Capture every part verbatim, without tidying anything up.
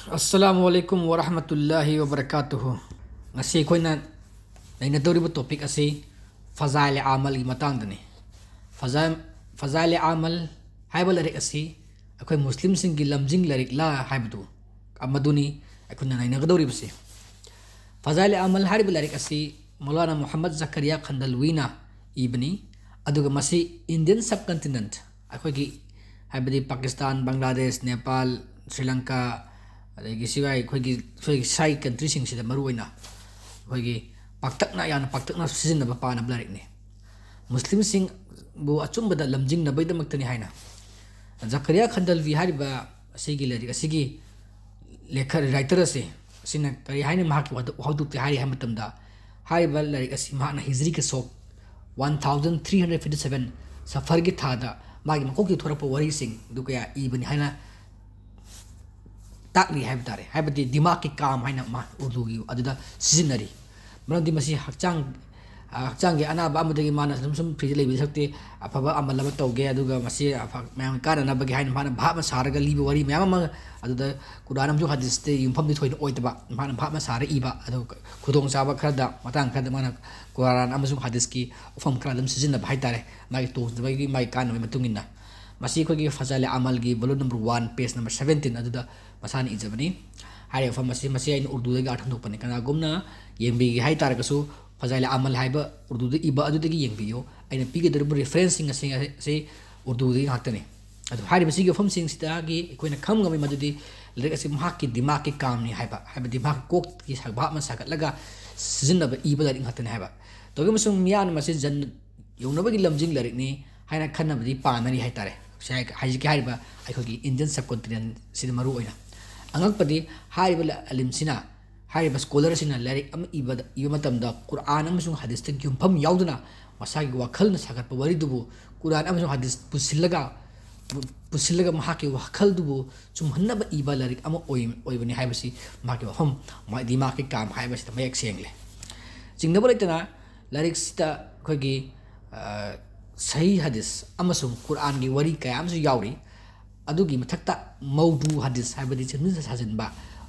ꯑꯁꯂꯥꯃꯨ ꯑꯂꯩꯀꯨꯝ ꯋꯔꯍꯃꯇꯨꯜꯂꯥꯍꯤ ꯋꯕꯔꯀꯥꯇꯨꯍꯨ꯫ ꯉꯁꯤ ꯑꯩꯈꯣꯏꯅ ꯅꯩꯅꯗꯧꯔꯤꯕ ꯇꯣꯄꯤꯛ ꯑꯁꯤ ꯐꯖꯥꯏꯂꯦ ꯑꯃꯜꯒꯤ ꯃꯇꯥꯡꯗꯅꯤ꯫ ꯐꯖꯥꯏ-, ꯐꯖꯥꯏꯂꯦ ꯑꯃꯜ ꯍꯥꯏꯕ ꯂꯥꯏꯔꯤꯛ ꯑꯁꯤ ꯑꯩꯈꯣꯏ ꯃꯨꯁꯂꯤꯝꯁꯤꯡꯒꯤ ꯂꯝꯖꯤꯡ ꯂꯥꯏꯔꯤꯛꯂꯥ ꯍꯥꯏꯕꯗꯨ ꯃꯗꯨꯅꯤ ꯑꯩꯈꯣꯏꯅ ꯅꯩꯅꯒꯗꯧꯔꯤꯕꯁꯤ꯫ ꯐꯖꯥꯏꯂꯦ ꯑꯃꯜ ꯍꯥꯏꯔꯤꯕ ꯂꯥꯏꯔꯤꯛ ꯑꯁꯤ ꯃꯧꯂꯥꯅꯥ ꯃꯨꯍꯝꯃꯗ ꯖꯀꯔꯤꯌꯥ ꯈꯟꯗꯜꯋꯤꯅ ꯏꯕꯅꯤ꯫ ꯑꯗꯨꯒ ꯃꯁꯤ ꯏꯟꯗꯤꯌꯟ ꯁꯕꯀꯟꯇꯤꯅꯦꯟꯠ, ꯑꯩꯈꯣꯏꯒꯤ, ꯍꯥꯏꯕꯗꯤ ꯄꯥꯀꯤꯁꯇꯥꯟ, ꯕꯪꯒ꯭ꯂꯥꯗꯦꯁ, ꯅꯦꯄꯥꯜ, ꯁ꯭ꯔꯤ ꯂꯪꯀꯥ, ꯑꯗꯒꯤ ꯁꯤꯋꯥꯏ ꯑꯩꯈꯣꯏꯒꯤ, ꯑꯩꯈꯣꯏꯒꯤ ꯁꯥꯏ ꯀꯟꯇ꯭ꯔꯤꯁꯤꯡꯁꯤꯗ ꯃꯔꯨꯑꯣꯏꯅ ꯑꯩꯈꯣꯏꯒꯤ ꯄꯥꯛꯇꯛꯅ, ꯌꯥꯝꯅ ꯄꯥꯛꯇꯛꯅ ꯁꯤꯖꯤꯟꯅꯕ ꯄꯥꯅꯕ ꯂꯥꯏꯔꯤꯛꯅꯤ꯫ ꯃꯨꯁꯂꯤꯝꯁꯤꯡꯕꯨ ꯑꯆꯨꯝꯕꯗ ꯂꯝꯖꯤꯡꯅꯕꯒꯤꯗꯃꯛꯇꯅꯤ ꯍꯥꯏꯅ꯫ ꯖꯀꯔꯤꯌꯥ ꯈꯟꯗꯜꯋꯤ ꯍꯥꯏꯔꯤꯕ ꯑꯁꯤꯒꯤ ꯂꯥꯏꯔꯤꯛ ꯑꯁꯤꯒꯤ ꯂꯦꯈ-, ꯔꯥꯏꯇꯔ ꯑꯁꯦ, ꯑꯁꯤꯅ ꯀꯔꯤ ꯍꯥꯏꯅ ꯃꯍꯥꯛꯀꯤ ꯋꯥꯍꯧ-, ꯋꯥꯍꯧꯗꯣꯛꯇ ꯍꯥꯏꯔꯤ ꯍꯥꯏꯕ ꯃꯇꯝꯗ, ꯍꯥꯏꯔꯤꯕ ꯂꯥꯏꯔꯤꯛ ꯑꯁꯤ ꯃꯍꯥꯛꯅ ꯍꯤꯖ꯭ꯔꯤꯒꯤ ꯁꯣꯛ one thousand three hundred fifty seven ꯁꯐꯔꯒꯤ ꯊꯥꯗ ꯃꯥꯒꯤ ꯃꯀꯣꯛꯇꯒꯤ ꯊꯣꯔꯛꯄ ꯋꯥꯔꯤꯁꯤꯡ ꯑꯗꯨ ꯀꯌꯥ ꯏꯕꯅꯤ ꯍꯥꯏꯅ ꯇꯥꯛꯂꯤ ꯍꯥꯏꯕ ꯇꯥꯔꯦ꯫ ꯍꯥꯏꯕꯗꯤ ꯗꯤꯃꯥꯛꯀꯤ ꯀꯥꯝ ꯍꯥꯏꯅ ꯃꯥ ꯎꯔꯗꯨꯒꯤ ꯑꯗꯨꯗ ꯁꯤꯖꯤꯟꯅꯔꯤ꯫ ꯃꯔꯝꯗꯤ ꯃꯁꯤ ꯍꯛꯆꯥꯡ, ꯑ, ꯍꯛꯆꯥꯡꯒꯤ ꯑꯅꯥꯕ ꯑꯃꯗꯒꯤ ꯃꯥꯅ ꯁꯨꯝ, ꯁꯨꯝ ꯐ꯭ꯔꯤꯗ ꯂꯩꯕꯗꯤ ꯁꯛꯇꯤ ꯑꯐꯕ ꯑꯃꯜ ꯑꯃ ꯇꯧꯒꯦ, ꯑꯗꯨꯒ ꯃꯁꯤ ꯑꯐ-, ꯃꯌꯥꯝꯒꯤ ꯀꯥꯟꯅꯅꯕꯒꯤ ꯍꯥꯏꯅ ꯃꯥꯅ ꯚꯥꯞꯅ ꯁꯥꯔꯒ ꯂꯤꯕ ꯋꯥꯔꯤ ꯃꯌꯥꯝ ꯑꯃ, ꯑꯗꯨꯗ ꯀꯨꯔꯥꯟ ꯑꯃꯁꯨꯡ ꯍꯗꯤꯁꯇ ꯌꯨꯝꯐꯝꯗꯤ ꯊꯣꯏꯅ ꯑꯣꯏꯗꯕ, ꯃꯥꯅ ꯚꯥꯞꯅ ꯁꯥꯔ ꯏꯕ, ꯑꯗꯨ ꯈꯨꯗꯣꯡꯆꯥꯕ ꯈꯔꯗ, ꯃꯇꯥꯡ ꯈꯔꯗ ꯃꯥꯅ ꯀꯨꯔꯥꯟ ꯑꯃꯁꯨꯡ ꯍꯗꯤꯁꯀꯤ ꯋꯥꯐꯝ ꯈꯔ ꯑꯗꯨꯝ ꯁꯤꯖꯤꯟꯅꯕ ꯍꯥꯏꯇꯥꯔꯦ, ꯃꯥꯒꯤ ꯇꯣꯡꯖꯕꯒꯤ, ꯃꯥꯒꯤ ꯀꯥꯟꯅꯕꯒꯤ ꯃꯇꯨꯡ ꯏꯟꯅ꯫ ꯃꯁꯤ ꯑꯩꯈꯣꯏꯒꯤ ꯐꯖꯥꯏꯂꯦ ꯑꯃꯜꯒꯤ volume number one, page number seventeen ꯑꯗꯨꯗ ꯃꯁꯥꯅ ꯏꯖꯕꯅꯤ꯫ ꯍꯥꯏꯔꯤꯕ ꯋꯥꯐꯝ ꯑꯁꯤ, ꯃꯁꯤ ꯑꯩꯅ ꯎꯔꯗꯨꯗꯒꯤ ꯑꯥꯔꯊ ꯍꯟꯗꯣꯛꯄꯅꯤ꯫ ꯀꯅꯥꯒꯨꯝꯅ ꯌꯦꯡꯕꯤꯒꯦ ꯍꯥꯏ ꯇꯥꯔꯒꯁꯨ, ꯐꯖꯥꯏꯂꯦ ꯑꯃꯜ ꯍꯥꯏꯕ ꯎꯔꯗꯨꯗ ꯏꯕ ꯑꯗꯨꯗꯒꯤ ꯌꯦꯡꯕꯤꯌꯨ꯫ ꯑꯩꯅ ꯄꯤꯒꯗꯧꯔꯤꯕ referenceꯁꯤꯡ ꯑꯁꯤ, ꯑꯁꯤ ꯎꯔꯗꯨꯗꯒꯤ ꯉꯥꯛꯇꯅꯤ꯫ ꯑꯗꯨ ꯍꯥꯏꯔꯤꯕꯁꯤꯒꯤ ꯋꯥꯐꯝꯁꯤꯡꯁꯤꯗꯒꯤ ꯑꯩꯈꯣꯏꯅ ꯈꯪꯕ ꯉꯝꯃꯤ ꯃꯗꯨꯗꯤ ꯂꯥꯏꯔꯤꯛ ꯑꯁꯤ ꯃꯍꯥꯛꯀꯤ ꯗꯤꯃꯥꯛꯀꯤ ꯀꯥꯝꯅꯤ ꯍꯥꯏꯕ, ꯍꯥꯏꯕꯗꯤ ꯃꯍꯥꯛꯀꯤ ꯀꯣꯛꯀꯤ ꯁ-, ꯚꯥꯞꯅ ꯁꯥꯒꯠꯂꯒ ꯁꯤꯖꯤꯟꯅꯕ, ꯏꯕ ꯂꯥꯏꯔꯤꯛ ꯉꯥꯛꯇꯅꯤ ꯍꯥꯏꯕ꯫ ꯇꯧꯏꯒꯨꯝꯕꯁꯨꯡ ꯃꯤꯌꯥꯝꯅ ꯃꯁꯤ ꯖꯟ-, ꯌꯧꯅꯕꯒꯤ ꯂꯝꯖꯤꯡ ꯂꯥꯏꯔꯤꯛꯅꯤ ꯍꯥꯏꯅ ꯈꯟꯅꯕꯗꯤ ꯄꯥꯅꯔꯤ ꯍꯥꯏꯇꯥꯔꯦ꯫ ꯁꯤ ꯍꯥꯏ-, ꯍꯧꯖꯤꯛꯀꯤ ꯍꯥꯏꯔꯤꯕ ꯑꯩꯈꯣꯏꯒꯤ Indian subcontinentꯁꯤꯗ ꯃꯔꯨ ꯑꯣꯏꯅ꯫ ꯑꯉꯛꯄꯗꯤ ꯍꯥꯏꯔꯤꯕ ꯂ-, ꯑꯂꯤꯝꯁꯤꯅ, ꯍꯥꯏꯔꯤꯕ scholarꯁꯤꯅ ꯂꯥꯏꯔꯤꯛ ꯑꯃ ꯏꯕꯗ, ꯏꯕ ꯃꯇꯝꯗ ꯀꯨꯔꯥꯟ ꯑꯃꯁꯨꯡ ꯍꯗꯤꯁꯇ ꯌꯨꯝꯐꯝ ꯌꯥꯎꯗꯨꯅ ꯃꯁꯥꯒꯤ ꯋꯥꯈꯜꯅ ꯁꯥꯒꯠꯄ ꯋꯥꯔꯤꯗꯨꯕꯨ ꯀꯨꯔꯥꯟ ꯑꯃꯁꯨꯡ ꯍꯗꯤꯁ ꯄꯨꯁꯤꯜꯂꯒ, ꯄꯨ-, ꯄꯨꯁꯤꯜꯂꯒ ꯃꯍꯥꯛꯀꯤ ꯋꯥꯈꯜꯗꯨꯕꯨ ꯆꯨꯝꯍꯟꯅꯕ ꯏꯕ ꯂꯥꯏꯔꯤꯛ ꯑꯃ ꯑꯣꯏ-, ꯑꯣꯏꯕꯅꯤ ꯍꯥꯏꯕꯁꯤ ꯃꯍꯥꯛꯀꯤ ꯋꯥꯐꯝ, ꯃꯥ-, ꯗꯤꯃꯥꯛꯀꯤ ꯀꯥꯝ ꯍꯥꯏꯕꯁꯤꯗ ꯃꯌꯦꯛ ꯁꯦꯡꯂꯦ꯫ ꯆꯤꯡꯅꯕ ꯂꯩꯇꯅ ꯂꯥꯏꯔꯤꯛꯁꯤꯗ ꯑꯩꯈꯣꯏꯒꯤ, ꯑ, ꯁꯍꯤ ꯍꯗꯤꯁ ꯑꯃꯁꯨꯡ ꯀꯨꯔꯥꯟꯒꯤ ꯋꯥꯔꯤ ꯀꯌꯥ ꯑꯃꯁꯨ ꯌꯥꯎꯔꯤ꯫ ꯑꯗꯨꯒꯤ ꯃꯊꯛꯇ ꯃꯧꯗꯨ ꯍꯗꯤꯁ ꯍꯥꯏꯕꯗꯤ ꯁꯦꯝꯖꯤꯟ ꯁꯥꯖꯤꯟꯕ,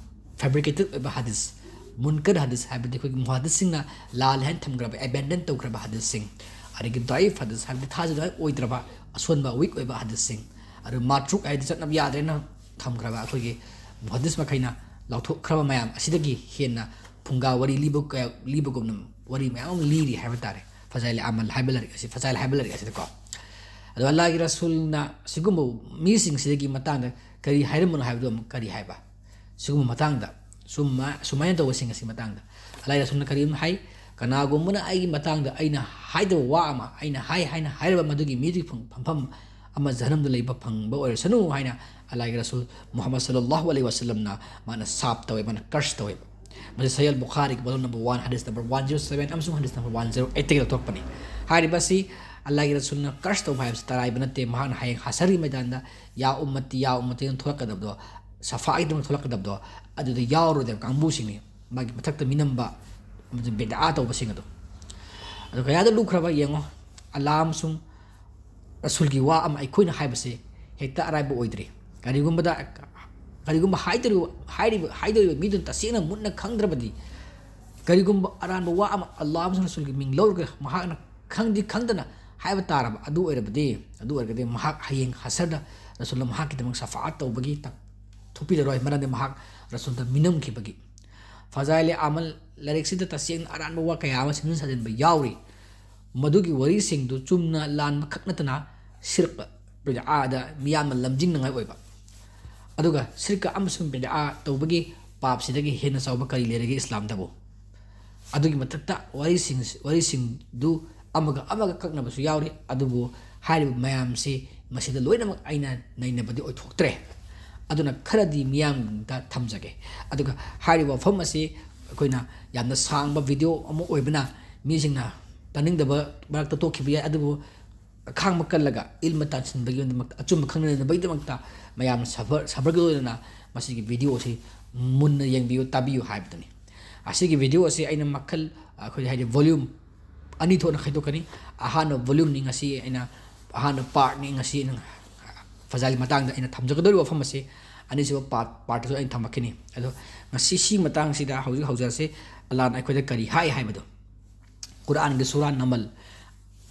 ꯐꯦꯕ꯭ꯔꯤꯀꯦꯇꯦꯠ ꯑꯣꯏꯕ ꯍꯗꯤꯁ, ꯃꯨꯟꯀꯔ ꯍꯗꯤꯁ ꯍꯥꯏꯕꯗꯤ ꯑꯩꯈꯣꯏꯒꯤ ꯃꯨꯍꯗꯤꯁꯁꯤꯡꯅ ꯂꯥꯜꯂꯦ ꯍꯥꯏꯅ ꯊꯝꯈ꯭ꯔꯕ, ꯑꯦꯕꯦꯟꯗꯟ ꯇꯧꯈ꯭ꯔꯕ ꯍꯗꯤꯁꯁꯤꯡ, ꯑꯗꯒꯤ ꯗꯥꯏꯐ ꯍꯗꯤꯁ ꯍꯥꯏꯕꯗꯤ ꯊꯥꯖꯅꯤꯡꯉꯥꯏ ꯑꯣꯏꯗ꯭ꯔꯕ, ꯑꯁꯣꯟꯕ, ꯋꯤꯛ ꯑꯣꯏꯕ ꯍꯗꯤꯁꯁꯤꯡ, ꯑꯗꯨ ꯃꯥꯇ꯭ꯔꯨꯛ ꯍꯥꯏꯗꯤ ꯆꯠꯅꯕ ꯌꯥꯗ꯭ꯔꯦꯅ ꯊꯝꯈ꯭ꯔꯕ ꯑꯩꯈꯣꯏꯒꯤ ꯃꯨꯍꯗꯤꯁ ꯃꯈꯩꯅ ꯂꯧꯊꯣꯛꯈ꯭ꯔꯕ ꯃꯌꯥꯝ ꯑꯁꯤꯗꯒꯤ ꯍꯦꯟꯅ ꯐꯨꯡꯒꯥ ꯋꯥꯔꯤ ꯂꯤꯕ ꯀꯌꯥ, ꯂꯤꯕꯒꯨꯝꯅ ꯋꯥꯔꯤ ꯃꯌꯥꯝ ꯑꯃ ꯂꯤꯔꯤ ꯍꯥꯏꯕ ꯇꯥꯔꯦ ꯐꯖꯥꯏꯜ ꯑꯃꯜ ꯍꯥꯏꯕ ꯂꯥꯏꯔꯤꯛ ꯑꯁꯤ, ꯐꯖꯥꯏꯜ ꯍꯥꯏꯕ ꯂꯥꯏꯔꯤꯛ ꯑꯁꯤꯗꯀꯣ꯫ ꯑꯗꯣ ꯑꯜꯂꯥꯍꯒꯤ ꯔꯁꯨꯜꯅ ꯁꯤꯒꯨꯝꯕ ꯃꯤꯁꯤꯡꯁꯤꯗꯒꯤ ꯃꯇꯥꯡꯗ ꯀꯔꯤ ꯍꯥꯏꯔꯝꯕꯅꯣ ꯍꯥꯏꯕꯗꯨ ꯑꯃꯨꯛ ꯀꯔꯤ ꯍꯥꯏꯕ? ꯁꯤꯒꯨꯝꯕ ꯃꯇꯥꯡꯗ, ꯁꯨꯝꯃ-, ꯁꯨꯃꯥꯏꯅ ꯇꯧꯕꯁꯤꯡ ꯑꯁꯤ ꯃꯇꯥꯡꯗ ꯑꯜꯂꯥꯍꯒꯤ ꯔꯁꯨꯜꯅ ꯀꯔꯤ ꯑꯃ ꯍꯥꯏ? "ꯀꯅꯥꯒꯨꯝꯕꯅ ꯑꯩꯒꯤ ꯃꯇꯥꯡꯗ ꯑꯩꯅ ꯍꯥꯏꯗꯕ ꯋꯥ ꯑꯃ ꯑꯩꯅ ꯍꯥꯏ ꯍꯥꯏꯅ ꯍꯥꯏꯔꯕ ꯃꯗꯨꯒꯤ ꯃꯤꯗꯨꯒꯤ ꯐꯝ-, ꯐꯝꯐꯝ ꯑꯃ ꯖꯍꯟꯅꯝꯗ ꯂꯩꯕ ꯐꯪꯕ ꯑꯣꯏꯔꯁꯅꯨ" ꯍꯥꯏꯅ ꯑꯜꯂꯥꯍꯒꯤ ꯔꯁꯨꯜ ꯃꯨꯍꯝꯃꯗ ꯁꯜꯂꯜꯂꯥꯍꯨ ꯑꯂꯩꯍꯤ ꯋꯥꯁꯜꯂꯝꯅ ꯃꯥꯅ ꯁꯥꯞ ꯇꯧꯋꯦ, ꯃꯥꯅ ꯀꯔꯁ ꯇꯧꯋꯦꯕ꯫ ꯃꯁꯤ ꯁꯍꯤꯍ ꯑꯜ ꯕꯨꯈꯥꯔꯤꯒꯤ volume number one, ꯍꯗꯤꯁ number one zero seven ꯑꯃꯁꯨꯡ ꯍꯗꯤꯁ number one zero eight ꯇꯒꯤ ꯂꯧꯊꯣꯛꯄꯅꯤ꯫ ꯍꯥꯏꯔꯤꯕ ꯑꯁꯤ ꯑꯜꯂꯥꯍꯒꯤ ꯔꯁꯨꯜꯅ ꯀꯔꯁ ꯇꯧꯕ ꯍꯥꯏꯕꯁꯤ ꯇꯔꯥꯏꯕ ꯅꯠꯇꯦ꯫ ꯃꯍꯥꯛꯅ ꯍꯌꯦꯡ ꯍꯁꯔꯒꯤ ꯃꯩꯗꯥꯟꯗ "ꯌꯥ ꯎꯝꯃꯇꯤ, ꯌꯥ ꯎꯝꯃꯇꯤ" ꯑꯅ ꯊꯣꯛꯂꯛꯀꯗꯕꯗꯣ, ꯁꯐꯥꯒꯤꯗꯃꯛ ꯊꯣꯛꯂꯛꯀꯗꯕꯗꯣ, ꯑꯗꯨꯗ ꯌꯥꯎꯔꯣꯏꯗꯕ ꯀꯥꯡꯕꯨꯁꯤꯡꯅꯤ꯫ ꯃꯥꯒꯤ ꯃꯊꯛꯇ ꯃꯤꯅꯝꯕ, ꯑꯃꯗꯤ ꯕꯤꯗꯑꯥ ꯇꯧꯕꯁꯤꯡ ꯑꯗꯣ꯫ ꯑꯗꯣ ꯀꯌꯥꯗ ꯂꯨꯈ꯭ꯔꯕ ꯌꯦꯡꯉꯣ꯫ ꯑꯜꯂꯥꯍ ꯑꯃꯁꯨꯡ ꯔꯁꯨꯜꯒꯤ ꯋꯥ ꯑꯃ ꯑꯩꯈꯣꯏꯅ ꯍꯥꯏꯕꯁꯦ ꯍꯦꯛꯇ ꯑꯔꯥꯏꯕ ꯑꯣꯏꯗ꯭ꯔꯤ꯫ ꯀꯔꯤꯒꯨꯝꯕꯗ, ꯀꯔꯤꯒꯨꯝꯕ ꯍꯥꯏꯗꯧꯔꯤꯕ, ꯍꯥꯏꯔꯤꯕ, ꯍꯥꯏꯗꯧꯔꯤꯕ ꯃꯤꯗꯨꯅ ꯇꯁꯦꯡꯅ ꯃꯨꯟꯅ ꯈꯪꯗ꯭ꯔꯕꯗꯤ, ꯀꯔꯤꯒꯨꯝꯕ ꯑꯔꯥꯟꯕ ꯋꯥ ꯑꯃ ꯑꯜꯂꯥꯍ ꯑꯃꯁꯨꯡ ꯔꯁꯨꯜꯒꯤ ꯃꯤꯡ ꯂꯧꯔꯒ ꯃꯍꯥꯛꯅ ꯈꯪꯗꯤ ꯈꯪꯗꯅ ꯍꯥꯏꯕ ꯇꯥꯔꯕ, ꯑꯗꯨ ꯑꯣꯏꯔꯕꯗꯤ, ꯑꯗꯨ ꯑꯣꯏꯔꯒꯗꯤ ꯃꯍꯥꯛ ꯍꯌꯦꯡ ꯍꯁꯔꯗ ꯔꯁꯨꯜꯅ ꯃꯍꯥꯛꯀꯤꯗꯃꯛ ꯁꯐꯥꯑꯠ ꯇꯧꯕꯒꯤ ꯇ-, ꯊꯣꯛꯄꯤꯔꯔꯣꯏ, ꯃꯔꯝꯗꯤ ꯃꯍꯥꯛ ꯔꯁꯨꯜꯗ ꯃꯤꯅꯝꯈꯤꯕꯒꯤ꯫ ꯐꯖꯥꯏꯂꯦ ꯑꯃꯜ ꯂꯥꯏꯔꯤꯛꯁꯤꯗ ꯇꯁꯦꯡꯅ ꯑꯔꯥꯟꯕ ꯋꯥ ꯀꯌꯥ ꯑꯃ ꯁꯦꯝꯖꯤꯟ ꯁꯥꯖꯤꯟꯕ ꯌꯥꯎꯔꯤ꯫ ꯃꯗꯨꯒꯤ ꯋꯥꯔꯤꯁꯤꯡꯗꯨ ꯆꯨꯝꯅ ꯂꯥꯟꯕ ꯈꯛ ꯅꯠꯇꯅ ꯁꯤꯔꯛ, ꯕꯤꯗꯑꯥꯗ ꯃꯤꯌꯥꯝꯅ ꯂꯝꯖꯤꯡꯅꯉꯥꯏ ꯑꯣꯏꯕ꯫ ꯑꯗꯨꯒ ꯁꯤꯔꯀ ꯑꯃꯁꯨꯡ ꯕꯤꯗꯑꯥ ꯇꯧꯕꯒꯤ ꯄꯥꯞꯁꯤꯗꯒꯤ ꯍꯦꯟꯅ ꯆꯥꯎꯕ ꯀꯔꯤ ꯂꯩꯔꯒꯦ ꯏꯁꯂꯥꯝꯗꯕꯨ? ꯑꯗꯨꯒꯤ ꯃꯊꯛꯇ ꯋꯥꯔꯤꯁꯤꯡ, ꯋꯥꯔꯤꯁꯤꯡꯗꯨ ꯑꯃꯒ ꯑꯃꯒ ꯀꯛꯅꯕꯁꯨ ꯌꯥꯎꯔꯤ, ꯑꯗꯨꯕꯨ ꯍꯥꯏꯔꯤꯕ ꯃꯌꯥꯝꯁꯤ ꯃꯁꯤꯗ ꯂꯣꯏꯅꯃꯛ ꯑꯩꯅ ꯅꯩꯅꯕꯗꯤ ꯑꯣꯏꯊꯣꯛꯇ꯭ꯔꯦ꯫ ꯑꯗꯨꯅ ꯈꯔꯗꯤ ꯃꯤꯌꯥꯝꯗ ꯊꯝꯖꯒꯦ꯫ ꯑꯗꯨꯒ ꯍꯥꯏꯔꯤꯕ ꯋꯥꯐꯝ ꯑꯁꯤ ꯑꯩꯈꯣꯏꯅ ꯌꯥꯝꯅ ꯁꯥꯡꯕ video ꯑꯃ ꯑꯣꯏꯕꯅ ꯃꯤꯁꯤꯡꯅ ꯇꯥꯅꯤꯡꯗꯕ ꯃꯔꯛꯇ ꯇꯣꯛꯈꯤꯕ ꯌꯥꯏ, ꯑꯗꯨꯕꯨ ꯑꯈꯥꯡꯕ ꯀꯜꯂꯒ ꯏꯜꯃ ꯇꯥꯟꯁꯤꯟꯕꯒꯤꯗꯃꯛꯇ, ꯑꯆꯨꯝꯕ ꯈꯪꯅꯅꯕꯒꯤꯗꯃꯛꯇ ꯃꯌꯥꯝꯅ ꯁꯕꯔ, ꯁꯕꯔꯒꯤ ꯑꯣꯏꯅ ꯃꯁꯤꯒꯤ video ꯑꯁꯤ ꯃꯨꯟꯅ ꯌꯦꯡꯕꯤꯌꯨ, ꯇꯥꯕꯤꯌꯨ ꯍꯥꯏꯕꯗꯨꯅꯤ꯫ ꯑꯁꯤꯒꯤ video ꯑꯁꯤ ꯑꯩꯅ ꯃꯈꯜ, ꯑꯩꯈꯣꯏ ꯍꯥꯏꯗꯤ volume ꯑꯅꯤ ꯊꯣꯛꯅ ꯈꯥꯏꯗꯣꯛꯀꯅꯤ꯫ ꯑꯍꯥꯟꯕ volumeꯅꯤ ꯉꯁꯤ ꯑꯩꯅ, ꯑꯍꯥꯟꯕ partꯅꯤ ꯉꯁꯤ ꯑꯩꯅ ꯐꯖꯥꯏꯜꯒꯤ ꯃꯇꯥꯡꯗ ꯑꯩꯅ ꯊꯝꯖꯒꯗꯧꯔꯤꯕ ꯋꯥꯐꯝ ꯑꯁꯤ ꯑꯅꯤꯁꯨꯕ ꯄꯥꯔꯠ ꯄꯥꯔꯠꯇꯁꯨ ꯑꯩꯅ ꯊꯝꯃꯛꯈꯤꯅꯤ꯫ ꯑꯗꯣ ꯉꯁꯤ ꯁꯤ ꯃꯇꯥꯡꯁꯤꯗ ꯍꯧꯖꯤꯛ ꯍꯧꯖꯔꯁꯤ, ꯑꯜꯂꯥꯍꯅ ꯑꯩꯈꯣꯏꯗ ꯀꯔꯤ ꯍꯥꯏ ꯍꯥꯏꯕꯗꯣ꯫ ꯀꯨꯔꯥꯟꯒꯤ ꯁꯨꯔꯥ ꯅꯃꯜ,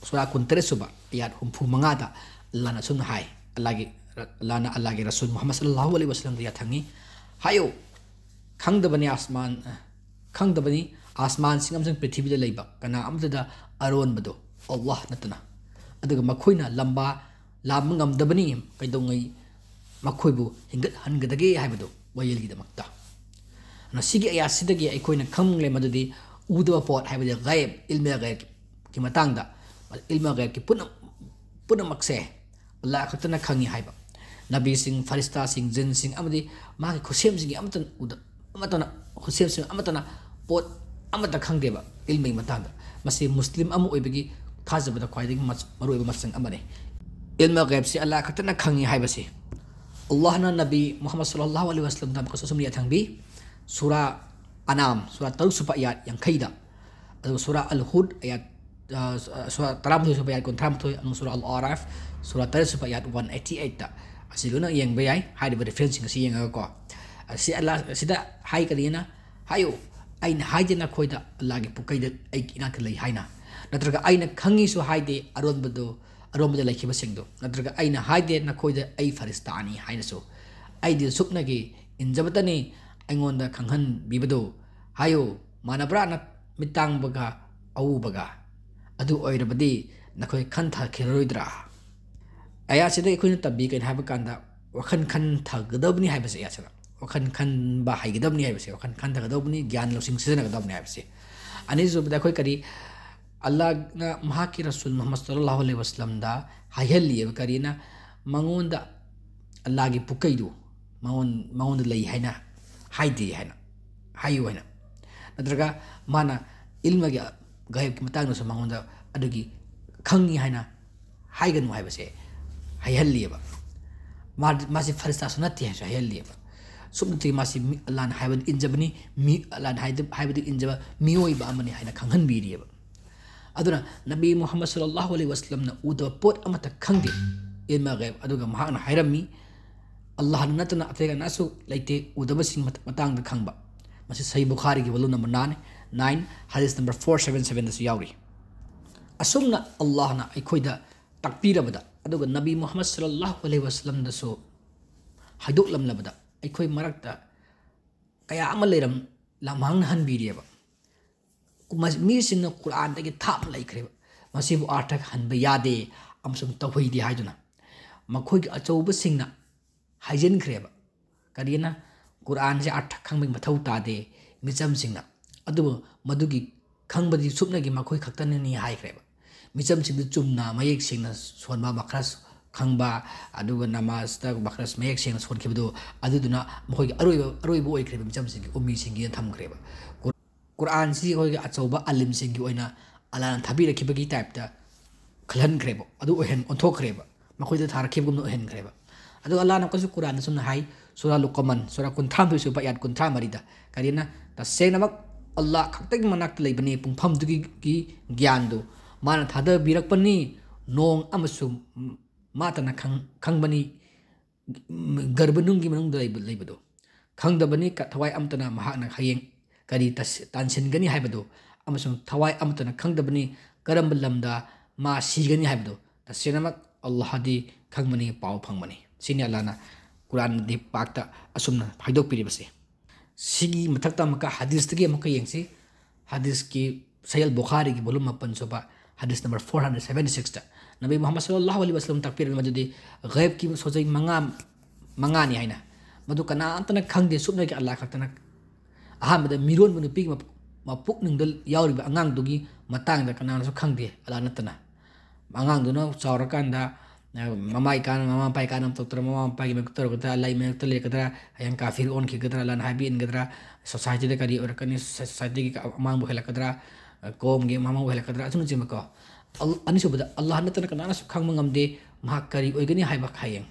ꯁꯨꯔꯥ ꯀꯨꯟꯇꯔꯦꯠ ꯁꯨꯕ ꯑꯌꯥꯠ ꯍꯨꯝꯐꯨ ꯃꯉꯥꯗ ꯑꯜꯂꯥꯍꯅ ꯑꯁꯨꯝꯅ ꯍꯥꯏ, ꯑꯜꯂꯥꯍꯒꯤ ꯑꯜꯂꯥꯍꯅ ꯑꯜꯂꯥꯍꯒꯤ ꯔꯁꯨꯜ ꯃꯨꯍꯝꯃꯗ ꯁꯜꯂꯜꯂꯥꯍꯨ ꯑꯂꯩꯍꯤ ꯋꯥꯁꯂꯝꯗ ꯌꯥꯊꯪꯉꯤ, ꯍꯥꯏꯌꯨ, ꯈꯪꯗꯕꯅꯤ ꯑꯥꯁꯃꯥꯟ ꯈꯪꯗꯕꯅꯤ ꯑꯥꯁꯃꯥꯟꯁꯤꯡ ꯑꯃꯁꯨꯡ ꯄ꯭ꯔꯤꯊꯤꯕꯤꯗ ꯂꯩꯕ ꯀꯅꯥ ꯑꯃꯠꯇꯗ ꯑꯔꯣꯟꯕꯗꯣ ꯑꯜꯂꯥꯍ ꯅꯠꯇꯅ꯫ ꯑꯗꯨꯒ ꯃꯈꯣꯏꯅ ꯂꯝꯕꯥ ꯂꯥꯝꯕ ꯉꯝꯗꯕꯅꯤ, ꯀꯩꯗꯧꯉꯩ ꯃꯈꯣꯏꯕꯨ ꯍꯤꯡꯒꯠꯍꯟꯒꯗꯒꯦ ꯍꯥꯏꯕꯗꯨ ꯋꯥꯌꯦꯜꯒꯤꯗꯃꯛꯇ꯫ ꯑꯗꯨꯅ ꯁꯤꯒꯤ ꯑꯌꯥꯠꯁꯤꯗꯒꯤ ꯑꯩꯈꯣꯏꯅ ꯈꯪꯂꯦ ꯃꯗꯨꯗꯤ ꯎꯗꯕ ꯄꯣꯠ ꯍꯥꯏꯕꯗꯤ ꯒꯥꯏꯕ, ꯏꯜꯃꯦ ꯒꯥꯏꯕꯀꯤ ꯃꯇꯥꯡꯗ, ꯏꯜꯃꯦ ꯒꯥꯏꯕꯀꯤ ꯄꯨꯝꯅ-, ꯄꯨꯝꯅꯃꯛꯁꯦ ꯑꯜꯂꯥꯍ ꯈꯛꯇꯅ ꯈꯪꯉꯤ ꯍꯥꯏꯕ꯫ ꯅꯕꯤꯁꯤꯡ, ꯐꯔꯤꯁꯇꯥꯁꯤꯡ, ꯖꯤꯟꯁꯤꯡ ꯑꯃꯗꯤ ꯃꯥꯒꯤ ꯈꯨꯠꯁꯦꯝꯁꯤꯡꯒꯤ ꯑꯃꯠꯇꯅ ꯎꯗ-, ꯑꯃꯠꯇꯅ, ꯈꯨꯠꯁꯦꯝꯁꯤꯡ ꯑꯃꯠꯇꯅ ꯄꯣꯠ ꯑꯃꯠꯇ ꯈꯪꯗꯦꯕ ꯏꯜꯃꯒꯤ ꯃꯇꯥꯡꯗ꯫ ꯃꯁꯤ ꯃꯨꯁꯂꯤꯝ ꯑꯃ ꯑꯣꯏꯕꯒꯤ ꯊꯥꯖꯕꯗ ꯈ꯭ꯋꯥꯏꯗꯒꯤ ꯃꯆ-, ꯃꯔꯨꯑꯣꯏꯕ ꯃꯆꯪ ꯑꯃꯅꯤ꯫ ꯏꯜꯃ ꯒꯥꯏꯕꯁꯤ ꯑꯜꯂꯥꯍ ꯈꯛꯇꯅ ꯈꯪꯉꯤ ꯍꯥꯏꯕꯁꯤ꯫ ꯑꯜꯂꯥꯍꯅ ꯅꯕꯤ ꯃꯨꯍꯝꯃꯗ ꯁꯜꯂꯜꯂꯥꯍꯨ ꯑꯂꯩꯍꯤ ꯋꯥꯁꯂꯝꯗ ꯑꯃꯨꯛꯀꯁꯨ ꯑꯁꯨꯝꯅ ꯌꯥꯊꯪꯕꯤ, ꯁꯨꯔꯥ ꯑꯅꯥꯝ, ꯁꯨꯔꯥ ꯇꯔꯨꯛ ꯁꯨꯕ ꯑꯌꯥꯠ ꯌꯥꯡꯈꯩꯗ, ꯑꯗꯨꯒ ꯁꯨꯔꯥ ꯑꯜ ꯍꯨꯗ ꯑꯌꯥꯠ, ꯑ, ꯁꯨꯔꯥ ꯇꯔꯥꯃꯥꯊꯣꯏ ꯁꯨꯕ ꯑꯌꯥꯠ ꯀꯨꯟꯊ꯭ꯔꯥꯃꯥꯊꯣꯏ, ꯑꯃꯁꯨꯡ ꯁꯨꯔꯥ ꯑꯜ ꯑꯥꯔꯥꯐ, ꯁꯨꯔꯥ ꯇꯔꯦꯠ ꯁꯨꯕ ꯑꯌꯥꯠ ꯋꯥꯟ ꯑꯩꯠꯇꯤ ꯑꯩꯠꯇ꯫ ꯑꯁꯤ ꯂꯣꯏꯅ ꯌꯦꯡꯕ ꯌꯥꯏ, ꯍꯥꯏꯔꯤꯕ ꯔꯤꯐꯔꯦꯟꯁꯁꯤꯡ ꯑꯁꯤ ꯌꯦꯡꯉꯒꯀꯣ꯫ ꯑꯁꯤ ꯑꯜꯂꯥꯍ, ꯑꯁꯤꯗ ꯍꯥꯏ ꯀꯔꯤꯅ? ꯍꯥꯏꯌꯨ, ꯑꯩꯅ ꯍꯥꯏꯗꯦ ꯅꯈꯣꯏꯗ ꯑꯜꯂꯥꯍꯒꯤ ꯄꯨꯀꯩꯗ ꯑꯩꯒꯤ ꯏꯅꯥꯛꯇ ꯂꯩ ꯍꯥꯏꯅ, ꯅꯠꯇ꯭ꯔꯒ ꯑꯩꯅ ꯈꯪꯉꯤꯁꯨ ꯍꯥꯏꯗꯦ ꯑꯔꯣꯟꯕꯗꯣ, ꯑꯔꯣꯟꯕꯗ ꯂꯩꯈꯤꯕꯁꯤꯡꯗꯣ, ꯅꯠꯇ꯭ꯔꯒ ꯑꯩꯅ ꯍꯥꯏꯗꯦ ꯅꯈꯣꯏꯗ ꯑꯩ ꯐꯔꯤꯁꯇꯥꯅꯤ ꯍꯥꯏꯅꯁꯨ꯫ ꯑꯩꯗꯤ ꯁꯨꯞꯅꯒꯤ ꯏꯟꯖꯕꯇꯅꯤ ꯑꯩꯉꯣꯟꯗ ꯈꯪꯍꯟꯕꯤꯕꯗꯨ꯫ ꯍꯥꯏꯌꯨ, ꯃꯥꯟꯅꯕ꯭ꯔꯥ ꯅꯠ-, ꯃꯤꯠꯇꯥꯡꯕꯒ ꯑꯎꯕꯒ? ꯑꯗꯨ ꯑꯣꯏꯔꯕꯗꯤ ꯅꯈꯣꯏ ꯈꯟꯊꯈꯤꯔꯣꯏꯗ꯭ꯔꯥ? ꯑꯌꯥꯠꯁꯤꯗ ꯑꯩꯈꯣꯏꯅ ꯇꯝꯕꯤ ꯀꯩꯅꯣ ꯍꯥꯏꯕ ꯀꯥꯟꯗ, ꯋꯥꯈꯜ ꯈꯟꯊꯒꯗꯕꯅꯤ ꯍꯥꯏꯕꯁꯦ ꯑꯌꯥꯠꯁꯤꯗ꯫ ꯋꯥꯈꯜ ꯈꯟꯕ ꯍꯩꯒꯗꯕꯅꯤ ꯍꯥꯏꯕꯁꯦ, ꯋꯥꯈꯜ ꯈꯟꯊꯒꯗꯕꯅꯤ, ꯒ꯭ꯌꯥꯟ ꯂꯧꯁꯤꯡ ꯁꯤꯖꯤꯟꯅꯒꯗꯕꯅꯤ ꯍꯥꯏꯕꯁꯦ꯫ ꯑꯅꯤꯁꯨꯕꯗ ꯑꯩꯈꯣꯏ ꯀꯔꯤ, ꯑꯜꯂꯥꯍꯅ ꯃꯍꯥꯛꯀꯤ ꯔꯁꯨꯜ ꯃꯨꯍꯝꯃꯗ ꯁꯜꯂꯜꯂꯥꯍꯨ ꯑꯂꯩꯍꯤ ꯋꯥꯁꯂꯝꯗ ꯍꯥꯏꯍꯜꯂꯤꯑꯕ ꯀꯔꯤꯅ? ꯃꯉꯣꯟꯗ ꯑꯜꯂꯥꯍꯒꯤ ꯄꯨꯀꯩꯗꯨ ꯃꯉꯣꯟ-, ꯃꯉꯣꯟꯗ ꯂꯩ ꯍꯥꯏꯅ ꯍꯥꯏꯗꯦ ꯍꯥꯏꯅ, ꯍꯥꯏꯌꯨ ꯍꯥꯏꯅ꯫ ꯅꯠꯇ꯭ꯔꯒ ꯃꯥꯅ ꯏꯜꯃꯒꯤ ꯒꯥꯏꯕꯀꯤ ꯃꯇꯥꯡꯗꯁꯨ ꯃꯉꯣꯟꯗ ꯑꯗꯨꯒꯤ ꯈꯪꯉꯤ ꯍꯥꯏꯅ ꯍꯥꯏꯒꯅꯨ ꯍꯥꯏꯕꯁꯦ ꯍꯥꯏꯍꯜꯂꯤꯑꯕ꯫ ꯃꯥ-, ꯃꯥꯁꯤ ꯐꯔꯤꯁꯇꯥꯁꯨ ꯅꯠꯇꯦ ꯍꯥꯏꯕꯁꯨ ꯍꯥꯏꯍꯜꯂꯤꯑꯕ꯫ ꯁꯨꯞꯅꯇꯒꯤ ꯃꯥꯁꯤ ꯃꯤ-, ꯑꯜꯂꯥꯍꯅ ꯍꯥꯏꯕꯗꯨ ꯏꯟꯖꯕꯅꯤ, ꯃꯤ-, ꯑꯜꯂꯥꯍꯅ ꯍꯥꯏꯗ-, ꯍꯥꯏꯕꯗꯨ ꯏꯟꯖꯕ ꯃꯤꯑꯣꯏꯕ ꯑꯃꯅꯤ ꯍꯥꯏꯅ ꯈꯪꯍꯟꯕꯤꯔꯤꯑꯕ꯫ ꯑꯗꯨꯅ ꯅꯕꯤ ꯃꯨꯍꯝꯃꯗ ꯁꯜꯂꯜꯂꯥꯍꯨ ꯑꯂꯩꯍꯤ ꯋꯥꯁꯂꯝꯅ ꯎꯗꯕ ꯄꯣꯠ ꯑꯃꯠꯇ ꯈꯪꯗꯦ꯫ ꯏꯜꯃ ꯒꯩꯕ꯫ ꯑꯗꯨꯒ ꯃꯍꯥꯛꯅ ꯍꯥꯏꯔꯝꯃꯤ, ꯑꯜꯂꯥꯍꯅ ꯅꯠꯇꯅ ꯑꯇꯩ ꯀꯅꯥꯁꯨ ꯂꯩꯇꯦ ꯎꯗꯕꯁꯤꯡ ꯃꯇꯥꯡꯗ ꯈꯪꯕ꯫ ꯃꯁꯤ ꯁꯍꯤ ꯕꯨꯈꯥꯔꯤꯒꯤ volume number nine, nine, ꯍꯗꯤꯁ number four seven sevenꯗꯁꯨ ꯌꯥꯎꯔꯤ꯫ ꯑꯁꯨꯝꯅ ꯑꯜꯂꯥꯍꯅ ꯑꯩꯈꯣꯏꯗ ꯇꯥꯛꯄꯤꯔꯕꯗ, ꯑꯗꯨꯒ ꯅꯕꯤ ꯃꯨꯍꯝꯃꯗ ꯁꯜꯂꯜꯂꯥꯍꯨ ꯑꯂꯩꯍꯤ ꯋꯁꯜꯂꯝꯗꯁꯨ ꯍꯥꯏꯗꯣꯛꯂꯝꯂꯕꯗ, ꯑꯩꯈꯣꯏ ꯃꯔꯛꯇ ꯀꯌꯥ ꯑꯃ ꯂꯩꯔꯝ ꯂꯝꯍꯥꯡꯅ ꯍꯟꯕꯤꯔꯤꯑꯕ꯫ ꯃꯤꯁꯤꯡꯅ ꯀꯨꯔꯥꯟꯗꯒꯤ ꯊꯥꯞꯅ ꯂꯩꯈ꯭ꯔꯦꯕ꯫ ꯃꯁꯤꯕꯨ ꯑꯥꯔꯊ ꯍꯟꯕ ꯌꯥꯗꯦ ꯑꯃꯁꯨꯡ ꯇꯧꯍꯩꯗꯦ ꯍꯥꯏꯗꯨꯅ ꯃꯈꯣꯏꯒꯤ ꯑꯆꯧꯕꯁꯤꯡꯅ ꯍꯥꯏꯖꯤꯟꯈ꯭ꯔꯦꯕ꯫ ꯀꯔꯤꯅ? ꯀꯨꯔꯥꯟꯁꯦ ꯑꯥꯔꯊ ꯈꯪꯕꯒꯤ ꯃꯊꯧ ꯇꯥꯗꯦ ꯃꯤꯆꯝꯁꯤꯡꯅ꯫ ꯑꯗꯨꯕꯨ ꯃꯗꯨꯒꯤ ꯈꯪꯕꯗꯤ ꯁꯨꯞꯅꯒꯤ ꯃꯈꯣꯏ ꯈꯛꯇꯅꯅꯤ ꯍꯥꯏꯈ꯭ꯔꯦꯕ꯫ ꯃꯤꯆꯝꯁꯤꯡꯗꯨ ꯆꯨꯝꯅ ꯃꯌꯦꯛ ꯁꯦꯡꯅ ꯁꯣꯟꯕ ꯃꯈ꯭ꯔꯁ ꯈꯪꯕ, ꯑꯗꯨꯒ ꯅꯃꯥꯖꯇ ꯃꯈ꯭ꯔꯁ ꯃꯌꯦꯛ ꯁꯦꯡꯅ ꯁꯣꯟꯈꯤꯕꯗꯨ, ꯑꯗꯨꯗꯨꯅ ꯃꯈꯣꯏꯒꯤ ꯑꯔꯣꯏꯕ, ꯑꯔꯣꯏꯕ ꯑꯣꯏꯈ꯭ꯔꯦꯕ, ꯃꯤꯆꯝꯁꯤꯡꯒꯤ ꯎꯝꯃꯤꯁꯤꯡꯒꯤꯅ ꯊꯝꯈ꯭ꯔꯦꯕ꯫ ꯀꯨꯔ-, ꯀꯨꯔꯥꯟꯁꯤ ꯑꯩꯈꯣꯏꯒꯤ ꯑꯆꯧꯕ ꯑꯂꯤꯝꯁꯤꯡꯒꯤ ꯑꯣꯏꯅ ꯑꯜꯂꯥꯍꯅ ꯊꯥꯕꯤꯔꯛꯈꯤꯕꯒꯤ ꯇꯥꯏꯞꯇ ꯈꯜꯍꯟꯈ꯭ꯔꯦꯕ, ꯑꯗꯨ ꯑꯣꯏꯍꯟ-, ꯑꯣꯟꯊꯣꯛꯈ꯭ꯔꯦꯕ꯫ ꯃꯈꯣꯏꯗ ꯊꯥꯔꯛꯈꯤꯕꯒꯨꯝꯅ ꯑꯣꯏꯍꯟꯈ꯭ꯔꯦꯕ꯫ ꯑꯗꯨꯒ ꯑꯜꯂꯥꯍꯅ ꯑꯩꯈꯣꯏꯁꯨ ꯀꯨꯔꯥꯟꯗ ꯁꯨꯝꯅ ꯍꯥꯏ, ꯁꯨꯔꯥ ꯂꯨꯀꯃꯟ, ꯁꯨꯔꯥ ꯀꯨꯟꯊ꯭ꯔꯥ ꯃꯔꯤꯗ, ꯀꯔꯤꯅ? ꯇꯁꯦꯡꯅꯃꯛ ꯑꯜꯂꯥꯍ ꯈꯛꯇꯒꯤ ꯃꯅꯥꯛꯇ ꯂꯩꯕꯅꯤ ꯄꯨꯡꯐꯝꯗꯨꯒꯤ, ꯒꯤ ꯒ꯭ꯌꯥꯟꯗꯨ꯫ ꯃꯥꯅ ꯊꯥꯗꯕꯤꯔꯛꯄꯅꯤ ꯅꯣꯡ ꯑꯃꯁꯨ ꯃꯥꯇꯅ ꯈꯪ-, ꯈꯪꯕꯅꯤ ꯒꯔꯚꯅꯨꯡꯒꯤ ꯃꯅꯨꯡꯗ ꯂꯩꯕ, ꯂꯩꯕꯗꯨ꯫ ꯈꯪꯗꯕꯅꯤ ꯀ-, ꯊꯋꯥꯏ ꯑꯃꯠꯇꯅ ꯃꯍꯥꯛꯅ ꯍꯌꯦꯡ ꯀꯔꯤ ꯇꯁ-, ꯇꯥꯟꯁꯤꯟꯒꯅꯤ ꯍꯥꯏꯕꯗꯨ, ꯑꯃꯁꯨꯡ ꯊꯋꯥꯏ ꯑꯃꯠꯇꯅ ꯈꯪꯗꯕꯅꯤ ꯀꯔꯝꯕ ꯂꯝꯗ ꯃꯥ ꯁꯤꯒꯅꯤ ꯍꯥꯏꯕꯗꯨ꯫ ꯇꯁꯦꯡꯅꯃꯛ ꯑꯜꯂꯥꯍꯗꯤ ꯈꯪꯕꯅꯤ, ꯄꯥꯎ ꯐꯪꯕꯅꯤ꯫ ꯁꯤꯅꯤ ꯑꯜꯂꯥꯍꯅ ꯀꯨꯔꯥꯟꯗꯤ ꯄꯥꯛꯇ ꯑꯁꯨꯝꯅ ꯍꯥꯏꯗꯣꯛꯄꯤꯔꯤꯕꯁꯤ꯫ ꯁꯤꯒꯤ ꯃꯊꯛꯇ ꯑꯃꯨꯛꯀ ꯍꯗꯤꯁꯇꯒꯤ ꯑꯃꯨꯛꯀ ꯌꯦꯡꯁꯤ꯫ ꯍꯗꯤꯁꯀꯤ ꯁꯍꯤ ꯕꯨꯈꯥꯔꯤꯒꯤ volume ꯃꯥꯄꯟ ꯁꯨꯕ, ꯍꯗꯤꯁ number four hundred seventy sixꯇ ꯅꯕꯤ ꯃꯨꯍꯝꯃꯗ ꯁꯜꯂꯜꯂꯥꯍꯨ ꯑꯂꯩꯍꯤ ꯋꯁꯜꯂꯝ ꯇꯥꯛꯄꯤꯔꯝꯃꯤ ꯃꯗꯨꯗꯤ ꯒꯩꯕꯀꯤ ꯁꯣꯖꯩ ꯃꯉꯥ, ꯃꯉꯥꯅꯤ ꯍꯥꯏꯅ꯫ ꯃꯗꯨ ꯀꯅꯥꯝꯇꯅ ꯈꯪꯗꯦ, ꯁꯨꯞꯅꯒꯤ ꯑꯜꯂꯥꯍ ꯈꯛꯇꯅ꯫ ꯑꯍꯥꯟꯕꯗ ꯃꯤꯔꯣꯟꯕ ꯅꯨꯄꯤꯒꯤ ꯃꯄꯨ-, ꯃꯄꯨꯛꯅꯤꯡꯗ ꯌꯥꯎꯔꯤꯕ ꯑꯉꯥꯡꯗꯨꯒꯤ ꯃꯇꯥꯡꯗ ꯀꯅꯥꯅꯁꯨ ꯈꯪꯗꯦ, ꯑꯜꯂꯥꯍ ꯅꯠꯇꯅ꯫ ꯑꯉꯥꯡꯗꯨꯅ ꯆꯥꯎꯔꯀꯥꯟꯗ, ꯑ, ꯃꯃꯥ ꯏꯀꯥꯟ-, ꯃꯃꯥ ꯃꯄꯥ ꯏꯀꯥꯟꯅꯕ ꯇꯧꯔꯛꯇ꯭ꯔꯥ, ꯃꯃꯥ ꯃꯄꯥꯒꯤ ꯃꯥꯌꯣꯛꯇ ꯇꯧꯔꯛꯀꯗ꯭ꯔꯥ, ꯑꯜꯂꯥꯍꯒꯤ ꯃꯥꯌꯣꯛꯇ ꯂꯩꯔꯛꯀꯗ꯭ꯔꯥ, ꯍꯌꯦꯡ ꯀꯥꯐꯤꯔ ꯑꯣꯟꯈꯤꯒꯗ꯭ꯔꯥ, ꯑꯜꯂꯥꯍꯅ ꯍꯥꯏꯕ ꯏꯟꯒꯗ꯭ꯔꯥ, societyꯗ ꯀꯔꯤ ꯑꯣꯏꯔꯛꯀꯅꯤ, societyꯒꯤ ꯑꯃꯥꯡꯕ ꯑꯣꯏꯍꯜꯂꯛꯀꯗ꯭ꯔꯥ, ꯀꯣꯝꯒꯤ ꯑꯃꯥꯡꯕ ꯑꯣꯏꯍꯜꯂꯛꯀꯗ꯭ꯔꯥ, ꯑꯁꯤꯅꯆꯤꯡꯕꯀꯣ꯫ ꯑꯜ-, ꯑꯅꯤꯁꯨꯕꯗ, ꯑꯜꯂꯥꯍ ꯅꯠꯇꯅ ꯀꯅꯥꯅꯁꯨ ꯈꯪꯕ ꯉꯝꯗꯦ ꯃꯍꯥꯛ ꯀꯔꯤ ꯑꯣꯏꯒꯅꯤ ꯍꯥꯏꯕ ꯍꯌꯦꯡ꯫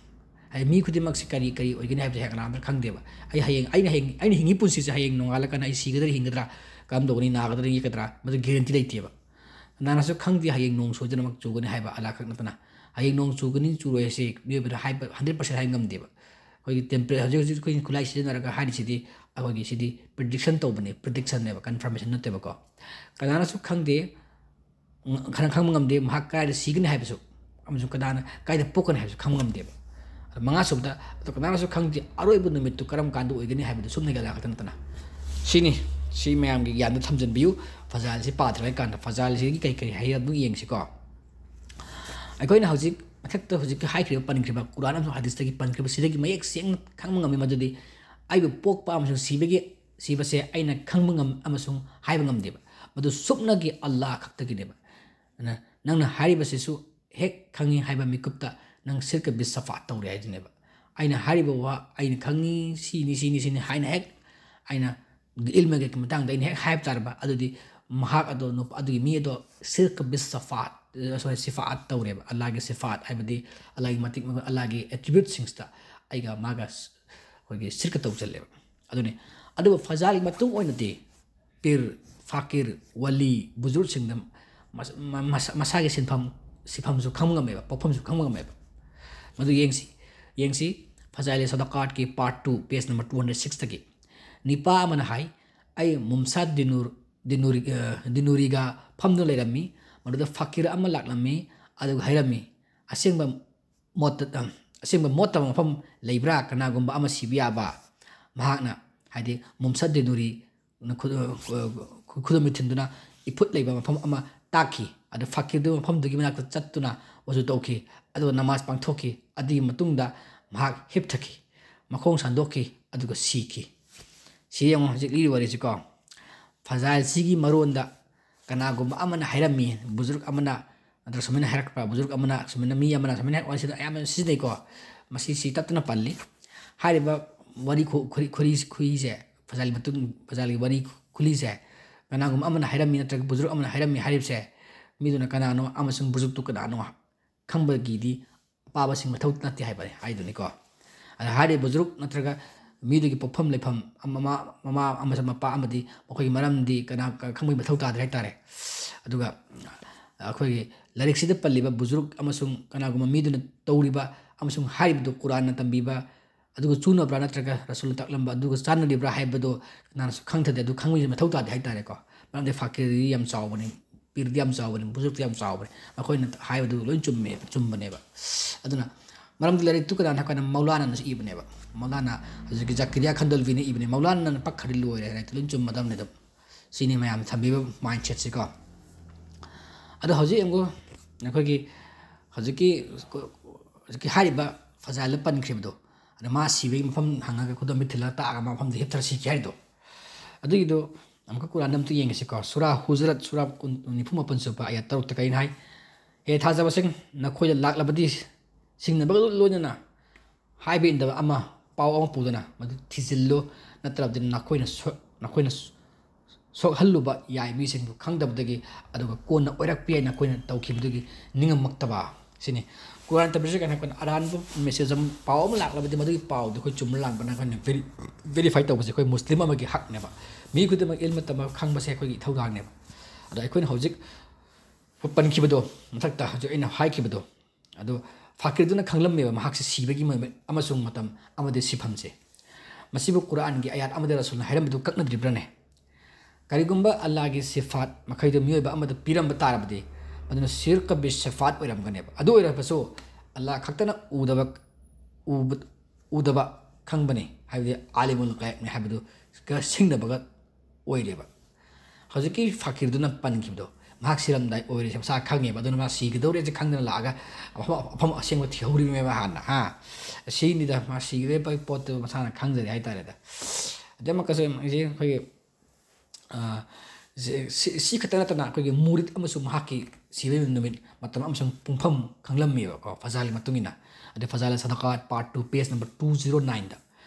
ꯍꯥꯏꯗꯤ ꯃꯤ ꯈꯨꯗꯤꯡꯃꯛꯁꯤ ꯀꯔꯤ, ꯀꯔꯤ ꯑꯣꯏꯒꯅꯤ ꯍꯥꯏꯕꯁꯤ ꯍꯌꯦꯡ ꯀꯅꯥꯝꯇ ꯈꯪꯗꯦꯕ꯫ ꯑꯩ ꯍꯌꯦꯡ, ꯑꯩꯅ ꯍꯌꯦꯡ, ꯑꯩꯅ ꯍꯤꯡꯉꯤ ꯄꯨꯟꯁꯤꯁꯦ ꯍꯌꯦꯡ ꯅꯣꯡꯉꯥꯜꯂꯀꯥꯟꯗ ꯑꯩ ꯁꯤꯒꯗ꯭ꯔꯥ, ꯍꯤꯡꯒꯗ꯭ꯔꯥ, ꯀꯔꯝ ꯇꯧꯒꯅꯤ, ꯅꯥꯒꯗ꯭ꯔꯥ, ꯌꯦꯛꯀꯗ꯭ꯔꯥ, ꯃꯗꯨ guarantee ꯂꯩꯇꯦꯕ꯫ ꯀꯅꯥꯅꯁꯨ ꯈꯪꯗꯦ ꯍꯌꯦꯡ ꯅꯣꯡ ꯁꯣꯏꯗꯅꯃꯛ ꯆꯨꯒꯅꯤ ꯍꯥꯏꯕ ꯑꯜꯂꯥꯍ ꯈꯛ ꯅꯠꯇꯅ꯫ ꯍꯌꯦꯡ ꯅꯣꯡ ꯆꯨꯒꯅꯤ ꯆꯨꯔꯣꯏ ꯍꯥꯏꯁꯤ ꯃꯤꯑꯣꯏꯕꯗ ꯍꯥꯏꯕ ꯍꯟꯗ꯭ꯔꯦꯠ ꯄꯥꯔꯁꯦꯟ ꯍꯥꯏꯕ ꯉꯝꯗꯦꯕ꯫ ꯑꯩꯈꯣꯏꯒꯤ ꯇꯦꯝꯄꯔꯦ ꯍꯧꯖꯤꯛ ꯍꯧꯖꯤꯛ ꯑꯩꯈꯣꯏꯅ ꯈꯨꯠꯂꯥꯏ ꯁꯤꯖꯤꯟꯅꯔꯒ ꯍꯥꯏꯔꯤꯁꯤꯗꯤ ꯑꯩꯈꯣꯏꯒꯤ ꯁꯤꯗꯤ ꯄ꯭ꯔꯤꯗꯤꯛꯁꯟ ꯇꯧꯕꯅꯦ, ꯄ꯭ꯔꯤꯗꯤꯛꯁꯟꯅꯦꯕ, ꯀꯟꯐꯔꯃꯦꯁꯟ ꯅꯠꯇꯦꯕꯀꯣ꯫ ꯀꯅꯥꯅꯁꯨ ꯈꯪꯗꯦ, ꯈꯔ ꯈꯪꯕ ꯉꯝꯗꯦ ꯃꯍꯥꯛ ꯀꯗꯥꯏꯗ ꯁꯤꯒꯅꯤ ꯍꯥꯏꯕꯁꯨ, ꯑꯃꯁꯨꯡ ꯀꯅꯥꯅ ꯀꯗꯥꯏꯗ ꯄꯣꯛꯀꯅꯤ ꯍꯥꯏꯕꯁꯨ ꯈꯪꯕ ꯉꯝꯗꯦꯕ꯫ ꯑꯗꯣ ꯃꯉꯥꯁꯨꯕꯗ, ꯑꯗꯣ ꯀꯅꯥꯅꯁꯨ ꯈꯪꯗꯦ ꯑꯔꯣꯏꯕ ꯅꯨꯃꯤꯠꯇꯨ ꯀꯔꯝ ꯀꯥꯟꯗ ꯑꯣꯏꯒꯅꯤ ꯍꯥꯏꯕꯗꯨ ꯁꯨꯞꯅꯒꯤ ꯑꯜꯂꯥꯍ ꯈꯛꯇ ꯅꯠꯇꯅ꯫ ꯁꯤꯅꯤ, ꯁꯤ ꯃꯌꯥꯝꯒꯤ ꯒ꯭ꯌꯥꯟꯗ ꯊꯝꯖꯤꯟꯕꯤꯌꯨ꯫ ꯐꯖꯥꯏꯜꯁꯤ ꯄꯥꯗ꯭ꯔꯤꯉꯩ ꯀꯥꯟꯗ ꯐꯖꯥꯏꯜꯁꯤꯒꯤ ꯀꯩ ꯀꯔꯤ ꯍꯥꯏ ꯑꯗꯨ ꯌꯦꯡꯁꯤꯀꯣ꯫ ꯑꯩꯈꯣꯏꯅ ꯍꯧꯖꯤꯛ ꯃꯊꯛꯇ ꯍꯧꯖꯤꯛꯀꯤ ꯍꯥꯏꯈ꯭ꯔꯤꯕ, ꯄꯟꯈ꯭ꯔꯤꯕ ꯀꯨꯔꯥꯟ ꯑꯃꯁꯨꯡ ꯍꯗꯤꯁꯇꯒꯤ ꯄꯟꯈ꯭ꯔꯤꯕ ꯁꯤꯗꯒꯤ ꯃꯌꯦꯛ ꯁꯦꯡꯅ ꯈꯪꯕ ꯉꯝꯃꯤ ꯃꯗꯨꯗꯤ ꯑꯩꯕꯨ ꯄꯣꯛꯄ ꯑꯃꯁꯨꯡ ꯁꯤꯕꯒꯤ, ꯁꯤꯕꯁꯦ ꯑꯩꯅ ꯈꯪꯕ ꯉꯝ ꯑꯃꯁꯨꯡ ꯍꯥꯏꯕ ꯉꯝꯗꯦꯕ꯫ ꯃꯗꯨ ꯁꯨꯞꯅꯒꯤ ꯑꯜꯂꯥꯍ ꯈꯛꯇꯒꯤꯅꯦꯕ꯫ ꯑꯗꯨꯅ ꯅꯪꯅ ꯍꯥꯏꯔꯤꯕꯁꯤꯁꯨ ꯍꯦꯛ ꯈꯪꯉꯤ ꯍꯥꯏꯕ ꯃꯤꯀꯨꯞꯇ ꯅꯪ ꯁꯤꯔꯀ ꯕꯤ ꯁꯐꯥꯠ ꯇꯧꯔꯦ ꯍꯥꯏꯗꯨꯅꯦꯕ꯫ ꯑꯩꯅ ꯍꯥꯏꯔꯤꯕ ꯋꯥ, "ꯑꯩꯅ ꯈꯪꯉꯤ, ꯁꯤꯅꯤ, ꯁꯤꯅꯤ, ꯁꯤꯅꯤ" ꯍꯥꯏꯅ ꯍꯦꯛ ꯑꯩꯅ ꯏꯜꯃꯒꯤ ꯃꯇꯥꯡꯗ ꯑꯩꯅ ꯍꯦꯛ ꯍꯥꯏꯕ ꯇꯥꯔꯕ, ꯑꯗꯨꯗꯤ ꯃꯍꯥꯛ ꯑꯗꯣ ꯅꯨꯄꯥ, ꯑꯗꯨꯒꯤ ꯃꯤ ꯑꯗꯣ ꯁꯤꯔꯀ ꯕꯤ ꯁꯐꯥꯠ, ꯁꯣꯔꯤ, ꯁꯤꯐꯥꯠ ꯇꯧꯔꯦꯕ꯫ ꯑꯜꯂꯥꯍꯒꯤ ꯁꯤꯐꯥꯠ ꯍꯥꯏꯕꯗꯤ ꯑꯜꯂꯥꯍꯒꯤ ꯃꯇꯤꯛ ꯃꯒꯨꯟ, ꯑꯜꯂꯥꯍꯒꯤ ꯑꯦꯇ꯭ꯔꯤꯕ꯭ꯌꯨꯠꯁꯤꯡꯁꯤꯗ ꯑꯩꯒ ꯃꯥꯒ ꯁ-, ꯑꯩꯈꯣꯏꯒꯤ ꯁꯤꯔꯀ ꯇꯧꯁꯤꯜꯂꯦꯕ꯫ ꯑꯗꯨꯅꯤ꯫ ꯑꯗꯨꯕꯨ ꯐꯖꯥꯏꯜꯒꯤ ꯃꯇꯨꯡ ꯑꯣꯏꯅꯗꯤ ꯄꯤꯔ, ꯐꯥꯀꯤꯔ, ꯋꯥꯂꯤ, ꯕꯨꯖꯨꯔꯠꯁꯤꯡꯗ ꯃꯁ-, ꯃ-, ꯃꯁꯥ-, ꯃꯁꯥꯒꯤ ꯁꯤꯟꯐꯝ, ꯁꯤꯐꯝꯁꯨ ꯈꯪꯕ ꯉꯝꯃꯦꯕ, ꯄꯣꯛꯐꯝꯁꯨ ꯈꯪꯕ ꯉꯝꯃꯦꯕ꯫ ꯃꯗꯨ ꯌꯦꯡꯁꯤ, ꯌꯦꯡꯁꯤ꯫ ꯐꯖꯥꯏꯂꯦ ꯁꯗꯀꯥꯠꯀꯤ part two, page number two hundred ꯁꯤꯛꯁꯇꯒꯤ꯫ ꯅꯤꯄꯥ ꯑꯃꯅ ꯍꯥꯏ, "ꯑꯩ ꯃꯨꯝꯁꯥꯗ ꯗꯤꯅꯨꯔ, ꯗꯤꯅꯨꯔꯤ-, ꯑ, ꯗꯤꯅꯨꯔꯤꯒ ꯐꯝꯗꯨꯅ ꯂꯩꯔꯝꯃꯤ꯫ ꯃꯗꯨꯗ ꯐꯀꯤꯔ ꯑꯃ ꯂꯥꯛꯂꯝꯃꯤ, ꯑꯗꯨꯒ ꯍꯥꯏꯔꯝꯃꯤ, 'ꯑꯁꯦꯡꯕ ꯃꯣꯠꯇ-, ꯑ, ꯑꯁꯦꯡꯕ ꯃꯣꯠꯇꯕ ꯃꯐꯝ ꯂꯩꯕ꯭ꯔꯥ? ꯀꯅꯥꯒꯨꯝꯕ ꯑꯃ ꯁꯤꯕ ꯌꯥꯕ?'" ꯃꯍꯥꯛꯅ, ꯍꯥꯏꯗꯤ ꯃꯨꯝꯁꯥꯗ ꯗꯤꯅꯨꯔꯤ ꯈꯨ-, ꯈꯨ-, ꯈꯨꯗꯣꯝꯕꯤ ꯊꯤꯟꯗꯨꯅ ꯏꯐꯨꯠ ꯂꯩꯕ ꯃꯐꯝ ꯑꯃ ꯇꯥꯛꯈꯤ꯫ ꯑꯗꯨ ꯐꯀꯤꯔꯗꯨ ꯃꯐꯝꯗꯨꯒꯤ ꯃꯅꯥꯛꯇ ꯆꯠꯇꯨꯅ ꯋꯖꯨ ꯇꯧꯈꯤ꯫ ꯑꯗꯨꯒ ꯅꯃꯥꯖ ꯄꯥꯡꯊꯣꯛꯈꯤ꯫ ꯑꯗꯨꯒꯤ ꯃꯇꯨꯡꯗ ꯃꯍꯥꯛ ꯍꯤꯞꯊꯈꯤ, ꯃꯈꯣꯡ ꯁꯥꯟꯗꯣꯛꯈꯤ, ꯑꯗꯨꯒ ꯁꯤꯈꯤ꯫ ꯁꯤ ꯌꯦꯡꯉꯣ, ꯍꯧꯖꯤꯛ ꯂꯤꯔꯤꯕ ꯋꯥꯔꯤꯁꯤꯀꯣ꯫ ꯐꯖꯥꯏꯜꯁꯤꯒꯤ ꯃꯔꯣꯟꯗ ꯀꯅꯥꯒꯨꯝꯕ ꯑꯃꯅ ꯍꯥꯏꯔꯝꯃꯤ, ꯕꯨꯖꯨꯔꯛ ꯑꯃꯅ, ꯅꯠꯇ꯭ꯔꯒ ꯁꯨꯃꯥꯏꯅ ꯍꯥꯏꯔꯛꯄ, ꯕꯨꯖꯨꯔꯛ ꯑꯃꯅ, ꯁꯨꯃꯥꯏꯅ ꯃꯤ ꯑꯃꯅ ꯁꯨꯃꯥꯏꯅ ꯍꯥꯏꯔꯛꯄ ꯋꯥꯔꯤꯁꯤꯗ ꯑꯌꯥꯝꯕꯅ ꯁꯤꯖꯤꯟꯅꯩꯀꯣ꯫ ꯃꯁꯤ ꯁꯤ ꯇꯠꯇꯅ ꯄꯜꯂꯤ꯫ ꯍꯥꯏꯔꯤꯕ ꯋꯥꯔꯤ ꯈꯨ-, ꯈꯨꯔꯤ-, ꯈꯨꯔꯤ-, ꯈꯨꯔꯤꯁꯦ, ꯐꯖꯥꯏꯜꯒꯤ ꯃꯇꯨꯡ, ꯐꯖꯥꯏꯜꯒꯤ ꯋꯥꯔꯤ ꯈꯨꯂꯤꯁꯦ ꯀꯅꯥꯒꯨꯝꯕ ꯑꯃꯅ ꯍꯥꯏꯔꯝꯃꯤ ꯅꯠꯇ꯭ꯔꯒ ꯕꯨꯖꯨꯔꯛ ꯑꯃꯅ ꯍꯥꯏꯔꯝꯃꯤ ꯍꯥꯏꯔꯤꯕꯁꯦ ꯃꯤꯗꯨꯅ ꯀꯅꯥꯅꯣ ꯑꯃꯁꯨꯡ ꯕꯨꯖꯨꯔꯛꯇꯨ ꯀꯅꯥꯅꯣ ꯈꯪꯕꯒꯤꯗꯤ ꯑꯄꯥꯕꯁꯤꯡ ꯃꯊꯧ ꯅꯠꯇꯦ ꯍꯥꯏꯕꯅꯤ, ꯍꯥꯏꯗꯨꯅꯤꯀꯣ꯫ ꯑꯗ ꯍꯥꯏꯔꯤꯕ ꯕꯨꯖꯨꯔꯛ ꯅꯠꯇ꯭ꯔꯒ ꯃꯤꯗꯨꯒꯤ ꯄꯣꯛꯐꯝ ꯂꯩꯐꯝ, ꯃꯃꯥ, ꯃꯃꯥ ꯑꯃꯁꯨꯡ ꯃꯄꯥ ꯑꯃꯗꯤ ꯃꯈꯣꯏꯒꯤ ꯃꯔꯝꯗꯤ ꯀꯅꯥ ꯈꯪꯕꯒꯤ ꯃꯊꯧ ꯇꯥꯗ꯭ꯔꯦ ꯍꯥꯏꯇꯥꯔꯦ꯫ ꯑꯗꯨꯒ ꯑꯩꯈꯣꯏꯒꯤ ꯂꯥꯏꯔꯤꯛꯁꯤꯗ ꯄꯜꯂꯤꯕ ꯕꯨꯖꯨꯔꯨꯛ ꯑꯃꯁꯨꯡ ꯀꯅꯥꯒꯨꯝꯕ ꯃꯤꯗꯨꯅ ꯇꯧꯔꯤꯕ ꯑꯃꯁꯨꯡ ꯍꯥꯏꯔꯤꯕꯗꯨ ꯀꯨꯔꯥꯟꯅ ꯇꯝꯕꯤꯕ ꯑꯗꯨꯒ ꯆꯨꯅꯕ꯭ꯔꯥ ꯅꯠꯇ꯭ꯔꯒ ꯔꯁꯨꯜꯅ ꯇꯥꯛꯂꯝꯕ ꯑꯗꯨꯒ ꯆꯥꯟꯅꯔꯤꯕ꯭ꯔꯥ ꯍꯥꯏꯕꯗꯨ ꯀꯅꯥꯅꯁꯨ ꯈꯪꯊꯗꯦ꯫ ꯑꯗꯨ ꯈꯪꯕꯒꯤ ꯃꯊꯧ ꯇꯥꯗꯦ ꯍꯥꯏꯇꯥꯔꯦꯀꯣ꯫ ꯃꯔꯝꯗꯤ ꯐꯀꯤꯔꯗꯤ ꯌꯥꯝ ꯆꯥꯎꯕꯅꯤ, ꯄꯤꯔꯗꯤ ꯌꯥꯝ ꯆꯥꯎꯕꯅꯤ, ꯕꯨꯖꯨꯔꯨꯛꯇꯤ ꯌꯥꯝ ꯆꯥꯎꯕꯅꯤ, ꯃꯈꯣꯏꯅ ꯍꯥꯏꯕꯗꯨ ꯂꯣꯏ ꯆꯨꯝꯃꯦ, ꯆꯨꯝꯕꯅꯦꯕ꯫ ꯑꯗꯨꯅ ꯃꯔꯝꯗꯤ ꯂꯥꯏꯔꯤꯛꯇꯨ ꯀꯅꯥꯅ ꯍꯥꯏꯔ ꯀꯥꯟꯗ ꯃꯧꯂꯥꯅꯥꯅꯁꯨ ꯏꯕꯅꯦꯕ꯫ ꯃꯧꯂꯥꯅꯥ ꯍꯧꯖꯤꯛꯀꯤ ꯖꯀꯤꯔꯤꯌꯥ ꯈꯟꯗꯣꯜꯕꯤꯅ ꯏꯕꯅꯦ꯫ ꯃꯧꯂꯥꯅꯥꯅ ꯄꯛꯈ꯭ꯔꯗꯤ ꯂꯣꯏꯔꯦ, ꯂꯥꯏꯔꯤꯛꯇꯨ ꯂꯣꯏ ꯆꯨꯝꯃꯗꯕꯅꯤ ꯑꯗꯨꯝ꯫ ꯁꯤꯅꯤ ꯃꯌꯥꯝ ꯊꯝꯕꯤꯕ mindsetꯁꯦꯀꯣ꯫ ꯑꯗꯣ ꯍꯧꯖꯤꯛ ꯑꯃꯨꯛ ꯑꯩꯈꯣꯏꯒꯤ ꯍꯧꯖꯤꯛꯀꯤ, ꯍꯧꯖꯤꯛꯀꯤ ꯍꯥꯏꯔꯤꯕ ꯐꯖꯥꯏꯜꯗ ꯄꯟꯈ꯭ꯔꯤꯕꯗꯣ, ꯑꯗ ꯃꯥ ꯁꯤꯕꯒꯤ ꯃꯐꯝ ꯍꯪꯉꯒ ꯈꯨꯗꯣꯝ ꯃꯤꯠ ꯊꯤꯜꯂꯒ ꯇꯥꯛꯑꯒ ꯃꯐꯝꯗ ꯍꯤꯞꯊꯔ ꯁꯤꯈꯤ ꯍꯥꯏꯔꯤꯗꯣ, ꯑꯗꯨꯒꯤꯗꯣ ꯑꯃꯨꯛꯀ ꯀꯨꯔꯥꯟꯗ ꯑꯝꯇ ꯌꯦꯡꯉꯁꯤꯀꯣ꯫ ꯁꯨꯔꯥ ꯍꯨꯖꯔꯠ, ꯁꯨꯔꯥ ꯀꯨꯟ, ꯅꯤꯐꯨ ꯃꯥꯄꯟ ꯁꯨꯕ ꯑꯌꯥꯠ ꯇꯔꯨꯛꯇ ꯀꯔꯤꯅ ꯍꯥꯏ? "ꯍꯦ ꯊꯥꯖꯕꯁꯤꯡ, ꯅꯈꯣꯏꯗ ꯂꯥꯛꯂꯕꯗꯤ ꯁꯤꯡꯅꯕꯒ ꯂꯣꯏꯅꯅ ꯍꯥꯏꯕ ꯏꯟꯗꯕ ꯑꯃ, ꯄꯥꯎ ꯑꯃ ꯄꯨꯗꯨꯅ ꯃꯗꯨ ꯊꯤꯖꯤꯜꯂꯨ, ꯅꯠꯇ꯭ꯔꯕꯗꯤ ꯅꯈꯣꯏꯅ ꯁꯣ-, ꯅꯈꯣꯏꯅ ꯁꯣꯛꯍꯜꯂꯨꯕ ꯌꯥꯏ ꯃꯤꯁꯤꯡꯕꯨ ꯈꯪꯗꯕꯗꯒꯤ, ꯑꯗꯨꯒ ꯀꯣꯟꯅ ꯑꯣꯏꯔꯛꯄ ꯌꯥꯏ ꯅꯈꯣꯏꯅ ꯇꯧꯈꯤꯕꯗꯨꯒꯤ ꯅꯤꯡꯉꯝꯃꯛꯇꯕ" ꯁꯤꯅꯤ꯫ ꯀꯨꯔꯥꯟ ꯇꯝꯕꯁꯤ ꯀꯩꯅꯣ ꯍꯥꯏꯔꯀꯥꯟꯗ ꯑꯔꯥꯟꯕ message ꯑꯃ, ꯄꯥꯎ ꯑꯃ ꯂꯥꯛꯂꯕꯗꯤ ꯃꯗꯨꯒꯤ ꯄꯥꯎꯗꯨ ꯑꯩꯈꯣꯏ ꯆꯨꯝꯕ꯭ꯔꯥ ꯂꯥꯟꯕ꯭ꯔꯥ ꯍꯥꯏꯅ veri-, verify ꯇꯧꯕꯁꯦ ꯑꯩꯈꯣꯏ ꯃꯨꯁꯂꯤꯝ ꯑꯃꯒꯤ ꯍꯛꯅꯦꯕ꯫ ꯃꯤ ꯈꯨꯗꯤꯡꯃꯛ ꯏꯜꯃ ꯇꯝꯕ ꯈꯪꯕꯁꯦ ꯑꯩꯈꯣꯏꯒꯤ ꯏꯊꯧꯗꯥꯡꯅꯦꯕ꯫ ꯑꯗꯣ ꯑꯩꯈꯣꯏꯅ ꯍꯧꯖꯤꯛ ꯄꯟꯈꯤꯕꯗꯣ, ꯃꯊꯛꯇ ꯍꯧꯖꯤꯛ ꯑꯩꯅ ꯍꯥꯏꯈꯤꯕꯗꯣ, ꯑꯗꯣ ꯐꯥꯀꯤꯔꯗꯨꯅ ꯈꯪꯂꯝꯃꯦꯕ ꯃꯍꯥꯛꯁꯦ ꯁꯤꯕꯒꯤ ꯃ-, ꯑꯃꯁꯨꯡ ꯃꯇꯝ ꯑꯃꯗꯤ ꯁꯤꯐꯝꯁꯦ꯫ ꯃꯁꯤꯕꯨ ꯀꯨꯔꯥꯟꯒꯤ ꯑꯌꯥꯠ ꯑꯃꯗ ꯔꯁꯨꯜꯅ ꯍꯥꯏꯔꯝꯕꯗꯨ ꯀꯛꯅꯗ꯭ꯔꯤꯕ꯭ꯔꯥꯅꯦ? ꯀꯔꯤꯒꯨꯝꯕ ꯑꯜꯂꯥꯍꯒꯤ ꯁꯤꯐꯥꯠ ꯃꯈꯩꯗꯨ ꯃꯤꯑꯣꯏꯕ ꯑꯃꯗ ꯄꯤꯔꯝꯕ ꯇꯥꯔꯕꯗꯤ, ꯃꯗꯨꯅ ꯁꯤꯔꯀ ꯕꯤ ꯁꯤꯐꯥꯠ ꯑꯣꯏꯔꯝꯒꯅꯦꯕ꯫ ꯑꯗꯨ ꯑꯣꯏꯔꯕꯁꯨ ꯑꯜꯂꯥꯍ ꯈꯛꯇꯅ ꯎꯗꯕ, ꯎꯕ-, ꯎꯗꯕ ꯈꯪꯕꯅꯤ, ꯍꯥꯏꯕꯗꯤ ꯑꯥꯂꯤꯃꯨꯜ ꯒꯥꯏꯕꯅꯤ ꯍꯥꯏꯕꯗꯨꯒ ꯁꯤꯡꯅꯕꯒ ꯑꯣꯏꯔꯦꯕ꯫ ꯍꯧꯖꯤꯛꯀꯤ ꯐꯀꯤꯔꯗꯨꯅ ꯄꯟꯈꯤꯕꯗꯣ, ꯃꯍꯥꯛ ꯁꯤꯔꯝꯗꯥꯏ ꯑꯣꯏꯔꯦꯁꯦ ꯃꯁꯥ ꯈꯪꯉꯦꯕ꯫ ꯑꯗꯨꯅ ꯃꯥ ꯁꯤꯒꯗꯧꯔꯦꯁꯦ ꯈꯪꯗꯅ ꯂꯥꯛꯑꯒ ꯃꯐꯝ, ꯃꯐꯝ ꯑꯁꯦꯡꯕ ꯊꯤꯍꯧꯔꯤꯕꯅꯦꯕ ꯍꯥꯟꯅ, ꯍꯥ? ꯁꯤꯅꯤꯗ, ꯃꯥ ꯁꯤꯒꯗꯧꯔꯤꯕ ꯄꯣꯠꯇꯨ ꯃꯁꯥꯅ ꯈꯪꯖꯔꯦ ꯍꯥꯏꯇꯥꯔꯦꯗ꯫ ꯑꯗꯩ ꯑꯃꯨꯛꯀꯁꯨ ꯌꯦꯡꯉꯨ, ꯍꯧꯖꯤꯛ ꯑꯩꯈꯣꯏꯒꯤ, ꯑ, ꯁꯤ, ꯁꯤ, ꯁꯤ ꯈꯛꯇ ꯅꯠꯇꯅ ꯑꯩꯈꯣꯏꯒꯤ ꯃꯨꯔꯤꯗ ꯑꯃꯁꯨ ꯃꯍꯥꯛꯀꯤ ꯁꯤꯕꯒꯤ ꯅꯨꯃꯤꯠ, ꯃꯇꯝ ꯑꯃꯁꯨꯡ ꯄꯨꯡꯐꯝ ꯈꯪꯂꯝꯃꯦꯕꯀꯣ, ꯐꯖꯥꯜꯒꯤ ꯃꯇꯨꯡ ꯏꯟꯅ꯫ ꯑꯗꯩ ꯐꯖꯥꯜ ꯁꯗꯀꯥꯠ part two, page number two zero nineꯗ꯫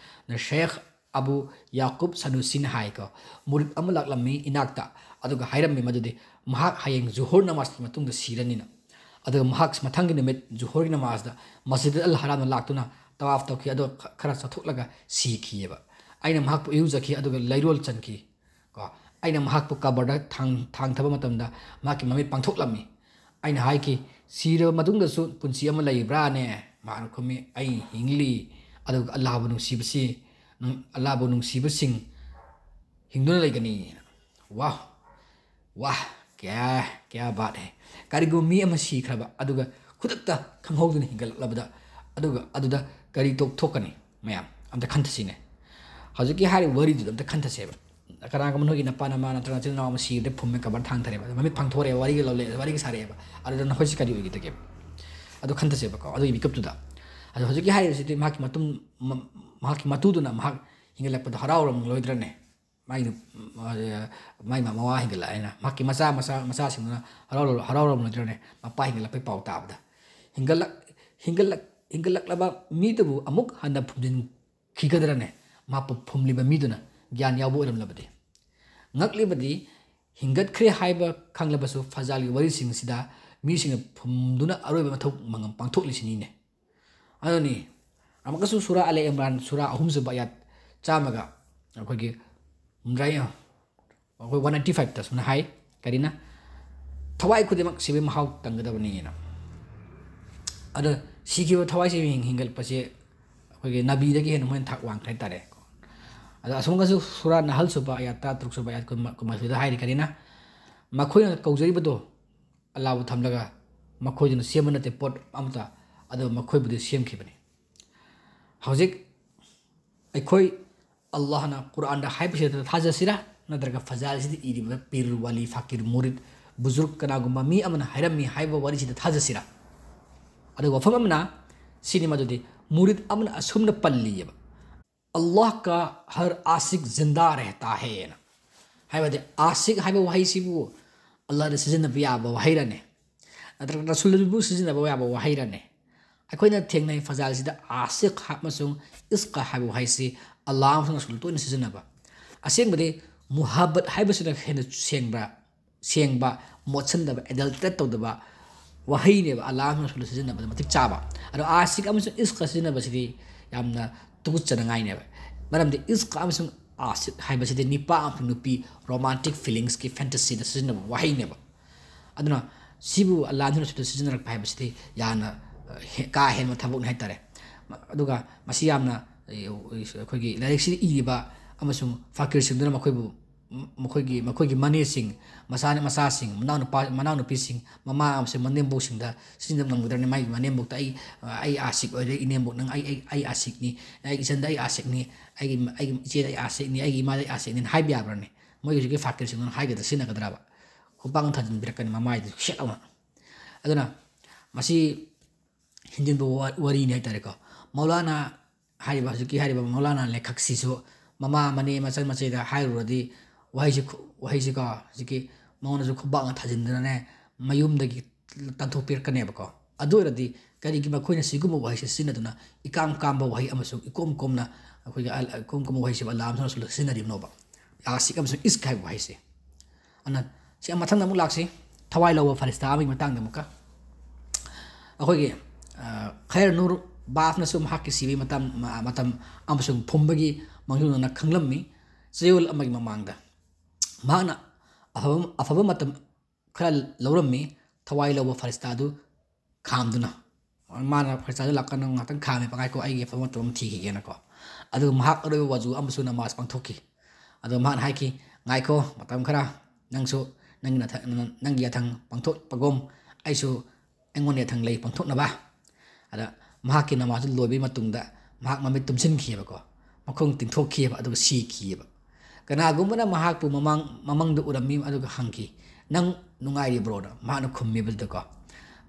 ꯑꯗ ꯁꯦꯈ ꯑꯕꯨ ꯌꯥꯀꯨꯕ ꯁꯅꯨꯁꯤꯅ ꯍꯥꯏꯀꯣ, ꯃꯨꯔꯤꯗ ꯑꯃ ꯂꯥꯛꯂꯝꯃꯤ ꯏꯅꯥꯛꯇ, ꯑꯗꯨꯒ ꯍꯥꯏꯔꯝꯃꯤ ꯃꯗꯨꯗꯤ ꯃꯍꯥꯛ ꯍꯌꯦꯡ ꯖꯨꯍꯨꯔ ꯅꯃꯥꯖꯀꯤ ꯃꯇꯨꯡꯗ ꯁꯤꯔꯅꯤꯅ꯫ ꯑꯗꯨꯒ ꯃꯍꯥꯛ ꯃꯊꯪꯒꯤ ꯅꯨꯃꯤꯠ ꯖꯨꯍꯨꯔꯒꯤ ꯅꯃꯥꯖꯗ ꯃꯁꯖꯤꯗ ꯑꯜ ꯍꯔꯥꯝꯗ ꯂꯥꯛꯇꯨꯅ ꯇꯋꯥꯐ ꯇꯧꯈꯤ, ꯑꯗꯨꯒ ꯈ-, ꯈꯔ ꯆꯠꯊꯣꯛꯂꯒ ꯁꯤꯈꯤꯑꯕ꯫ ꯑꯩꯅ ꯃꯍꯥꯛꯄꯨ ꯏꯔꯨꯖꯈꯤ, ꯑꯗꯨꯒ ꯂꯩꯔꯣꯜ ꯆꯟꯈꯤ ꯀꯣ꯫ ꯑꯩꯅ ꯃꯍꯥꯛꯄꯨ ꯀꯕꯔꯗ ꯊꯥꯡ-, ꯊꯥꯡꯊꯕ ꯃꯇꯝꯗ ꯃꯍꯥꯛꯀꯤ ꯃꯃꯤꯠ ꯄꯥꯡꯊꯣꯛꯂꯝꯃꯤ꯫ ꯑꯩꯅ ꯍꯥꯏꯈꯤ, "ꯁꯤꯔꯕ ꯃꯇꯨꯡꯗꯁꯨ ꯄꯨꯟꯁꯤ ꯑꯃ ꯂꯩꯕ꯭ꯔꯥꯅꯦ?" ꯃꯍꯥꯛꯅ ꯈꯨꯝꯃꯤ, "ꯑꯩ ꯍꯤꯡꯂꯤ, ꯑꯗꯨꯒ ꯑꯜꯂꯥꯍꯕꯨ ꯅꯨꯡꯁꯤꯕꯁꯤ, ꯅꯨꯡ-, ꯑꯜꯂꯥꯍꯕꯨ ꯅꯨꯡꯁꯤꯕꯁꯤꯡ ꯍꯤꯡꯗꯨꯅ ꯂꯩꯒꯅꯤ"꯫ ꯋꯥꯍ! ꯋꯥꯍ! ꯀꯌꯥ, ꯀꯌꯥ ꯕꯥꯠ ꯍꯦ! ꯀꯔꯤꯒꯨꯝꯕ ꯃꯤ ꯑꯃ ꯁꯤꯈ꯭ꯔꯕ, ꯑꯗꯨꯒ ꯈꯨꯗꯛꯇ ꯈꯪꯍꯧꯗꯅ ꯍꯤꯡꯒꯠꯂꯛꯂꯕꯗ, ꯑꯗꯨꯒ ꯑꯗꯨꯗ ꯀꯔꯤ ꯇꯣꯛ-, ꯊꯣꯛꯀꯅꯤ? ꯃꯌꯥꯝ ꯑꯝꯇ ꯈꯟꯊꯁꯤꯅꯦ꯫ ꯍꯧꯖꯤꯛꯀꯤ ꯍꯥꯏꯔꯤꯕ ꯋꯥꯔꯤꯗꯨꯗ ꯑꯝꯇ ꯈꯟꯊꯁꯦꯕ꯫ ꯀꯅꯥꯒꯨꯝꯕ ꯅꯣꯏꯒꯤ ꯅꯄꯥ ꯅꯃꯥ ꯅꯠꯇ꯭ꯔꯒ ꯅꯆꯤꯟ ꯅꯅꯥꯎ ꯑꯃ ꯁꯤꯕꯗ ꯐꯨꯝꯃꯦ, ꯀꯕꯔ ꯊꯥꯡꯊꯔꯦꯕ, ꯑꯗꯣ ꯃꯃꯤꯠ ꯄꯥꯡꯊꯣꯔꯛꯑꯦꯕ, ꯋꯥꯔꯤꯒ ꯂꯧꯔꯦ, ꯋꯥꯔꯤꯒ ꯁꯥꯔꯛꯑꯦꯕ, ꯑꯗꯨꯗ ꯅꯈꯣꯏꯁꯤ ꯀꯔꯤ ꯑꯣꯏꯒꯗꯒꯦ? ꯑꯗꯨ ꯈꯟꯊꯁꯦꯕꯀꯣ, ꯑꯗꯨꯒꯤ ꯃꯤꯀꯨꯞꯇꯨꯗ꯫ ꯑꯗꯣ ꯍꯧꯖꯤꯛꯀꯤ ꯍꯥꯏꯔꯤꯕꯁꯤꯗꯤ ꯃꯍꯥꯛꯀꯤ ꯃꯇꯨꯡ-, ꯃ-, ꯃꯍꯥꯛꯀꯤ ꯃꯇꯨꯗꯨꯅ ꯃꯍꯥꯛ ꯍꯤꯡꯒꯠꯂꯛꯄꯗ ꯍꯔꯥꯎꯔꯝꯂꯣꯏꯗ꯭ꯔꯅꯦ? ꯃꯥꯒꯤ ꯅꯨ-, ꯃꯥꯒꯤ ꯃ-, ꯃꯋꯥ ꯍꯦꯟꯒꯠꯂꯛꯑꯦꯅ, ꯃꯍꯥꯛꯀꯤ ꯃꯆꯥ, ꯃꯆꯥ, ꯃꯆꯥꯁꯤꯡꯗꯨꯅ ꯍꯔꯥꯎ-, ꯍꯔꯥꯎꯔꯝꯂꯣꯏꯗ꯭ꯔꯅꯦ? ꯃꯄꯥ ꯍꯦꯟꯒꯠꯂꯛꯄꯒꯤ ꯄꯥꯎ ꯇꯥꯕꯗ꯫ ꯍꯦꯟꯒꯠꯂꯛ-, ꯍꯦꯟꯒꯠꯂꯛ-, ꯍꯦꯟꯒꯠꯂꯛꯂꯕ ꯃꯤꯗꯨꯕꯨ ꯑꯃꯨꯛ ꯍꯟꯅ ꯐꯨꯝꯖꯤꯟꯈꯤꯒꯗ꯭ꯔꯅꯦ? ꯃꯍꯥꯛꯄꯨ ꯐꯨꯝꯂꯤꯕ ꯃꯤꯗꯨꯅ ꯒ꯭ꯌꯥꯟ ꯌꯥꯎꯕ ꯑꯣꯏꯔꯝꯂꯕꯗꯤ꯫ ꯉꯛꯂꯤꯕꯗꯤ, ꯍꯤꯡꯒꯠꯈ꯭ꯔꯦ ꯍꯥꯏꯕ ꯈꯪꯂꯕꯁꯨ ꯐꯖꯥꯜꯒꯤ ꯋꯥꯔꯤꯁꯤꯡꯁꯤꯗ ꯃꯤꯁꯤꯡꯅ ꯐꯨꯝꯗꯨꯅ ꯑꯔꯣꯏꯕ ꯃꯊꯧ ꯃꯉꯝ ꯄꯥꯡꯊꯣꯛꯂꯤꯁꯤꯅꯤꯅꯦ꯫ ꯑꯗꯨꯅꯤ, ꯑꯃꯨꯛꯀꯁꯨ ꯁꯨꯔꯥ ꯑꯂꯦ ꯏꯝꯔꯥꯟ, ꯁꯨꯔꯥ ꯑꯍꯨꯝꯁꯨꯕ ꯑꯌꯥꯠ ꯆꯥꯝꯃꯒ ꯑꯩꯈꯣꯏꯒꯤ ꯍꯨꯝꯗ꯭ꯔꯥ, ꯑꯩꯈꯣꯏ ꯋꯥꯟ ꯑꯩꯠꯇꯤ ꯐꯥꯏꯚꯇ ꯁꯨꯃꯥꯏꯅ ꯍꯥꯏ, ꯀꯔꯤꯅ? "ꯊꯋꯥꯏ ꯈꯨꯗꯤꯡꯃꯛ ꯁꯤꯕꯒꯤ ꯃꯍꯥꯎ ꯇꯪꯒꯗꯕꯅꯤꯅ"꯫ ꯑꯗꯣ ꯁꯤꯈꯤꯕ ꯊꯋꯥꯏꯁꯤ ꯍꯤꯡ-, ꯍꯤꯡꯒꯠꯂꯛꯄꯁꯦ ꯑꯩꯈꯣꯏꯒꯤ ꯅꯕꯤꯗꯒꯤ ꯍꯦꯟꯅ ꯃꯣꯏꯅ ꯊꯥꯛ ꯋꯥꯡꯈ꯭ꯔꯦ ꯍꯥꯏꯇꯥꯔꯦ꯫ ꯑꯗꯣ ꯑꯁꯣꯝꯒꯁꯨ ꯁꯨꯔꯥ ꯅꯍꯜ ꯁꯨꯕ ꯑꯌꯥꯠ ꯇꯔꯥ ꯇꯔꯨꯛ ꯁꯨꯕ ꯑꯌꯥꯠ ꯀꯨꯟꯃ-, ꯀꯨꯟꯃꯥꯊꯣꯏꯗ ꯍꯥꯏꯔꯤ ꯀꯔꯤꯅ? "ꯃꯈꯣꯏꯅ ꯀꯧꯖꯔꯤꯕꯗꯣ ꯑꯜꯂꯥꯍꯕꯨ ꯊꯝꯂꯒ ꯃꯈꯣꯏꯗꯨꯅ ꯁꯦꯝꯕ ꯅꯠꯇꯦ ꯄꯣꯠ ꯑꯃꯠꯇ, ꯑꯗꯨꯒ ꯃꯈꯣꯏꯕꯨꯗꯤ ꯁꯦꯝꯈꯤꯕꯅꯤ"꯫ ꯍꯧꯖꯤꯛ ꯑꯩꯈꯣꯏ ꯑꯜꯂꯥꯍꯅ ꯀꯨꯔꯥꯟꯗ ꯍꯥꯏꯕꯁꯤꯗ ꯊꯥꯖꯁꯤꯔꯥ, ꯅꯠꯇ꯭ꯔꯒ ꯐꯖꯥꯜꯁꯤꯗ ꯏꯔꯤꯕ ꯄꯤꯔ, ꯋꯥꯂꯤ, ꯐꯀꯤꯔ, ꯃꯨꯔꯤꯗ, ꯕꯨꯖꯨꯔꯒ ꯀꯅꯥꯒꯨꯝꯕ ꯃꯤ ꯑꯃꯅ ꯍꯥꯏꯔꯝꯃꯤ ꯍꯥꯏꯕ ꯋꯥꯔꯤꯁꯤꯗ ꯊꯥꯖꯁꯤꯔꯥ? ꯑꯗꯨꯒ ꯋꯥꯐꯝ ꯑꯃꯅ ꯁꯤꯅꯤ ꯃꯗꯨꯗꯤ, ꯃꯨꯔꯤꯗ ꯑꯃꯅ ꯑꯁꯨꯝꯅ ꯄꯜꯂꯤꯑꯕ, "ꯑꯜꯂꯥꯍ ꯀ ꯍꯔ ꯑꯥꯁꯤꯛ ꯖꯤꯟꯗꯥ ꯔꯦꯍꯇꯥ ꯍꯦꯅ"꯫ ꯍꯥꯏꯕꯗꯤ, ꯑꯥꯁꯤꯛ ꯍꯥꯏꯕ ꯋꯥꯍꯩꯁꯤꯕꯨ ꯑꯜꯂꯥꯍꯗ ꯁꯤꯖꯤꯟꯅꯕ ꯌꯥꯕ ꯋꯥꯍꯩꯔꯅꯦ? ꯅꯠꯇ꯭ꯔꯒ ꯔꯁꯨꯜꯕꯨ ꯁꯤꯖꯤꯟꯅꯕ ꯌꯥꯕ ꯋꯥꯍꯩꯔꯅꯦ? ꯑꯩꯈꯣꯏꯅ ꯊꯦꯡꯅꯩ ꯐꯖꯥꯜꯁꯤꯗ ꯑꯥꯁꯤꯛ ꯑꯃꯁꯨꯡ ꯏꯁꯀ ꯍꯥꯏꯕ ꯋꯥꯍꯩꯁꯤ ꯑꯜꯂꯥꯍ ꯑꯃꯁꯨꯡ ꯔꯁꯨꯜ ꯇꯣꯏꯅ ꯁꯤꯖꯤꯟꯅꯕ꯫ ꯑꯁꯦꯡꯕꯗꯤ ꯃꯨꯍꯥꯕꯠ ꯍꯥꯏꯕꯁꯤꯅ ꯍꯦꯟꯅ ꯁꯦꯡꯕ꯭ꯔꯥ? ꯁꯦꯡꯕ, ꯃꯣꯠꯁꯤꯟꯗꯕ, ꯑꯦꯗꯜꯇ꯭ꯔꯦꯠ ꯇꯧꯗꯕ ꯋꯥꯍꯩꯅꯦꯕ ꯑꯜꯂꯥꯍ ꯑꯃꯁꯨꯡ ꯔꯁꯨꯜꯗ ꯁꯤꯖꯤꯟꯅꯕꯗ ꯃꯇꯤꯛ ꯆꯥꯕ꯫ ꯑꯗꯣ ꯑꯥꯁꯤꯛ ꯑꯃꯁꯨꯡ ꯏꯁꯀ ꯁꯤꯖꯤꯟꯅꯕꯁꯤꯗꯤ ꯌꯥꯝꯅ ꯇꯨꯀꯠꯆꯅꯉꯥꯏꯅꯦꯕ꯫ ꯃꯔꯝꯗꯤ ꯏꯁꯀ ꯑꯃꯁꯨꯡ ꯑꯥꯁꯤꯛ ꯍꯥꯏꯕꯁꯤꯗꯤ ꯅꯤꯄꯥ ꯑꯃꯁꯨꯡ ꯅꯨꯄꯤ ꯔꯣꯃꯥꯟꯇꯤꯛ ꯐꯤꯂꯤꯡꯁꯀꯤ ꯐꯦꯟꯇꯁꯤꯗ ꯁꯤꯖꯤꯟꯅꯕ ꯋꯥꯍꯩꯅꯦꯕ꯫ ꯑꯗꯨꯅ ꯁꯤꯕꯨ ꯑꯜꯂꯥꯍꯗꯨꯅ ꯁꯨꯠꯇ ꯁꯤꯖꯤꯟꯅꯔꯛꯄ ꯍꯥꯏꯕꯁꯤꯗꯤ ꯌꯥꯝꯅ, ꯑ, ꯍꯦ-, ꯀꯥ ꯍꯦꯟꯕ ꯊꯕꯛꯅꯤ ꯍꯥꯏꯇꯥꯔꯦ꯫ ꯃ-, ꯑꯗꯨꯒ ꯃꯁꯤ ꯌꯥꯝꯅ, ꯑ, ꯑꯩꯈꯣꯏꯒꯤ ꯂꯥꯏꯔꯤꯛꯁꯤꯗ ꯏꯔꯤꯕ ꯑꯃꯁꯨꯡ ꯐꯀꯤꯔꯁꯤꯡꯗꯨꯅ ꯃꯈꯣꯏꯕꯨ, ꯃꯈꯣꯏꯒꯤ, ꯃꯈꯣꯏꯒꯤ ꯃꯅꯦꯁꯤꯡ, ꯃꯆꯥ-, ꯃꯆꯥꯁꯤꯡ, ꯃꯅꯥꯎꯅꯨꯄꯥ-, ꯃꯅꯥꯎꯅꯨꯄꯤꯁꯤꯡ, ꯃꯃꯥ ꯑꯃꯁꯨꯡ ꯃꯅꯦꯝꯕꯣꯛꯁꯤꯡꯗ ꯁꯤꯖꯤꯟꯅꯕ ꯉꯝꯒꯗ꯭ꯔꯅꯤ? ꯃꯥꯒꯤ ꯃꯅꯦꯝꯕꯣꯛꯇ "ꯑꯩ, ꯑ, ꯑꯩ ꯑꯥꯁꯤꯛ ꯑꯣꯏꯔꯦ, ꯏꯅꯦꯝꯕꯣꯛ, ꯅꯪ ꯑꯩ, ꯑꯩ, ꯑꯩ ꯑꯥꯁꯤꯛꯅꯤ, ꯑꯩꯒꯤ ꯏꯆꯟꯗ ꯑꯩ ꯑꯥꯁꯤꯛꯅꯤ, ꯑꯩꯒꯤ, ꯑꯩꯒꯤ ꯏꯆꯦꯗ ꯑꯩ ꯑꯥꯁꯤꯛꯅꯤ, ꯑꯩꯒꯤ ꯏꯃꯥꯗ ꯑꯩ ꯑꯥꯁꯤꯛꯅꯤꯅ" ꯍꯥꯏꯕ ꯌꯥꯕ꯭ꯔꯅꯤ? ꯃꯣꯏ ꯍꯧꯖꯤꯛꯀꯤ ꯐꯀꯤꯔꯁꯤꯡꯗꯨꯅ ꯍꯥꯏꯒꯗ꯭ꯔꯥ, ꯁꯤꯖꯤꯟꯅꯒꯗ꯭ꯔꯕ? ꯈꯨꯄꯥꯛꯅ ꯊꯥꯖꯤꯟꯕꯤꯔꯛꯀꯅꯤ ꯃꯃꯥꯏꯗꯨ ꯁꯦꯠ ꯂꯥꯎꯅ꯫ ꯑꯗꯨꯅ ꯃꯁꯤ ꯍꯦꯟꯖꯤꯟꯕ ꯋꯥ-, ꯋꯥꯔꯤꯅꯤ ꯍꯥꯏꯇꯥꯔꯦꯀꯣ꯫ ꯃꯧꯂꯥꯅꯥ ꯍꯥꯏꯔꯤꯕ, ꯍꯧꯖꯤꯛꯀꯤ ꯍꯥꯏꯔꯤꯕ ꯃꯧꯂꯥꯅꯥ ꯂꯦꯈꯛꯁꯤꯁꯨ ꯃꯃꯥ, ꯃꯅꯦ, ꯃꯆꯟ ꯃꯆꯦꯗ ꯍꯥꯏꯔꯨꯔꯗꯤ ꯋꯥꯍꯩꯁꯤ ꯈꯨ-, ꯋꯥꯍꯩꯁꯤꯀꯣ, ꯍꯧꯖꯤꯛꯀꯤ ꯃꯉꯣꯟꯗꯁꯨ ꯈꯨꯕꯥꯛꯅ ꯊꯥꯖꯤꯟꯗꯨꯅꯅꯦ ꯃꯌꯨꯝꯗꯒꯤ ꯇꯥꯟꯊꯣꯛꯄꯤꯔꯛꯀꯅꯦꯕꯀꯣ꯫ ꯑꯗꯨ ꯑꯣꯏꯔꯗꯤ ꯀꯔꯤꯒꯤ ꯃꯈꯣꯏꯅ ꯁꯤꯒꯨꯝꯕ ꯋꯥꯍꯩꯁꯦ ꯁꯤꯖꯤꯟꯅꯗꯨꯅ ꯏꯀꯥꯝ ꯀꯥꯝꯕ ꯋꯥꯍꯩ ꯑꯃꯁꯨꯡ ꯏꯀꯣꯝ ꯀꯣꯝꯅ ꯑꯩꯈꯣꯏꯒꯤ ꯑꯜ-, ꯏꯀꯣꯝ ꯀꯣꯝꯕ ꯋꯥꯍꯩꯁꯤꯕꯨ ꯑꯜꯂꯥꯍ ꯑꯃꯁꯨꯡ ꯔꯁꯨꯜꯗ ꯁꯤꯖꯤꯟꯅꯔꯤꯕꯅꯣꯕ? ꯑꯥꯁꯤꯛ ꯑꯃꯁꯨꯡ ꯏꯁꯛ ꯍꯥꯏꯕ ꯋꯥꯍꯩꯁꯦ꯫ ꯑꯗꯨꯅ ꯁꯤ ꯃꯊꯪꯗ ꯑꯃꯨꯛ ꯂꯥꯛꯁꯤ꯫ ꯊꯋꯥꯏ ꯂꯧꯕ ꯐꯔꯤꯁꯇꯥ ꯑꯃꯒꯤ ꯃꯇꯥꯡꯗ ꯑꯃꯨꯛꯀ ꯑꯩꯈꯣꯏꯒꯤ, ꯑ, ꯈꯩꯔ ꯅꯨꯔ ꯕꯥꯐꯅꯁꯨ ꯃꯍꯥꯛꯀꯤ ꯁꯤꯕꯒꯤ ꯃꯇꯝ, ꯃ-, ꯃꯇꯝ ꯑꯃꯁꯨꯡ ꯐꯨꯝꯕꯒꯤ ꯃꯥꯡꯖꯧꯅꯅ ꯈꯪꯂꯝꯃꯤ꯫ ꯆꯌꯣꯜ ꯑꯃꯒꯤ ꯃꯃꯥꯡꯗ ꯃꯍꯥꯛꯅ ꯑꯐꯕ, ꯑꯐꯕ ꯃꯇꯝ ꯈꯔ ꯂꯧꯔꯝꯃꯤ꯫ ꯊꯋꯥꯏ ꯂꯧꯕ ꯐꯔꯤꯁꯇꯥꯗꯨ ꯈꯥꯝꯗꯨꯅ, ꯃꯥꯅ ꯐꯔꯤꯁꯇꯥꯗꯨ ꯂꯥꯛꯀꯅꯨ, ꯉꯥꯛꯇꯪ ꯈꯥꯝꯃꯦ, "ꯉꯥꯏꯈꯣ, ꯑꯩꯒꯤ ꯑꯐꯕ ꯃꯇꯝ ꯑꯃ ꯊꯤꯈꯤꯒꯦꯅꯀꯣ"꯫ ꯑꯗꯨꯒ ꯃꯍꯥꯛ ꯑꯔꯣꯏꯕ ꯋꯥꯖꯨ ꯑꯃꯁꯨ ꯅꯃꯥꯖ ꯄꯥꯡꯊꯣꯛꯈꯤ꯫ ꯑꯗꯨꯒ ꯃꯍꯥꯛꯅ ꯍꯥꯏꯈꯤ, "ꯉꯥꯏꯈꯣ, ꯃꯇꯝ ꯈꯔ ꯅꯪꯁꯨ ꯅꯪꯒꯤ ꯅꯊ-, ꯅꯪꯒꯤ ꯌꯥꯊꯪ ꯄꯥꯡꯊꯣꯛꯄꯒꯨꯝ ꯑꯩꯁꯨ ꯑꯩꯉꯣꯟꯗ ꯌꯥꯊꯪ ꯂꯩ ꯄꯥꯡꯊꯣꯛꯅꯕ"꯫ ꯑꯗ ꯃꯍꯥꯛꯀꯤ ꯅꯃꯥꯖ ꯂꯣꯏꯕꯒꯤ ꯃꯇꯨꯡꯗ ꯃꯍꯥꯛ ꯃꯃꯤꯠ ꯇꯨꯝꯁꯤꯟꯈꯤꯑꯕꯀꯣ, ꯃꯈꯣꯡ ꯇꯤꯡꯊꯣꯛꯈꯤꯑꯕ, ꯑꯗꯨꯒ ꯁꯤꯈꯤꯑꯕ꯫ ꯀꯅꯥꯒꯨꯝꯕꯅ ꯃꯍꯥꯛꯄꯨ ꯃꯃꯥꯡ, ꯃꯃꯪꯗ ꯎꯔꯝꯃꯤ ꯑꯗꯨꯒ ꯍꯪꯈꯤ, "ꯅꯪ ꯅꯨꯡꯉꯥꯏꯔꯤꯕ꯭ꯔꯣꯅ?" ꯃꯍꯥꯛꯅ ꯈꯨꯝꯃꯤꯕꯗꯨꯗꯀꯣ,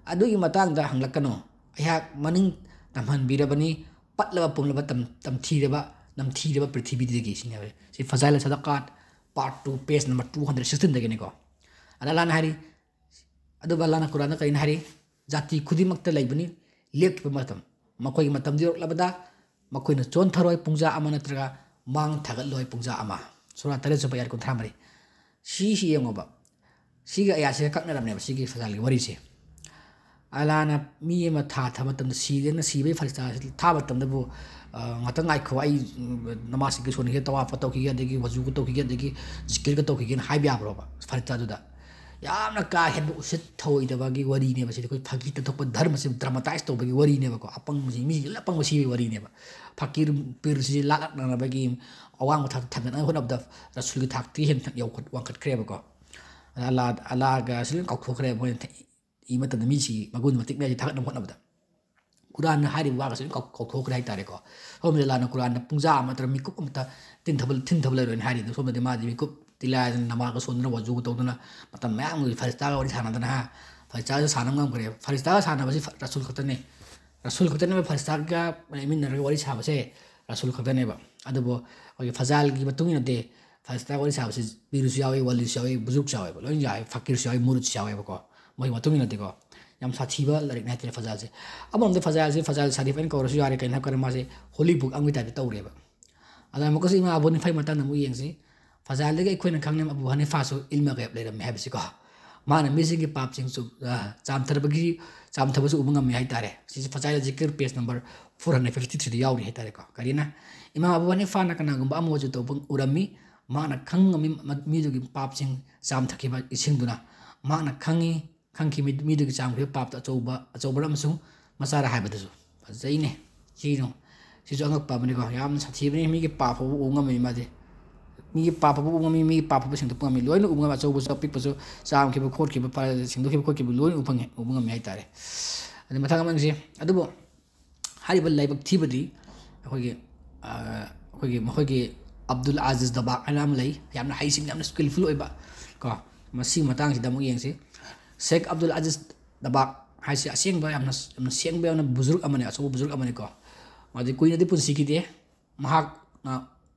"ꯑꯗꯨꯒꯤ ꯃꯇꯥꯡꯗ ꯍꯪꯂꯛꯀꯅꯨ, ꯑꯩꯍꯥꯛ ꯃꯅꯤꯡ ꯇꯝꯍꯟꯕꯤꯔꯕꯅꯤ, ꯄꯠꯂꯕ ꯄꯨꯝꯂꯕ ꯇꯝ-, ꯇꯝꯊꯤꯔꯕ, ꯅꯝꯊꯤꯔꯕ ꯄ꯭ꯔꯤꯊꯤꯕꯤꯗꯒꯤ", ꯁꯤꯅꯦꯕ꯫ ꯁꯤ ꯐꯖꯥꯏꯜ ꯁꯗꯀꯥꯠ part two, page number two hundred sixteen ꯗꯒꯤꯅꯤꯀꯣ꯫ ꯑꯗ ꯑꯜꯂꯥꯍꯅ ꯍꯥꯏꯔꯤ, ꯑꯗꯨꯕꯨ ꯑꯜꯂꯥꯍꯅ ꯀꯨꯔꯥꯟꯗ ꯀꯔꯤꯅ ꯍꯥꯏꯔꯤ? "ꯖꯥꯇꯤ ꯈꯨꯗꯤꯡꯃꯛꯇ ꯂꯩꯕꯅꯤ ꯂꯦꯞꯈꯤꯕ ꯃꯇꯝ꯫ ꯃꯈꯣꯏꯒꯤ ꯃꯇꯝꯗꯨ ꯌꯧꯔꯛꯂꯕꯗ ꯃꯈꯣꯏꯅ ꯆꯣꯟꯊꯔꯣꯏ ꯄꯨꯡꯖꯥ ꯑꯃ ꯅꯠꯇ꯭ꯔꯒ ꯃꯥꯡ ꯊꯥꯒꯠꯂꯣꯏ ꯄꯨꯡꯖꯥ ꯑꯃ"꯫ ꯁꯨꯔꯥ ꯇꯔꯦꯠ ꯁꯨꯕ ꯑꯌꯥꯠ ꯀꯨꯟꯊ꯭ꯔꯥ ꯃꯔꯤ꯫ ꯁꯤꯁꯤ ꯌꯦꯡꯉꯣꯕ꯫ ꯁꯤꯒ ꯑꯌꯥꯠꯁꯤꯒ ꯀꯛꯅꯔꯝꯅꯦꯕ ꯁꯤꯒꯤ ꯐꯖꯥꯏꯜꯒꯤ ꯋꯥꯔꯤꯁꯦ꯫ ꯑꯜꯂꯥꯍꯅ ꯃꯤ ꯑꯃ ꯊꯥ ꯊꯥꯕ ꯃꯇꯝꯗ, ꯁꯤꯗꯅ ꯁꯤꯕꯒꯤ ꯐꯔꯤꯁꯇꯥ ꯊꯥꯕ ꯃꯇꯝꯗꯕꯨ, ꯑ, "ꯉꯥꯛꯇꯪ ꯉꯥꯏꯈꯣ, ꯑꯩ, ꯎꯝ, ꯅꯃꯥꯖꯀꯤ ꯁꯣꯟꯈꯤꯒꯦ, ꯇꯋꯥꯐꯀ ꯇꯧꯈꯤꯒꯦ, ꯑꯗꯒꯤ ꯋꯖꯨꯒ ꯇꯧꯈꯤꯒꯦ, ꯑꯗꯒꯤ ꯖꯤꯀꯤꯔꯒ ꯇꯧꯈꯤꯒꯦꯅ" ꯍꯥꯏꯕ ꯌꯥꯕ꯭ꯔꯣꯕ ꯐꯔꯤꯁꯇꯥꯗꯨꯗ? ꯌꯥꯝꯅ ꯀꯥ ꯍꯦꯟꯕ ꯎꯁꯤꯠ ꯊꯑꯣꯏꯗꯕꯒꯤ ꯋꯥꯔꯤꯅꯦꯕ꯫ ꯁꯤꯗꯤ ꯑꯩꯈꯣꯏ ꯐꯥꯒꯤ ꯇꯧꯊꯣꯛꯄ ꯙꯔꯃꯁꯤ ꯗ꯭ꯔꯃꯥꯇꯥꯏꯁ ꯇꯧꯕꯒꯤ ꯋꯥꯔꯤꯅꯦꯕꯀꯣ꯫ ꯑꯄꯪꯕꯁꯤ, ꯃꯤꯁꯤꯡꯁꯤ ꯂꯣꯏ ꯑꯄꯪꯕ ꯁꯤꯕꯒꯤ ꯋꯥꯔꯤꯅꯦꯕ꯫ ꯐꯀꯤꯔ ꯄꯤꯔꯁꯤ ꯂꯥꯛꯂꯛꯅꯅꯕꯒꯤ ꯑꯋꯥꯡꯕ ꯊꯥꯛꯇ ꯊꯥꯡꯒꯠꯅꯕ ꯍꯣꯠꯅꯕꯗ ꯔꯁꯨꯜꯒꯤ ꯊꯥꯛꯇꯤ ꯍꯦꯟꯅ ꯌꯧꯈꯠ-, ꯋꯥꯡꯈꯠꯈ꯭ꯔꯦꯕꯀꯣ꯫ ꯑꯗ ꯑꯂꯥ, ꯑꯂꯥꯒ ꯁꯤ ꯂꯣꯏ ꯀꯥꯎꯊꯣꯛꯈ꯭ꯔꯦ꯫ ꯃꯣꯏꯅ ꯊ-, ꯏ ꯃꯇꯝꯗ ꯃꯤꯁꯤ ꯃꯒꯨꯟ ꯃꯇꯤꯛ ꯃꯌꯥꯝꯁꯤ ꯊꯥꯒꯠꯅꯕ ꯍꯣꯠꯅꯕꯗ꯫ ꯀꯨꯔꯥꯟꯅ ꯍꯥꯏꯔꯤꯕ ꯋꯥꯒꯁꯦ ꯂꯣꯏ ꯀꯥꯎ-, ꯀꯥꯎꯊꯣꯛꯈ꯭ꯔꯦ ꯍꯥꯏꯇꯥꯔꯦꯀꯣ꯫ ꯁꯣꯝꯗ ꯑꯂꯥꯅ ꯀꯨꯔꯥꯟꯗ ꯄꯨꯡꯖꯥ ꯑꯃ ꯅꯠꯇ꯭ꯔꯒ ꯃꯤꯀꯨꯞ ꯑꯃꯇ ꯊꯤꯟꯊꯕ, ꯊꯤꯟꯊꯕ ꯂꯩꯔꯣꯏꯅ ꯍꯥꯏꯔꯤꯗꯣ꯫ ꯁꯣꯝꯗꯗꯤ ꯃꯥꯗꯤ ꯃꯤꯀꯨꯞ ꯇꯤꯜꯂꯥꯏꯗꯅ ꯅꯃꯥꯖꯒ ꯁꯣꯟꯗꯅ ꯋꯥꯖꯨꯒ ꯇꯧꯗꯅ ꯃꯇꯝ ꯃꯌꯥꯝ ꯐꯔꯤꯁꯇꯥꯒ ꯋꯥꯔꯤ ꯁꯥꯟꯅꯗꯅ, ꯍꯥ, ꯐꯔꯤꯁꯇꯥꯒ ꯁꯥꯟꯅꯕ ꯉꯝꯈ꯭ꯔꯦ꯫ ꯐꯔꯤꯁꯇꯥꯒ ꯁꯥꯟꯅꯕꯁꯤ ꯐ-, ꯔꯁꯨꯜ ꯈꯛꯇꯅꯦ꯫ ꯔꯁꯨꯜ ꯈꯛꯇꯅꯦꯕ ꯐꯔꯤꯁꯇꯥꯒ ꯂꯩꯃꯤꯟꯅꯔꯒ ꯋꯥꯔꯤ ꯁꯥꯕꯁꯦ, ꯔꯁꯨꯜ ꯈꯛꯇꯅꯦꯕ꯫ ꯑꯗꯨꯕꯨ ꯑꯩꯈꯣꯏꯒꯤ ꯐꯖꯥꯜꯒꯤ ꯃꯇꯨꯡ ꯏꯟꯅꯗꯤ ꯐꯔꯤꯁꯇꯥꯒ ꯋꯥꯔꯤ ꯁꯥꯕꯁꯤ ꯄꯤꯔꯨꯁꯨ ꯌꯥꯎꯏ, ꯋꯥꯂꯤꯁꯨ ꯌꯥꯎꯏ, ꯕꯨꯖꯨꯔꯛꯁꯨ ꯌꯥꯎꯏꯕ, ꯂꯣꯏꯅ ꯌꯥꯎꯏ, ꯐꯀꯤꯔꯁꯨ ꯌꯥꯎꯏ, ꯃꯨꯔꯨꯠꯁꯨ ꯌꯥꯎꯏꯕꯀꯣ꯫ ꯃꯣꯏꯒꯤ ꯃꯇꯨꯡ ꯏꯟꯅꯗꯤꯀꯣ꯫ ꯌꯥꯝ ꯁꯥꯊꯤꯕ ꯂꯥꯏꯔꯤꯛꯅꯤ ꯍꯥꯏꯇꯥꯔꯦ ꯐꯖꯥꯜꯁꯦ꯫ ꯑꯃꯔꯣꯝꯗ ꯐꯖꯥꯜꯁꯦ ꯐꯖꯥꯜ ꯁꯔꯤꯐ ꯍꯥꯏꯅ ꯀꯧꯔꯁꯨ ꯌꯥꯔꯦ, ꯀꯩꯅꯣ ꯍꯥꯏꯕꯀꯥꯟꯗ ꯃꯥꯁꯦ ꯍꯣꯂꯤ ꯕꯨꯛ ꯑꯃꯒꯤ ꯇꯥꯏꯞꯇ ꯇꯧꯔꯦꯕ꯫ ꯑꯗ ꯑꯃꯨꯛꯀꯁꯨ ꯏꯃꯥ ꯑꯕꯨ ꯍꯅꯤꯐꯥꯒꯤ ꯃꯇꯥꯡꯗ ꯑꯃꯨꯛ ꯌꯦꯡꯁꯤ꯫ ꯐꯖꯥꯜꯗꯒꯤ ꯑꯩꯈꯣꯏꯅ ꯈꯪꯉꯦ ꯑꯕꯨ ꯍꯅꯤꯐꯥꯁꯨ ꯏꯜꯃ ꯒꯩꯕ ꯂꯩꯔꯝꯃꯦ ꯍꯥꯏꯕꯁꯤꯀꯣ꯫ ꯃꯥꯅ ꯃꯤꯁꯤꯡꯒꯤ ꯄꯥꯞꯁꯤꯡꯁꯨ, ꯑ, ꯆꯥꯝꯊꯔꯕꯒꯤ, ꯆꯥꯝꯊꯕꯁꯨ ꯎꯕ ꯉꯝꯃꯤ ꯍꯥꯏꯇꯥꯔꯦ꯫ ꯁꯤꯁꯦ ꯐꯖꯥꯏꯜ ꯖꯤꯀꯤꯔ page number four hundred fifty threeꯗ ꯌꯥꯎꯔꯤ ꯍꯥꯏꯇꯥꯔꯦꯀꯣ꯫ ꯀꯔꯤꯅ? ꯏꯃꯥꯝ ꯑꯕꯨ ꯍꯅꯤꯐꯥꯅ ꯀꯅꯥꯒꯨꯝꯕ ꯑꯃ ꯋꯖꯨ ꯇꯧꯕ ꯎꯔꯝꯃꯤ꯫ ꯃꯍꯥꯛꯅ ꯈꯪꯉꯝꯃꯤ ꯃ-, ꯃꯤꯗꯨꯒꯤ ꯄꯥꯞꯁꯤꯡ ꯆꯥꯝꯊꯈꯤꯕ ꯏꯁꯤꯡꯗꯨꯅ꯫ ꯃꯍꯥꯛꯅ ꯈꯪꯉꯤ, ꯈꯪꯈꯤ ꯃꯤ-, ꯃꯤꯗꯨꯒꯤ ꯆꯥꯝꯈꯤꯕ ꯄꯥꯞꯇ ꯑꯆꯧꯕ, ꯑꯆꯧꯕꯔ ꯑꯃꯁꯨꯡ ꯃꯆꯥꯔ ꯍꯥꯏꯕꯗꯨꯁꯨ꯫ ꯐꯖꯩꯅꯦ꯫ ꯁꯤꯅꯣ꯫ ꯁꯤꯁꯨ ꯑꯉꯛꯄ ꯑꯃꯅꯤꯀꯣ꯫ ꯌꯥꯝꯅ ꯁꯥꯊꯤꯕꯅꯤ꯫ ꯃꯤꯒꯤ ꯄꯥꯞ ꯐꯥꯎꯕ ꯎꯕ ꯉꯝꯃꯤ ꯃꯥꯗꯤ꯫ ꯃꯤꯒꯤ ꯄꯥꯞ ꯐꯥꯎꯕ ꯎꯕ ꯉꯝꯃꯤ, ꯃꯤꯒꯤ ꯄꯥꯞ ꯐꯥꯎꯕ ꯁꯦꯡꯗꯣꯛꯄ ꯉꯝꯃꯤ꯫ ꯂꯣꯏꯅ ꯎꯕ ꯉꯝꯃꯤ꯫ ꯑꯆꯧꯕꯁꯨ ꯑꯄꯤꯛꯄꯁꯨ, ꯆꯥꯝꯈꯤꯕ ꯈꯣꯠꯈꯤꯕ, ꯐ-, ꯁꯦꯡꯗꯣꯛꯈꯤꯕ ꯈꯣꯠꯈꯤꯕ ꯂꯣꯏꯅ ꯎꯕ ꯐꯪꯉꯤ, ꯎꯕ ꯉꯝꯃꯤ ꯍꯥꯏꯇꯥꯔꯦ꯫ ꯑꯗꯩ ꯃꯊꯪ ꯑꯃ ꯌꯦꯡꯁꯤ꯫ ꯑꯗꯨꯕꯨ ꯍꯥꯏꯔꯤꯕ ꯂꯥꯏꯕꯛ ꯊꯤꯕꯗꯤ ꯑꯩꯈꯣꯏꯒꯤ, ꯑ, ꯑꯩꯈꯣꯏꯒꯤ ꯃꯈꯣꯏꯒꯤ ꯑꯕꯗꯨꯜ ꯑꯖꯤꯖ ꯗꯕꯥꯛ ꯍꯥꯏꯅ ꯑꯃ ꯂꯩ꯫ ꯌꯥꯝꯅ ꯍꯩꯁꯤꯡ, ꯌꯥꯝꯅ skillful ꯑꯣꯏꯕ ꯀꯣ꯫ ꯃꯁꯤꯒꯤ ꯃꯇꯥꯡꯁꯤꯗ ꯑꯃꯨꯛ ꯌꯦꯡꯁꯤ꯫ ꯁꯦꯈ ꯑꯕꯗꯨꯜ ꯑꯖꯤꯖ ꯗꯕꯥꯛ ꯍꯥꯏꯁꯤ ꯑꯁꯦꯡꯕ ꯌꯥꯝꯅ, ꯌꯥꯝꯅ ꯁꯦꯡꯕ, ꯌꯥꯝꯅ ꯕꯨꯖꯨꯔꯛ ꯑꯃꯅꯤ, ꯑꯆꯧꯕ ꯕꯨꯖꯨꯔꯛ ꯑꯃꯅꯤꯀꯣ꯫ ꯃꯥꯗꯤ ꯀꯨꯏꯅꯗꯤ ꯄꯨꯟꯁꯤꯈꯤꯗꯦ꯫ ꯃꯍꯥꯛꯅ,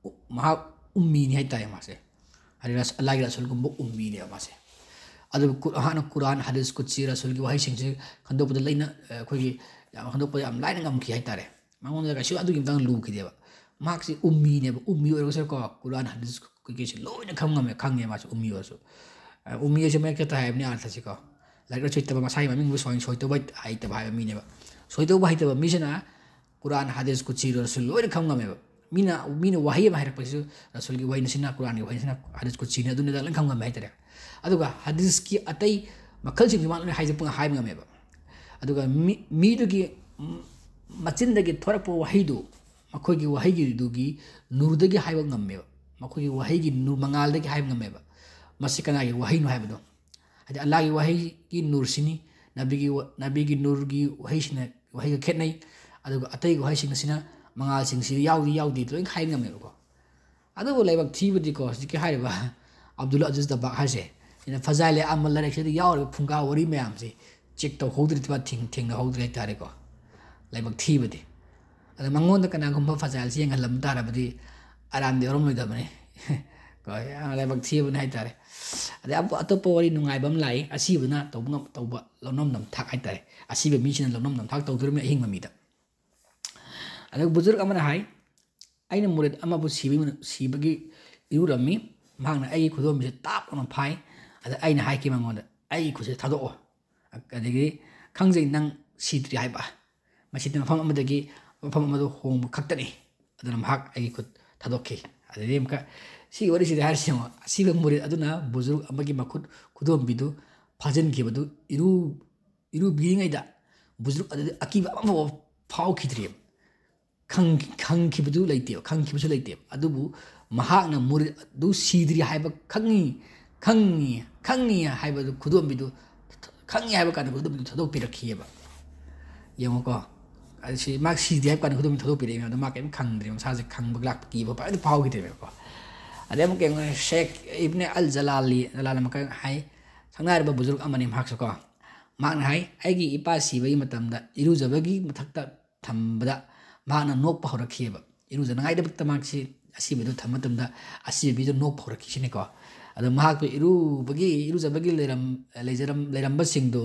ꯃꯍꯥꯛ ꯎꯝꯃꯤꯅꯤ ꯍꯥꯏꯇꯥꯔꯦ ꯃꯥꯁꯦ꯫ ꯍꯥꯏꯗꯤ ꯔꯁ-, ꯑꯜꯂꯥꯍꯒꯤ ꯔꯁꯨꯜꯒꯨꯝꯕ ꯎꯝꯃꯤꯅꯦꯕ ꯃꯥꯁꯦ꯫ ꯑꯗꯨꯕꯨ ꯀꯨ-, ꯃꯍꯥꯛꯅ ꯀꯨꯔꯥꯟ, ꯍꯗꯤꯁ ꯀꯨꯠꯁꯤ, ꯔꯁꯨꯜꯒꯤ ꯋꯥꯍꯩꯁꯤꯡꯁꯤ ꯈꯟꯗꯣꯛꯄꯗ ꯂꯩꯅ, ꯑꯩꯈꯣꯏꯒꯤ ꯌꯥꯝ ꯈꯟꯗꯣꯛꯄ ꯌꯥꯝ ꯂꯥꯏꯅ ꯉꯝꯈꯤ ꯍꯥꯏꯇꯥꯔꯦ꯫ ꯃꯉꯣꯟꯗ ꯀꯩꯁꯨ ꯑꯗꯨꯒꯤ ꯃꯇꯥꯡꯗ ꯂꯨꯈꯤꯗꯦꯕ꯫ ꯃꯍꯥꯛꯁꯤ ꯎꯝꯃꯤꯅꯦꯕ꯫ ꯎꯝꯃꯤ ꯑꯣꯏꯔꯒꯁꯨꯀꯣ, ꯀꯨꯔꯥꯟ, ꯍꯗꯤꯁ ꯀꯩꯀꯩꯁꯤ ꯂꯣꯏꯅ ꯈꯪ ꯉꯝꯃꯦ, ꯈꯪꯉꯦ ꯃꯥꯁꯨ ꯎꯝꯃꯤ ꯑꯣꯏꯔꯁꯨ꯫ ꯑ, ꯎꯝꯃꯤ ꯍꯥꯏꯁꯦ ꯃꯌꯦꯛ ꯈꯛꯇ ꯍꯥꯏꯕꯅꯤ ꯑꯥꯔꯊꯁꯤꯀꯣ꯫ ꯂꯥꯏꯔꯤꯛ ꯂꯥꯏꯁꯨ ꯍꯩꯇꯕ, ꯃꯁꯥꯒꯤ ꯃꯃꯤꯡꯕꯨ ꯁꯣꯏ-, ꯁꯣꯏꯇꯧꯕ ꯍꯩꯇꯕ ꯍꯥꯏꯕ ꯃꯤꯅꯦꯕ꯫ ꯁꯣꯏꯇꯧꯕ ꯍꯩꯇꯕ ꯃꯤꯁꯤꯅ ꯀꯨꯔꯥꯟ, ꯍꯗꯤꯁ ꯀꯨꯠꯁꯤ, ꯔꯁꯨꯜ ꯂꯣꯏꯅ ꯈꯪ ꯉꯝꯃꯦꯕ꯫ ꯃꯤꯅ, ꯃꯤꯅ ꯋꯥꯍꯩ ꯑꯃ ꯍꯥꯏꯔꯛꯄꯁꯤꯁꯨ ꯔꯁꯨꯜꯒꯤ ꯋꯥꯍꯩꯅꯁꯤꯅ, ꯀꯨꯔꯥꯟꯒꯤ ꯋꯥꯍꯩꯁꯤꯅ, ꯍꯗꯤꯁ ꯀꯨꯠꯁꯤꯅ ꯑꯗꯨꯅꯤꯗ ꯂꯣꯏꯅ ꯈꯪ ꯉꯝꯃꯦ ꯍꯥꯏꯇꯥꯔꯦ꯫ ꯑꯗꯨꯒ ꯍꯗꯤꯁꯀꯤ ꯑꯇꯩ ꯃꯈꯜꯁꯤꯡꯁꯨ ꯃꯥꯅ ꯂꯣꯏꯅ ꯍꯥꯏꯖ-, ꯄꯨꯡꯍꯥꯏ ꯍꯥꯏꯕ ꯉꯝꯃꯦꯕ꯫ ꯑꯗꯨꯒ ꯃꯤ-, ꯃꯤꯗꯨꯒꯤ, ꯎꯝ, ꯃꯆꯤꯟꯗꯒꯤ ꯊꯣꯔꯛꯄ ꯋꯥꯍꯩꯗꯨ, ꯃꯈꯣꯏꯒꯤ ꯋꯥꯍꯩꯒꯤꯗꯨꯒꯤ ꯅꯨꯔꯗꯒꯤ ꯍꯥꯏꯕ ꯉꯝꯃꯦꯕ, ꯃꯈꯣꯏꯒꯤ ꯋꯥꯍꯩꯒꯤ ꯅꯨꯔ ꯃꯉꯥꯜꯗꯒꯤ ꯍꯥꯏꯕ ꯉꯝꯃꯦꯕ꯫ ꯃꯁꯤ ꯀꯅꯥꯒꯤ ꯋꯥꯍꯩꯅꯣ ꯍꯥꯏꯕꯗꯣ, ꯍꯥꯏꯗꯤ ꯑꯜꯂꯥꯍꯒꯤ ꯋꯥꯍꯩꯒꯤ ꯅꯨꯔꯁꯤꯅꯤ, ꯅꯕꯤꯒꯤ ꯋꯥ-, ꯅꯕꯤꯒꯤ ꯅꯨꯔꯒꯤ ꯋꯥꯍꯩꯁꯤꯅ, ꯋꯥꯍꯩꯒ ꯈꯦꯠꯅꯩ꯫ ꯑꯗꯨꯒ ꯑꯇꯩ ꯋꯥꯍꯩꯁꯤꯡ ꯑꯁꯤꯅ ꯃꯉꯥꯜꯁꯤꯡꯁꯤ ꯌꯥꯎꯏ ꯌꯥꯎꯗꯦ ꯂꯣꯏꯅ ꯍꯥꯏ ꯉꯝꯃꯦꯕꯀꯣ꯫ ꯑꯗꯨꯕꯨ ꯂꯥꯏꯕꯛ ꯊꯤꯕꯗꯤꯀꯣ, ꯍꯧꯖꯤꯛꯀꯤ ꯍꯥꯏꯔꯤꯕ ꯑꯕꯗꯨꯜ ꯑꯖꯤꯖ ꯗꯕꯥꯛ ꯍꯥꯏꯁꯦ, ꯁꯤꯅ ꯐꯖꯥꯏꯂꯦ ꯑꯃ ꯂꯥꯏꯔꯤꯛꯁꯤꯗ ꯌꯥꯎꯔꯤꯕ ꯐꯨꯡꯒꯥ ꯋꯥꯔꯤ ꯃꯌꯥꯝꯁꯦ ꯆꯦꯛ ꯇꯧꯍꯧꯗ꯭ꯔꯗꯤ ꯃꯥ ꯊꯦꯡ-, ꯊꯦꯡꯅꯍꯧꯗ꯭ꯔꯦ ꯍꯥꯏꯇꯥꯔꯦꯀꯣ꯫ ꯂꯥꯏꯕꯛ ꯊꯤꯕꯗꯤ꯫ ꯑꯗ ꯃꯉꯣꯟꯗ ꯀꯅꯥꯒꯨꯝꯕ ꯐꯖꯥꯏꯜꯁꯤ ꯌꯦꯡꯍꯜꯂꯝ ꯇꯥꯔꯕꯗꯤ ꯑꯔꯥꯟꯗꯤ ꯌꯥꯎꯔꯝꯂꯣꯏꯗꯕꯅꯤ꯫ ꯀꯣ, ꯌꯥꯝ ꯂꯥꯏꯕꯛ ꯊꯤꯕꯅꯤ ꯍꯥꯏꯇꯥꯔꯦ꯫ ꯑꯗꯩ ꯑꯄ-, ꯑꯇꯣꯞꯄ ꯋꯥꯔꯤ ꯅꯨꯡꯉꯥꯏꯕ ꯑꯃ ꯂꯥꯛꯏ, ꯑꯁꯤꯕꯅ ꯇꯧꯕ ꯉꯝ-, ꯇꯧꯕ ꯂꯧꯅꯝ ꯅꯝꯊꯥꯛ ꯍꯥꯏꯇꯥꯔꯦ꯫ ꯑꯁꯤꯕ ꯃꯤꯁꯤꯅ ꯂꯧꯅꯝ ꯅꯝꯊꯥꯛ ꯇꯧꯗꯣꯔꯤꯕꯅꯤ ꯑꯍꯤꯡꯕ ꯃꯤꯗ꯫ ꯑꯗꯨꯒ ꯕꯨꯖꯨꯔꯒ ꯑꯃꯅ ꯍꯥꯏ, "ꯑꯩꯅ ꯃꯨꯔꯤꯗ ꯑꯃꯕꯨ ꯁꯤꯕꯒꯤ, ꯁꯤꯕꯒꯤ ꯏꯔꯨꯔꯝꯃꯤ꯫ ꯃꯍꯥꯛꯅ ꯑꯩꯒꯤ ꯈꯨꯗꯣꯝꯕꯤꯁꯦ ꯇꯥꯞ ꯂꯥꯎꯅ ꯐꯥꯏ꯫ ꯑꯗ ꯑꯩꯅ ꯍꯥꯏꯈꯤ ꯃꯉꯣꯟꯗ, 'ꯑꯩꯒꯤ ꯈꯨꯠꯁꯦ ꯊꯥꯗꯣꯛꯑꯣ꯫ ꯑꯗꯒꯤ ꯈꯪꯖꯩ ꯅꯪ ꯁꯤꯗ꯭ꯔꯤ ꯍꯥꯏꯕ꯫ ꯃꯁꯤꯗꯤ ꯃꯐꯝ ꯑꯃꯗꯒꯤ ꯃꯐꯝ ꯑꯃꯗ ꯍꯣꯡꯕ ꯈꯛꯇꯅꯤ꯫ ꯑꯗꯨꯅ ꯃꯍꯥꯛ ꯑꯩꯒꯤ ꯈꯨꯠ ꯊꯥꯗꯣꯛꯈꯤ.'" ꯑꯗꯩꯗꯤ ꯑꯃꯨꯛꯀ ꯁꯤꯒꯤ ꯋꯥꯔꯤꯁꯤꯗꯤ ꯍꯥꯏꯔꯤꯁꯤ ꯌꯦꯡꯉꯣ, ꯑꯁꯤꯕ ꯃꯨꯔꯤꯗ ꯑꯗꯨꯅ ꯕꯨꯖꯨꯔꯒ ꯑꯃꯒꯤ ꯃꯈꯨꯠ ꯈꯨꯗꯣꯝꯕꯤꯗꯨ ꯐꯥꯖꯤꯟꯈꯤꯕꯗꯨ ꯏꯔꯨ-, ꯏꯔꯨꯕꯤꯔꯤꯉꯩꯗ ꯕꯨꯖꯨꯔꯒ ꯑꯗꯨꯗꯤ ꯑꯀꯤꯕ ꯑꯃꯐꯥꯎ ꯐꯥꯎꯈꯤꯗ꯭ꯔꯤꯕ꯫ ꯈꯪ-, ꯈꯪꯈꯤꯕꯗꯨ ꯂꯩꯇꯦꯕ, ꯈꯪꯈꯤꯕꯁꯨ ꯂꯩꯇꯦꯕ꯫ ꯑꯗꯨꯕꯨ ꯃꯍꯥꯛꯅ ꯃꯨꯔꯤꯗ ꯑꯗꯨ ꯁꯤꯗ꯭ꯔꯤ ꯍꯥꯏꯕ ꯈꯪꯉꯤ, ꯈꯪꯉꯤ, ꯈꯪꯉꯤ ꯍꯥꯏꯕꯗꯨ ꯈꯨꯗꯣꯝꯕꯤꯗꯨ, ꯈꯪꯉꯤ ꯍꯥꯏꯕ ꯀꯥꯟꯗ ꯈꯨꯗꯣꯝꯕꯤꯗꯨ ꯊꯥꯗꯣꯛꯄꯤꯔꯛꯈꯤꯑꯕ꯫ ꯌꯦꯡꯉꯨꯀꯣ, ꯑꯁꯤ ꯃꯥ ꯁꯤꯗꯦ ꯍꯥꯏꯕ ꯀꯥꯟꯗ ꯈꯨꯗꯣꯝꯕꯤ ꯊꯥꯗꯣꯛꯄꯤꯔꯛꯏ ꯃꯌꯥꯝꯗꯣ, ꯃꯥ ꯀꯔꯤꯝ ꯈꯪꯗ꯭ꯔꯦ, ꯃꯁꯥꯁꯦ ꯈꯪꯕ ꯂꯥꯛꯄ ꯀꯤꯕ ꯐꯖꯅ ꯐꯥꯎꯈꯤꯗ꯭ꯔꯦꯕꯀꯣ꯫ ꯑꯗꯩ ꯑꯃꯨꯛ ꯀꯩꯅꯣ, ꯁꯦꯈ ꯏꯕꯅꯦ ꯑꯜ ꯖꯂꯥꯂꯤ, ꯖꯂꯥꯜ ꯑꯃꯈꯛ ꯍꯥꯏ, ꯁꯛꯅꯥꯏꯔꯕ ꯕꯨꯖꯨꯔꯒ ꯑꯃꯅꯤ ꯃꯍꯥꯛꯁꯨ ꯀꯣ꯫ ꯃꯍꯥꯛꯅ ꯍꯥꯏ, "ꯑꯩꯒꯤ ꯏꯄꯥ ꯁꯤꯕꯒꯤ ꯃꯇꯝꯗ ꯏꯔꯨꯖꯕꯒꯤ ꯃꯊꯛꯇ ꯊꯝꯕꯗ ꯃꯍꯥꯛꯅ ꯅꯣꯛꯄ ꯍꯧꯔꯛꯈꯤꯑꯕ꯫ ꯏꯔꯨꯖꯅꯉꯥꯏꯗꯃꯛꯇ ꯃꯍꯥꯛꯁꯤ ꯑꯁꯤꯕꯗꯨ ꯊꯝꯕ ꯃꯇꯝꯗ ꯑꯁꯤꯕ ꯃꯤꯗꯨ ꯅꯣꯛꯄ ꯍꯧꯔꯛꯈꯤꯁꯤꯅꯤꯀꯣ꯫ ꯑꯗꯣ ꯃꯍꯥꯛꯄꯨ ꯏꯔꯨꯕꯒꯤ, ꯏꯔꯨꯖꯕꯒꯤ ꯂꯩꯔꯝ-, ꯂꯩꯖꯔꯝ-, ꯂꯩꯔꯝꯕꯁꯤꯡꯗꯨ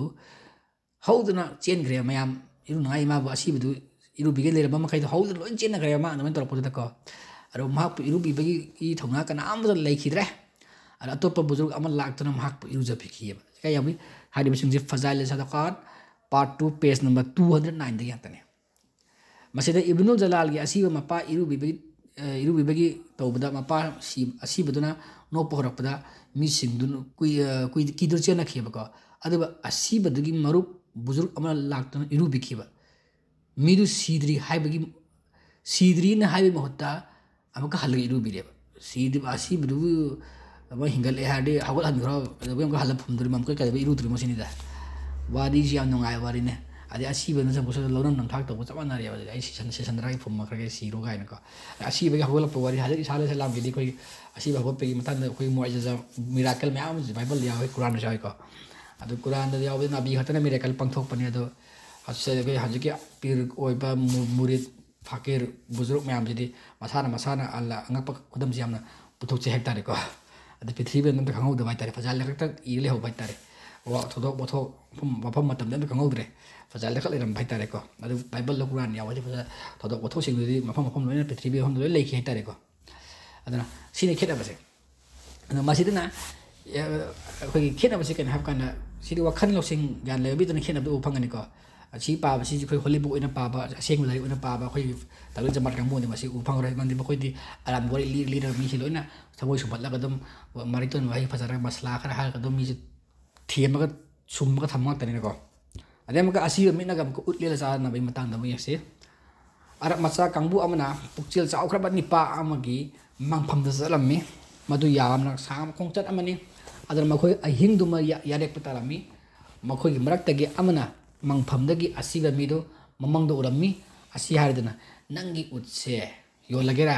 ꯍꯧꯗꯨꯅ ꯆꯦꯟꯈ꯭ꯔꯦ ꯃꯌꯥꯝ꯫ ꯏꯔꯨꯅꯉꯥꯏ ꯃꯥꯕꯨ ꯑꯁꯤꯕꯗꯨ ꯏꯔꯨꯕꯤꯒꯦ ꯂꯩꯔꯝꯕ ꯃꯈꯩꯗꯣ ꯍꯧꯗꯨꯅ ꯂꯣꯏ ꯆꯦꯟꯅꯈ꯭ꯔꯦꯕ ꯃꯥ ꯑꯗꯨꯃꯥꯏꯅ ꯇꯧꯔꯛꯄꯗꯨꯗꯀꯣ꯫ ꯑꯗꯣ ꯃꯍꯥꯛꯄꯨ ꯏꯔꯨꯕꯤꯕꯒꯤ ꯊꯧꯅꯥ ꯀꯅꯥꯝꯇ ꯂꯩꯈꯤꯗ꯭ꯔꯦ꯫ ꯑꯗꯣ ꯑꯇꯣꯞꯄ ꯕꯨꯖꯨꯔꯒ ꯑꯃ ꯂꯥꯛꯇꯨꯅ ꯃꯍꯥꯛꯄꯨ ꯏꯔꯨꯖꯕꯤꯈꯤꯑꯕ꯫ ꯀꯩ ꯌꯥꯎꯏ? ꯍꯥꯏꯔꯤꯕꯁꯤꯡꯁꯦ ꯐꯖꯥꯏꯜ ꯁꯗꯀꯥꯠ, part two, page number two hundred nineꯗꯒꯤ ꯉꯥꯛꯇꯅꯦ꯫ ꯃꯁꯤꯗ ꯏꯕꯅꯨꯜ ꯖꯂꯥꯜꯒꯤ ꯑꯁꯤꯕ ꯃꯄꯥ ꯏꯔꯨꯕꯤꯕꯒꯤ, ꯏꯔꯨꯕꯤꯕꯒꯤ ꯇꯧꯕꯗ ꯃꯄꯥ ꯁꯤ-, ꯑꯁꯤꯕꯗꯨꯅ ꯅꯣꯛꯄ ꯍꯧꯔꯛꯄꯗ ꯃꯤꯁꯤꯡꯗꯨ ꯀꯨꯏ-, ꯀꯨꯏ-, ꯀꯤꯗꯨꯅ ꯆꯦꯟꯅꯈꯤꯕꯀꯣ꯫ ꯑꯗꯨꯒ ꯑꯁꯤꯕꯗꯨꯒꯤ ꯃꯔꯨꯞ ꯕꯨꯖꯨꯔꯨꯛ ꯑꯃꯅ ꯂꯥꯛꯇꯨꯅ ꯏꯔꯨꯕꯤꯈꯤꯕ꯫ ꯃꯤꯗꯨ ꯁꯤꯗ꯭ꯔꯤ ꯍꯥꯏꯕꯒꯤ, ꯁꯤꯗ꯭ꯔꯤꯅ ꯍꯥꯏꯕꯒꯤ ꯃꯍꯨꯠꯇ ꯑꯃꯨꯛꯀ ꯍꯜꯂꯒ ꯏꯔꯨꯕꯤꯔꯦꯕ꯫ ꯁꯤꯗ꯭ꯔꯤ-, ꯑꯁꯤꯕꯗꯨꯕꯨ ꯑꯃ ꯍꯤꯡꯒꯠꯂꯛꯑꯦ ꯍꯥꯏꯔꯗꯤ ꯍꯧꯒꯠꯍꯟꯈ꯭ꯔꯣ, ꯀꯩꯗꯧꯕꯩ ꯑꯃꯨꯛꯀ ꯍꯜꯂ ꯐꯨꯝꯗꯣꯔꯤꯃꯣ, ꯑꯃꯨꯛꯀ ꯀꯩꯗꯧꯕꯩ ꯏꯔꯨꯗ꯭ꯔꯤꯃꯣ ꯁꯤꯅꯤꯗ꯫ ꯋꯥꯔꯤꯁꯤ ꯌꯥꯝ ꯅꯨꯡꯉꯥꯏꯕ ꯋꯥꯔꯤꯅꯦ꯫ ꯑꯗꯩ ꯑꯁꯤꯕꯅ ꯆꯪꯕꯁꯨ ꯂꯧꯅꯝ ꯅꯝꯊꯥꯛ ꯇꯧꯕ ꯆꯞ ꯃꯥꯟꯅꯔꯦꯕ꯫ ꯑꯗꯨꯗꯤ ꯑꯩ ꯁꯤꯁꯟ-, ꯁꯤꯁꯟꯗ꯭ꯔꯥꯒꯤ ꯐꯨꯝꯃꯛꯈ꯭ꯔꯒꯦ ꯁꯤꯔꯣ ꯀꯥꯏꯅꯀꯣ꯫ ꯑꯁꯤꯕꯒꯤ ꯍꯧꯒꯠꯂꯛꯄ ꯋꯥꯔꯤ ꯍꯧꯖꯤꯛ ꯏꯁꯥ ꯏꯁꯂꯥꯝꯒꯤꯗꯤ ꯑꯩꯈꯣꯏ ꯑꯁꯤꯕ ꯍꯧꯒꯠꯄꯒꯤ ꯃꯇꯥꯡꯗ ꯑꯩꯈꯣꯏ ꯃꯨꯑꯖꯤꯖꯥ, ꯃꯤꯔꯥꯀꯜ ꯃꯌꯥꯝ ꯑꯃꯁꯨ ꯕꯥꯏꯕꯜꯗ ꯌꯥꯎꯏ, ꯀꯨꯔꯥꯟꯗꯁꯨ ꯌꯥꯎꯏꯀꯣ꯫ ꯑꯗꯨ ꯀꯨꯔꯥꯟꯗ ꯌꯥꯎꯕꯗꯤ ꯅꯕꯤ ꯈꯛꯇꯅ ꯃꯤꯔꯥꯀꯜ ꯄꯥꯡꯊꯣꯛꯄꯅꯤ꯫ ꯑꯗꯣ ꯑꯁ, ꯑꯩꯈꯣꯏ ꯍꯧꯖꯤꯛꯀꯤ ꯄꯤꯔ ꯑꯣꯏꯕ ꯃꯨ-, ꯃꯨꯔꯤꯗ, ꯐꯀꯤꯔ, ꯕꯨꯖꯨꯔꯨꯛ ꯃꯌꯥꯝꯁꯤꯗꯤ ꯃꯁꯥꯅ, ꯃꯁꯥꯅ ꯑꯜꯂꯥ ꯑꯉꯛꯄ ꯈꯨꯗꯝꯁꯤ ꯌꯥꯝꯅ ꯄꯨꯊꯣꯛꯆꯩ ꯍꯥꯏꯕ ꯇꯥꯔꯦꯀꯣ꯫ ꯑꯗ ꯄ꯭ꯔꯤꯊꯤꯕꯤꯗ ꯑꯝꯇ ꯈꯪꯍꯧꯗꯕ ꯍꯥꯏ ꯇꯥꯔꯦ, ꯐꯖꯥꯏꯜꯗ ꯈꯛꯇ ꯏꯔ ꯂꯩꯍꯧꯕ ꯍꯥꯏ ꯇꯥꯔꯦ꯫ ꯋꯥ-, ꯊꯧꯗꯣꯛ ꯋꯥꯊꯣꯛ ꯃꯐꯝ, ꯃꯐꯝ ꯃꯇꯝꯗ ꯑꯝꯇ ꯈꯪꯍꯧꯗ꯭ꯔꯦ, ꯐꯖꯥꯏꯜꯗ ꯈꯛ ꯂꯩꯔꯝꯕ ꯍꯥꯏ ꯇꯥꯔꯦꯀꯣ꯫ ꯑꯗꯨ ꯕꯥꯏꯕꯜꯗ, ꯀꯨꯔꯥꯟ ꯌꯥꯎꯕꯁꯦ ꯐꯖ-, ꯊꯧꯗꯣꯛ ꯋꯥꯊꯣꯛꯁꯤꯡꯗꯨꯗꯤ ꯃꯐꯝ ꯃꯐꯝ ꯂꯣꯏꯅ, ꯄ꯭ꯔꯤꯊꯤꯕꯤ ꯃꯐꯝꯗ ꯂꯣꯏ ꯂꯩꯈꯤ ꯍꯥꯏ ꯇꯥꯔꯦꯀꯣ꯫ ꯑꯗꯨꯅ ꯁꯤꯅꯤ ꯈꯦꯠꯅꯕꯁꯦ꯫ ꯑꯗꯣ ꯃꯁꯤꯗꯅ, ꯑꯦ, ꯑꯩꯈꯣꯏꯒꯤ ꯈꯦꯠꯅꯕꯁꯤ ꯀꯩꯅꯣ ꯍꯥꯏꯕ ꯀꯥꯟꯗ, ꯁꯤꯗꯤ ꯋꯥꯈꯜ ꯂꯧꯁꯤꯡ ꯒ꯭ꯌꯥꯟ ꯂꯩꯕ ꯃꯤꯗꯨꯅ ꯈꯦꯠꯅꯕꯗꯨ ꯎꯕ ꯐꯪꯒꯅꯤꯀꯣ꯫ ꯑꯁꯤ ꯄꯥꯕꯁꯤꯁꯨ ꯑꯩꯈꯣꯏ ꯍꯣꯂꯤ ꯕꯨꯛ ꯑꯣꯏꯅ ꯄꯥꯕ, ꯑꯁꯦꯡꯕ ꯂꯥꯏꯔꯤꯛ ꯑꯣꯏꯅ ꯄꯥꯕ ꯑꯩꯈꯣꯏꯒꯤ ꯇꯕꯂꯤꯛ ꯖꯃꯥꯠ ꯀꯥꯡꯕꯨꯗꯤ ꯃꯁꯤ ꯎꯕ ꯐꯪꯉꯔꯣꯏ꯫ ꯃꯔꯝꯗꯤ ꯃꯈꯣꯏꯗꯤ ꯑꯔꯥꯟꯕ ꯋꯥꯔꯤ ꯂꯤꯔ ꯂꯤꯔꯒ ꯃꯤꯁꯤ ꯂꯣꯏꯅ ꯊꯃꯣꯏ ꯁꯨꯝꯍꯠꯂꯒ ꯑꯗꯨꯝ ꯃꯔꯤꯇꯣꯟ ꯋꯥꯍꯩ ꯐꯖꯔꯒ ꯃꯁꯂꯥ ꯈꯔ ꯍꯥꯏꯔꯒ ꯑꯗꯨꯝ ꯃꯤꯁꯦ ꯊꯦꯝꯃꯒ ꯁꯨꯝꯃꯒ ꯊꯝꯕ ꯉꯥꯛꯇꯅꯤꯅꯀꯣ꯫ ꯑꯗꯩ ꯑꯃꯨꯛꯀ ꯑꯁꯤꯕ ꯃꯤꯠꯅꯒ ꯑꯃꯨꯛꯀ ꯎꯠ ꯂꯦꯜꯂ ꯆꯥꯅꯕꯒꯤ ꯃꯇꯥꯡꯗ ꯑꯃꯨꯛ ꯌꯦꯡꯁꯤ꯫ ꯑꯔꯕ ꯃꯆꯥ ꯀꯥꯡꯕꯨ ꯑꯃꯅ ꯄꯨꯛꯆꯦꯜ ꯆꯥꯎꯈ꯭ꯔꯕ ꯅꯤꯄꯥ ꯑꯃꯒꯤ ꯃꯪꯐꯝꯗ ꯆꯠꯂꯝꯃꯤ꯫ ꯃꯗꯨ ꯌꯥꯝꯅ ꯁꯥꯡꯕ ꯈꯣꯡꯆꯠ ꯑꯃꯅꯤ꯫ ꯑꯗꯨꯅ ꯃꯈꯣꯏ ꯑꯍꯤꯡꯗꯨꯃ ꯌꯥ-, ꯌꯥꯔꯦꯛꯄ ꯇꯥꯔꯝꯃꯤ꯫ ꯃꯈꯣꯏꯒꯤ ꯃꯔꯛꯇꯒꯤ ꯑꯃꯅ ꯃꯪꯐꯝꯗꯒꯤ ꯑꯁꯤꯕ ꯃꯤꯗꯨ ꯃꯃꯪꯗ ꯎꯔꯝꯃꯤ꯫ ꯑꯁꯤ ꯍꯥꯏꯔꯗꯅ, "ꯅꯪꯒꯤ ꯎꯠꯁꯦ ꯌꯣꯜꯂꯒꯦꯔꯥ?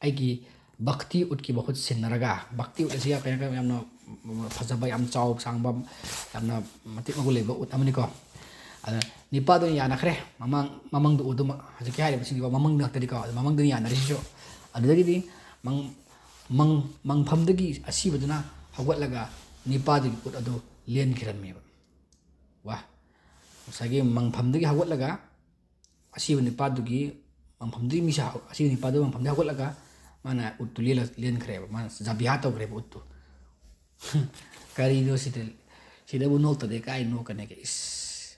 ꯑꯩꯒꯤ ꯚꯛꯇꯤ ꯎꯠꯀꯤ ꯃꯍꯨꯠ ꯁꯤꯟꯅꯔꯒ", ꯚꯛꯇꯤ ꯎꯠ ꯑꯁꯤ ꯌꯥꯝ ꯀꯩꯅꯣ, ꯌꯥꯝꯅ ꯐꯖꯕ, ꯌꯥꯝ ꯆꯥꯎ ꯁꯥꯡꯕ, ꯌꯥꯝꯅ ꯃꯇꯤꯛ ꯃꯒꯨꯟ ꯂꯩꯕ ꯎꯠ ꯑꯃꯅꯤꯀꯣ꯫ ꯑꯗ ꯅꯤꯄꯥꯗꯨꯅ ꯌꯥꯅꯈ꯭ꯔꯦ, ꯃꯃꯥꯡ, ꯃꯃꯪꯗ ꯎꯗꯨꯃ, ꯍꯧꯖꯤꯛꯀꯤ ꯍꯥꯏꯔꯤꯕꯁꯤꯡꯗꯨ ꯃꯃꯪꯗ ꯉꯥꯛꯇꯅꯤꯀꯣ, ꯑꯗ ꯃꯃꯪꯗꯨꯅ ꯌꯥꯅꯔꯤꯁꯤꯁꯨ꯫ ꯑꯗꯨꯗꯒꯤꯗꯤ ꯃꯪ-, ꯃꯪ-, ꯃꯪꯐꯝꯗꯒꯤ ꯑꯁꯤꯕꯗꯨꯅ ꯍꯧꯒꯠꯂꯒ ꯅꯤꯄꯥꯗꯨꯒꯤ ꯎꯠ ꯑꯗꯨ ꯂꯦꯟꯈꯤꯔꯝꯃꯦꯕ꯫ ꯋꯥ, ꯉꯁꯥꯏꯒꯤ ꯃꯪꯐꯝꯗꯒꯤ ꯍꯧꯒꯠꯂꯒ ꯑꯁꯤꯕ ꯅꯤꯄꯥꯗꯨꯒꯤ ꯃꯪꯐꯝꯗꯨꯒꯤ ꯃꯤꯁꯦ ꯍꯧ-, ꯑꯁꯤꯕ ꯅꯤꯄꯥꯗꯨ ꯃꯪꯐꯝꯗꯒꯤ ꯍꯧꯒꯠꯂꯒ ꯃꯥꯅ ꯎꯠꯇꯨ ꯂꯦꯜꯂ-, ꯂꯦꯟꯈ꯭ꯔꯦꯕ, ꯃꯥꯅ ꯖꯕꯤꯍꯥ ꯇꯧꯈ꯭ꯔꯦꯕ ꯎꯠꯇꯨ꯫ ꯀꯔꯤꯅꯣ ꯁꯤꯗ, ꯁꯤꯗꯕꯨ ꯅꯣꯛꯇꯗꯤ ꯀꯥꯏ ꯅꯣꯛꯀꯅꯤꯒꯦ? ꯏꯁ,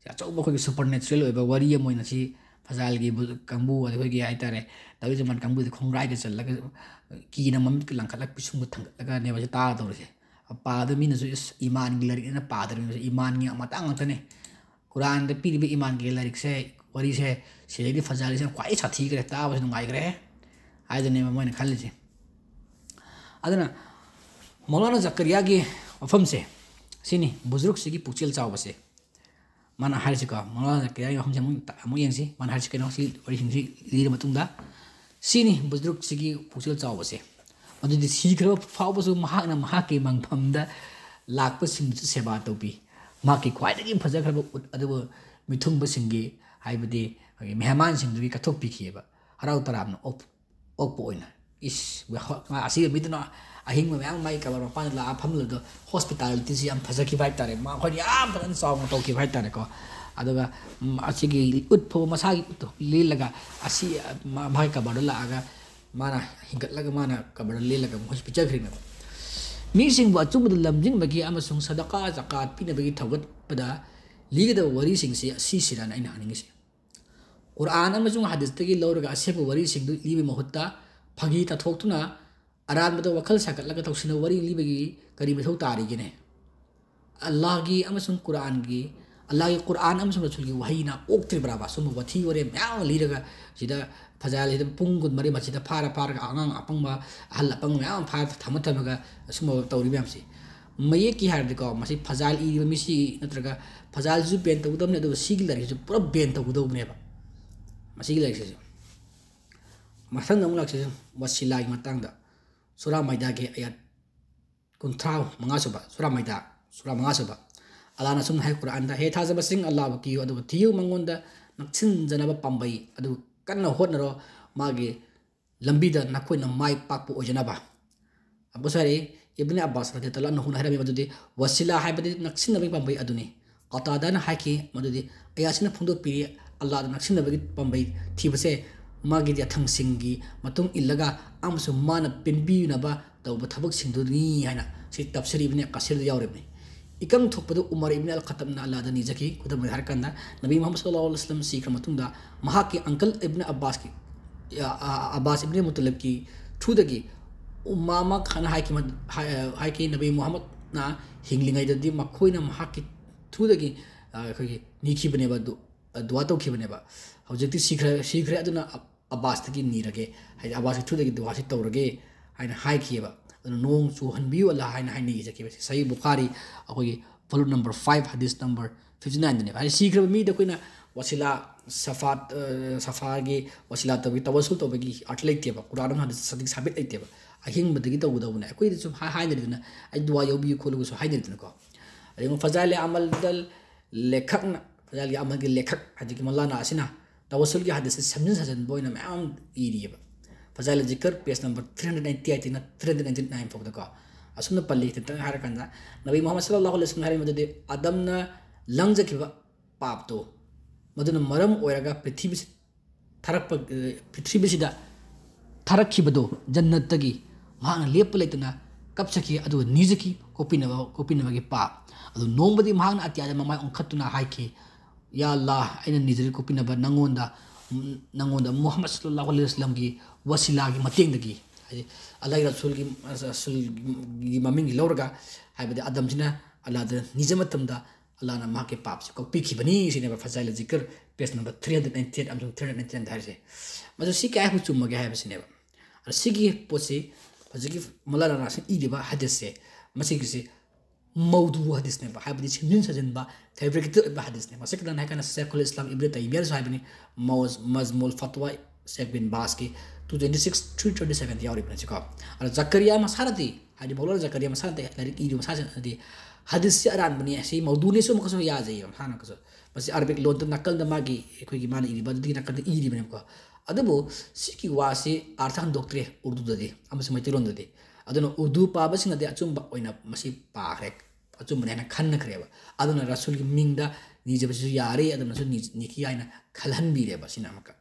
ꯁꯤ ꯑꯆꯧꯕ ꯑꯩꯈꯣꯏꯒꯤ supernatural ꯑꯣꯏꯕ ꯋꯥꯔꯤ ꯑꯃ ꯑꯣꯏꯅ ꯁꯤ ꯑꯖꯥꯏꯜꯒꯤ ꯕꯨ-, ꯀꯥꯡꯕꯨ, ꯑꯩꯈꯣꯏꯒꯤ ꯍꯥꯏꯇꯥꯔꯦ, ꯇꯥꯕꯤꯁ ꯖꯃꯥꯟ ꯀꯥꯡꯕꯨꯗꯤ ꯈꯣꯡꯒ꯭ꯔꯥꯏꯗ ꯆꯜꯂꯒ, ꯀꯤꯅ ꯃꯃꯤꯠꯀ ꯂꯪꯈꯠꯂꯒ ꯄꯤꯁꯨꯝꯒ ꯊꯥꯡꯒꯠꯂꯒꯅꯦꯕ ꯁꯤ ꯇꯥꯒꯗꯧꯔꯤꯁꯦ꯫ ꯄꯥꯕꯗ ꯃꯤꯅꯁꯨ, "ꯏꯁ, ꯏꯃꯥꯟꯒꯤ ꯂꯥꯏꯔꯤꯛꯅꯤꯅ ꯄꯥꯗ꯭ꯔꯕꯅꯤ, ꯏꯃꯥꯟꯒꯤ ꯃꯇꯥꯡ ꯉꯥꯛꯇꯅꯦ꯫ ꯀꯨꯔꯥꯟꯗ ꯄꯤꯔꯤꯕ ꯏꯃꯥꯟꯒꯤ ꯂꯥꯏꯔꯤꯛꯁꯦ, ꯋꯥꯔꯤꯁꯦ, ꯁꯤꯗꯩꯗꯤ ꯐꯖꯔꯤꯁꯦ ꯈ꯭ꯋꯥꯏ ꯁꯥꯊꯤꯈ꯭ꯔꯦ, ꯇꯥꯕꯁꯨ ꯅꯨꯡꯉꯥꯏꯈ꯭ꯔꯦ" ꯍꯥꯏꯗꯨꯅꯦꯕ ꯃꯣꯏꯅ ꯈꯜꯂꯤꯁꯦ꯫ ꯑꯗꯨꯅ ꯃꯧꯂꯥꯅꯥ ꯖꯀꯔꯤꯌꯥꯒꯤ ꯋꯥꯐꯝꯁꯦ ꯁꯤꯅꯤ, ꯕꯨꯖꯨꯔꯨꯛꯁꯤꯒꯤ ꯄꯨꯛꯆꯦꯜ ꯆꯥꯎꯕꯁꯦ꯫ ꯃꯥꯅ ꯍꯥꯏꯔꯤꯁꯤꯀꯣ, ꯃꯧꯂꯥꯅꯥ ꯖꯀꯔꯤꯌꯥꯒꯤ ꯋꯥꯐꯝꯁꯦ ꯑꯃꯨꯛ, ꯑꯃꯨꯛ ꯌꯦꯡꯁꯤ꯫ ꯃꯥꯅ ꯍꯥꯏꯔꯤꯁꯤ ꯀꯩꯅꯣ? ꯁꯤ ꯋꯥꯔꯤꯁꯤꯡꯁꯤ ꯂꯤꯔ ꯃꯇꯨꯡꯗ, ꯁꯤꯅꯤ ꯕꯨꯖꯨꯔꯨꯛꯁꯤꯒꯤ ꯄꯨꯛꯆꯦꯜ ꯆꯥꯎꯕꯁꯦ꯫ ꯃꯗꯨꯗꯤ ꯁꯤꯈ꯭ꯔꯕ ꯐꯥꯎꯕꯁꯨ ꯃꯍꯥꯛꯅ ꯃꯍꯥꯛꯀꯤ ꯃꯪꯐꯝꯗ ꯂꯥꯛꯄꯁꯤꯡꯗꯨꯁꯨ ꯁꯦꯕꯥ ꯇꯧꯕꯤ꯫ ꯃꯍꯥꯛꯀꯤ ꯈ꯭ꯋꯥꯏꯗꯒꯤ ꯐꯖꯈ꯭ꯔꯕ ꯎꯠ ꯑꯗꯨꯕꯨ ꯃꯤꯊꯨꯡꯕꯁꯤꯡꯒꯤ, ꯍꯥꯏꯕꯗꯤ ꯑꯩꯈꯣꯏꯒꯤ ꯃꯦꯍꯃꯥꯟꯁꯤꯡꯗꯨꯒꯤ ꯀꯠꯊꯣꯛꯄꯤꯈꯤꯑꯕ꯫ ꯍꯔꯥꯎ ꯇꯔꯥꯝꯅ ꯑꯣꯛ-, ꯑꯣꯛꯄ ꯑꯣꯏꯅ꯫ ꯏꯁ, ꯋꯥꯍ-, ꯃꯥ ꯑꯁꯤꯕ ꯃꯤꯗꯨꯅ ꯑꯍꯤꯡꯕ ꯃꯌꯥꯝ ꯃꯥꯒꯤ ꯀꯕꯔ ꯃꯄꯥꯟꯗ ꯂꯥꯛꯑ ꯐꯝꯂꯒ hospitalityꯁꯤ ꯌꯥꯝ ꯐꯖꯈꯤꯕ ꯍꯥꯏꯇꯥꯔꯦ꯫ ꯃꯥ ꯑꯩꯈꯣꯏꯅ ꯌꯥꯝ ꯐꯖꯅ ꯆꯥꯎꯅ ꯇꯧꯈꯤꯕ ꯍꯥꯏꯇꯥꯔꯦꯀꯣ꯫ ꯑꯗꯨꯒ, ꯎꯝ, ꯑꯁꯤꯒꯤ ꯎꯠ ꯐꯥꯎꯕ, ꯃꯁꯥꯒꯤ ꯎꯠꯇꯣ ꯂꯦꯜꯂꯒ ꯑꯁꯤ, ꯃꯥ-, ꯃꯥꯒꯤ ꯀꯕꯔꯗ ꯂꯥꯛꯑꯒ ꯃꯥꯅ ꯍꯤꯡꯒꯠꯂꯒ ꯃꯥꯅ ꯀꯕꯔꯗ ꯂꯦꯜꯂꯒ ꯃꯈꯣꯏꯁꯨ ꯄꯤꯖꯈ꯭ꯔꯤꯕꯅꯦꯕ꯫ ꯃꯤꯁꯤꯡꯕꯨ ꯑꯆꯨꯝꯕꯗ ꯂꯝꯖꯤꯡꯕꯒꯤ ꯑꯃꯁꯨꯡ ꯁꯗꯀꯥ ꯖꯀꯥꯠ ꯄꯤꯅꯕꯒꯤ ꯊꯧꯒꯠꯄꯗ ꯂꯤꯒꯗꯕ ꯋꯥꯔꯤꯁꯤꯡꯁꯤ ꯑꯁꯤꯁꯤꯔꯅ ꯑꯩꯅ ꯍꯪꯅꯤꯡꯉꯤꯁꯦ꯫ ꯀꯨꯔꯥꯟ ꯑꯃꯁꯨꯡ ꯍꯗꯤꯁꯇꯒꯤ ꯂꯧꯔꯒ ꯑꯁꯦꯡꯕ ꯋꯥꯔꯤꯁꯤꯡꯗꯨ ꯂꯤꯕꯒꯤ ꯃꯍꯨꯠꯇ ꯐꯥꯒꯤ ꯇꯥꯊꯣꯛꯇꯨꯅ ꯑꯔꯥꯟꯕꯗ ꯋꯥꯈꯜ ꯁꯥꯒꯠꯂꯒ ꯇꯧꯁꯤꯟꯅꯕ ꯋꯥꯔꯤ ꯂꯤꯕꯒꯤ ꯀꯔꯤ ꯃꯊꯧ ꯇꯥꯔꯤꯒꯦꯅꯦ? ꯑꯜꯂꯥꯍꯒꯤ ꯑꯃꯁꯨꯡ ꯀꯨꯔꯥꯟꯒꯤ, ꯑꯜꯂꯥꯍꯒꯤ ꯀꯨꯔꯥꯟ ꯑꯃꯁꯨꯡ ꯔꯁꯨꯜꯒꯤ ꯋꯥꯍꯩꯅ ꯑꯣꯛꯇ꯭ꯔꯤꯕ꯭ꯔꯥꯕ? ꯁꯨꯝꯕ ꯋꯥꯊꯤ ꯋꯥꯔꯦꯝ ꯃꯌꯥꯝ ꯑꯃ ꯂꯤꯔꯒ ꯁꯤꯗ ꯐꯖꯥꯏꯜꯁꯤꯗ ꯄꯨꯡ ꯀꯨꯟꯃꯔꯤ ꯃꯁꯤꯗ ꯐꯥꯔ ꯐꯥꯔꯒ ꯑꯉꯥꯡ ꯑꯄꯪꯕ, ꯑꯍꯜ ꯑꯄꯪꯕ ꯃꯌꯥꯝ ꯑꯃ ꯐꯥꯔ ꯊꯝꯃ ꯊꯝꯃꯒ ꯁꯨꯝꯕ ꯇꯧꯔꯤ ꯃꯌꯥꯝꯁꯤ꯫ ꯃꯌꯦꯛꯀꯤ ꯍꯥꯏꯔꯗꯤꯀꯣ, ꯃꯁꯤ ꯐꯖꯥꯏꯜ ꯏꯔꯤꯕ ꯃꯤꯁꯤ ꯅꯠꯇ꯭ꯔꯒ ꯐꯖꯥꯏꯜꯁꯤꯁꯨ ban ꯇꯧꯒꯗꯕꯅꯤ, ꯑꯗꯨꯒ ꯁꯤꯒꯤ ꯂꯥꯏꯔꯤꯛꯁꯤꯁꯨ ꯄꯨꯔꯥ ban ꯇꯧꯒꯗꯧꯕꯅꯦꯕ꯫ ꯃꯁꯤꯒꯤ ꯂꯥꯏꯔꯤꯛꯁꯤꯁꯨ꯫ ꯃꯊꯪꯗ ꯑꯃꯨꯛ ꯂꯥꯛꯁꯤ ꯋꯁꯤꯂꯥꯒꯤ ꯃꯇꯥꯡꯗ꯫ ꯁꯨꯔꯥ ꯃꯥꯏꯗꯥꯒꯤ ꯑꯌꯥꯠ ꯀꯨꯟꯊ꯭ꯔꯥ ꯃꯉꯥ ꯁꯨꯕ, ꯁꯨꯔꯥ ꯃꯥꯏꯗꯥ, ꯁꯨꯔꯥ ꯃꯉꯥ ꯁꯨꯕ꯫ ꯑꯜꯂꯥꯍꯅ ꯑꯁꯨꯝꯅ ꯍꯥꯏ ꯀꯨꯔꯥꯟꯗ, "ꯍꯦ ꯊꯥꯖꯕꯁꯤꯡ, ꯑꯜꯂꯥꯍꯕꯨ ꯀꯤꯌꯨ, ꯑꯗꯨꯒ ꯊꯤꯌꯨ ꯃꯉꯣꯟꯗ ꯅꯛꯁꯤꯟꯖꯅꯕ ꯄꯥꯝꯕꯩ ꯑꯗꯨ ꯀꯟꯅ ꯍꯣꯠꯅꯔꯣ, ꯃꯥꯒꯤ ꯂꯝꯕꯤꯗ ꯅꯈꯣꯏꯅ ꯃꯥꯏ ꯄꯥꯛꯄ ꯑꯣꯏꯖꯅꯕ"꯫ ꯑꯃꯨꯛꯀꯁꯨ ꯍꯥꯏꯔꯛꯏ, ꯏꯕꯅꯤ ꯑꯕꯥꯁ ꯔꯗꯤꯌꯜꯂꯥꯍꯨ ꯑꯟꯍꯨꯅ ꯍꯥꯏꯔꯝꯃꯤ ꯃꯗꯨꯗꯤ, ꯋꯁꯤꯂꯥ ꯍꯥꯏꯕꯗꯤ ꯅꯛꯁꯤꯟꯅꯕꯒꯤ ꯄꯥꯝꯕꯩ ꯑꯗꯨꯅꯤ꯫ ꯀꯇꯥꯗꯥꯅ ꯍꯥꯏꯈꯤ ꯃꯗꯨꯗꯤ, ꯑꯌꯥꯁꯤꯅ ꯐꯣꯡꯗꯣꯛꯄꯤꯔꯤ, ꯑꯜꯂꯥꯍꯗ ꯅꯛꯁꯤꯟꯅꯕꯒꯤ ꯄꯥꯝꯕꯩ ꯊꯤꯕꯁꯦ ꯃꯥꯒꯤ ꯌꯥꯊꯪꯁꯤꯡꯒꯤ ꯃꯇꯨꯡ ꯏꯜꯂꯒ ꯑꯃꯁꯨꯡ ꯃꯥꯅ ꯄꯦꯟꯕꯤꯅꯕ ꯇꯧꯕ ꯊꯕꯛꯁꯤꯡꯗꯨꯅꯤ ꯍꯥꯏꯅ ꯁꯤ ꯇꯞꯁꯤꯔ ꯏꯕꯅꯤ ꯀꯁꯤꯔꯗ ꯌꯥꯎꯔꯤꯕꯅꯤ꯫ ꯏꯀꯪ ꯊꯣꯛꯄꯗ ꯎꯃꯔ ꯏꯕꯅ ꯑꯜ ꯈꯇꯝꯅ ꯑꯜꯂꯥꯗ ꯅꯤꯖꯈꯤ꯫ ꯈꯨꯗꯝ ꯑꯣꯏꯅ ꯍꯥꯏꯔꯀꯥꯟꯗ, ꯅꯕꯤ ꯃꯨꯍꯝꯃꯗ ꯁꯜꯂꯜꯂꯥꯍꯨ ꯑꯂꯩꯍꯤ ꯋꯥꯁꯂꯝ ꯁꯤꯈ꯭ꯔ ꯃꯇꯨꯡꯗ ꯃꯍꯥꯛꯀꯤ uncle ꯏꯕꯅ ꯑꯕꯥꯁꯀꯤ, ꯑ, ꯑ, ꯑꯕꯥꯁ ꯏꯕꯅ ꯃꯨꯇꯂꯤꯕꯀꯤ through ꯗꯒꯤ ꯎꯃꯥꯃꯥ ꯈꯥꯟꯅ ꯍꯥꯏꯈꯤ, ꯃ-, ꯍꯥꯏ-, ꯍꯥꯏꯈꯤ, "ꯅꯕꯤ ꯃꯨꯍꯝꯃꯗꯅ ꯍꯤꯡꯂꯤꯉꯩꯗꯗꯤ ꯃꯈꯣꯏꯅ ꯃꯍꯥꯛꯀꯤ through ꯗꯒꯤ, ꯑ, ꯑꯩꯈꯣꯏꯒꯤ ꯅꯤꯈꯤꯕꯅꯦꯕ, ꯑꯗꯨ, ꯑ, ꯗꯨꯋꯥ ꯇꯧꯈꯤꯕꯅꯦꯕ꯫ ꯍꯧꯖꯤꯛꯇꯤ ꯁꯤꯈ꯭ꯔ-, ꯁꯤꯈ꯭ꯔꯦ, ꯑꯗꯨꯅ ꯑ-, ꯑꯕꯥꯁꯇꯒꯤ ꯅꯤꯔꯒꯦ, ꯍꯥꯏꯗꯤ ꯑꯕꯥꯁꯀꯤ through ꯗꯒꯤ ꯗꯨꯋꯥꯁꯤ ꯇꯧꯔꯒꯦ" ꯍꯥꯏꯅ ꯍꯥꯏꯈꯤꯑꯕ꯫ ꯑꯗꯨꯅ "ꯅꯣꯡ ꯆꯨꯍꯟꯕꯤꯌꯨ ꯑꯜꯂꯥ" ꯍꯥꯏꯅ ꯍꯥꯏꯅꯩ ꯆꯠꯈꯤꯕꯁꯦ꯫ ꯁꯍꯤ ꯕꯨꯈꯥꯔꯤ, ꯑꯩꯈꯣꯏꯒꯤ volume number five, ꯍꯗꯤꯁ number fifty nine ꯗꯅꯦꯕ꯫ ꯍꯥꯏꯗꯤ ꯁꯤꯈ꯭ꯔꯕ ꯃꯤꯗ ꯑꯩꯈꯣꯏꯅ ꯋꯁꯤꯂꯥ, ꯁꯐꯥꯠ, ꯑ, ꯁꯐꯥꯒꯤ ꯋꯁꯤꯂꯥ ꯇꯧꯕꯒꯤ, ꯇꯋꯁꯨꯜ ꯇꯧꯕꯒꯤ ꯑꯥꯔꯊ ꯂꯩꯇꯦꯕ꯫ ꯀꯨꯔꯥꯟ ꯑꯃ ꯍꯗꯤꯁ ꯁꯗꯤꯛ ꯁꯥꯕꯤꯠ ꯂꯩꯇꯦꯕ꯫ ꯑꯍꯤꯡꯕꯗꯒꯤ ꯇꯧꯒꯗꯧꯕꯅꯦ꯫ ꯑꯩꯈꯣꯏꯗꯤ ꯁꯨꯝ ꯍꯥꯏ-, ꯍꯥꯏꯅꯔꯤꯗꯅ, "ꯑꯩ ꯗꯨꯋꯥ ꯌꯧꯕꯤꯌꯨ ꯈꯣꯠꯂꯨꯒꯁꯨ" ꯍꯥꯏꯅꯔꯤꯗꯅꯀꯣ꯫ ꯑꯗꯩ ꯑꯃꯨꯛ ꯐꯖꯥꯏꯂꯦ ꯑꯃꯜꯗ ꯂꯦꯈꯛꯅ, ꯐꯖꯥꯏꯜꯒꯤ ꯑꯃꯜꯒꯤ ꯂꯦꯈꯛ, ꯍꯧꯖꯤꯛꯀꯤ ꯃꯧꯂꯥꯅꯥ ꯑꯁꯤꯅ ꯇꯋꯁꯨꯜꯒꯤ ꯍꯗꯤꯁꯁꯦ ꯁꯦꯝꯖꯤꯟ ꯁꯥꯖꯤꯟꯕ ꯑꯣꯏꯅ ꯃꯌꯥꯝ ꯏꯔꯤꯑꯕ꯫ ꯐꯖꯥꯏꯜ ꯖꯤꯀꯔ, page number three hundred ninety eight ꯅ three hundred ninety nine ꯐꯥꯎꯗꯀꯣ꯫ ꯑꯁꯨꯝꯅ ꯄꯜꯂꯤ, ꯈꯤꯇꯪ ꯍꯥꯏꯔꯀꯥꯟꯗ, ꯅꯕꯤ ꯃꯨꯍꯝꯃꯗ ꯁꯜꯂꯜꯂꯥꯍꯨ ꯑꯂꯩꯍꯤ ꯋꯥꯁꯂꯝ ꯍꯥꯏꯔꯤꯕ ꯃꯗꯨꯗꯤ ꯑꯗꯝꯅ ꯂꯪꯖꯈꯤꯕ ꯄꯥꯞꯇꯣ, ꯃꯗꯨꯅ ꯃꯔꯝ ꯑꯣꯏꯔꯒ ꯄ꯭ꯔꯤꯊꯤꯕꯤꯁꯤ ꯊꯥꯔꯛꯄ, ꯑ, ꯄ꯭ꯔꯤꯊꯤꯕꯤꯁꯤꯗ ꯊꯥꯔꯛꯈꯤꯕꯗꯣ, ꯖꯟꯅꯠꯇꯒꯤ ꯃꯍꯥꯛꯅ ꯂꯦꯞꯄ ꯂꯩꯇꯅ ꯀꯞꯆꯈꯤ, ꯑꯗꯨꯒ ꯅꯤꯖꯈꯤ, ꯀꯣꯛꯄꯤꯅꯕ, ꯀꯣꯛꯄꯤꯅꯕꯒꯤ ꯄꯥꯞ꯫ ꯑꯗꯨ ꯅꯣꯡꯃꯗꯤ ꯃꯍꯥꯛꯅ ꯑꯇꯤꯌꯥꯗ ꯃꯃꯥꯏ ꯑꯣꯟꯈꯠꯇꯨꯅ ꯍꯥꯏꯈꯤ, "ꯌꯥ ꯑꯜꯂꯥ, ꯑꯩꯅ ꯅꯤꯖꯔꯤ ꯀꯣꯛꯄꯤꯅꯕ ꯅꯉꯣꯟꯗ, ꯅꯉꯣꯟꯗ ꯃꯨꯍꯝꯃꯗ ꯁꯜꯂꯜꯂꯥꯍꯨ ꯑꯂꯩꯍꯤ ꯋꯥꯁꯂꯝꯒꯤ ꯋꯁꯤꯂꯥꯒꯤ ꯃꯇꯦꯡꯗꯒꯤ", ꯍꯥꯏꯗꯤ ꯑꯜꯂꯥꯍꯒꯤ ꯔꯁꯨꯜꯒꯤ, ꯔꯁꯨꯜꯒꯤ ꯃꯃꯤꯡꯒꯤ ꯂꯧꯔꯒ, ꯍꯥꯏꯕꯗꯤ ꯑꯗꯝꯁꯤꯅ ꯑꯜꯂꯥꯗ ꯅꯤꯖ ꯃꯇꯝꯗ ꯑꯜꯂꯥꯅ ꯃꯍꯥꯛꯀꯤ ꯄꯥꯞꯁꯦ ꯀꯣꯛꯄꯤꯈꯤꯕꯅꯤ ꯁꯤꯅꯦꯕ ꯐꯖꯥꯏꯜ ꯖꯤꯀꯔ, page number three hundred ninety eight ꯑꯃꯁꯨꯡ three hundred ninety nine ꯗ ꯍꯥꯏꯔꯤꯁꯦ꯫ ꯃꯗꯨ ꯁꯤ ꯀꯌꯥ ꯆꯨꯝꯃꯒꯦ ꯍꯥꯏꯕꯁꯤꯅꯦꯕ꯫ ꯑꯗ ꯁꯤꯒꯤ ꯄꯣꯠꯁꯤ ꯍꯧꯖꯤꯛꯀꯤ ꯃꯧꯂꯥꯅꯥ ꯔꯥꯁꯤꯅ ꯏꯔꯤꯕ ꯍꯗꯤꯁꯁꯦ, ꯃꯁꯤꯒꯤꯁꯤ ꯃꯧꯗꯨ ꯍꯗꯤꯁꯅꯦꯕ, ꯍꯥꯏꯕꯗꯤ ꯁꯦꯝꯖꯤꯟ ꯁꯥꯖꯤꯟꯕ, fabricated ꯑꯣꯏꯕ ꯍꯗꯤꯁꯅꯦꯕ꯫ ꯃꯁꯤ ꯀꯅꯥꯅ ꯍꯥꯏ ꯀꯥꯟꯗ ꯁꯦꯈꯨꯜ ꯏꯁꯂꯥꯝ ꯏꯕꯅ ꯇꯩꯃꯤꯌꯥꯁꯨ ꯍꯥꯏꯕꯅꯤ, ꯃꯧꯖ-, ꯃꯖꯃꯨꯜ ꯐꯠꯋꯥ ꯁꯦꯈ ꯕꯤꯟ ꯕꯥꯁꯀꯤ two twenty six, three twenty seven ꯌꯥꯎꯔꯤꯕꯅꯤꯁꯤꯀꯣ꯫ ꯑꯗ ꯖꯀꯔꯤꯌꯥ ꯃꯁꯥꯅꯗꯤ, ꯍꯥꯏꯗꯤ ꯃꯧꯂꯥꯅꯥ ꯖꯀꯔꯤꯌꯥ ꯃꯁꯥꯅꯗꯤ, ꯂꯥꯏꯔꯤꯛ ꯏꯔꯤꯕ ꯃꯁꯥꯁꯤꯅꯗꯤ ꯍꯗꯤꯁꯁꯤ ꯑꯔꯥꯟꯕꯅꯤ, ꯑꯁꯤ ꯃꯧꯗꯨꯅꯤꯁꯨ ꯑꯃꯨꯛꯀꯁꯨ ꯌꯥꯖꯩꯌꯦꯕ ꯃꯁꯥꯅꯀꯁꯨ꯫ ꯃꯁꯤ ꯑꯔꯕꯤꯛ ꯂꯣꯟꯗ ꯅꯥꯀꯜꯗ ꯃꯥꯒꯤ, ꯑꯩꯈꯣꯏꯒꯤ ꯃꯥꯅ ꯏꯔꯤꯕ ꯑꯗꯨꯗꯒꯤ ꯅꯥꯀꯜꯗ ꯏꯔꯤꯕꯅꯦꯕꯀꯣ꯫ ꯑꯗꯨꯕꯨ ꯁꯤꯒꯤ ꯋꯥꯁꯤ ꯑꯥꯔꯊ ꯍꯟꯗꯣꯛꯇ꯭ꯔꯦ ꯎꯔꯗꯨꯗꯗꯤ ꯑꯃꯁꯨꯡ ꯃꯩꯇꯩꯂꯣꯟꯗꯗꯤ꯫ ꯑꯗꯨꯅ ꯎꯔꯗꯨ ꯄꯥꯕꯁꯤꯡꯅꯗꯤ ꯑꯆꯨꯝꯕ ꯑꯣꯏꯅ ꯃꯁꯤ ꯄꯥꯈ꯭ꯔꯦ, ꯑꯆꯨꯝꯕꯅꯤ ꯍꯥꯏꯅ ꯈꯟꯅꯈ꯭ꯔꯦꯕ꯫ ꯑꯗꯨꯅ ꯔꯁꯨꯜꯒꯤ ꯃꯤꯡꯗ ꯅꯤꯖꯕꯁꯤꯁꯨ ꯌꯥꯔꯦ, ꯑꯗꯨꯅꯁꯨ ꯅꯤ-, ꯅꯤꯈꯤ ꯍꯥꯏꯅ ꯈꯜꯍꯟꯕꯤꯔꯦꯕ꯫ ꯁꯤꯅ ꯑꯃꯈꯛ꯫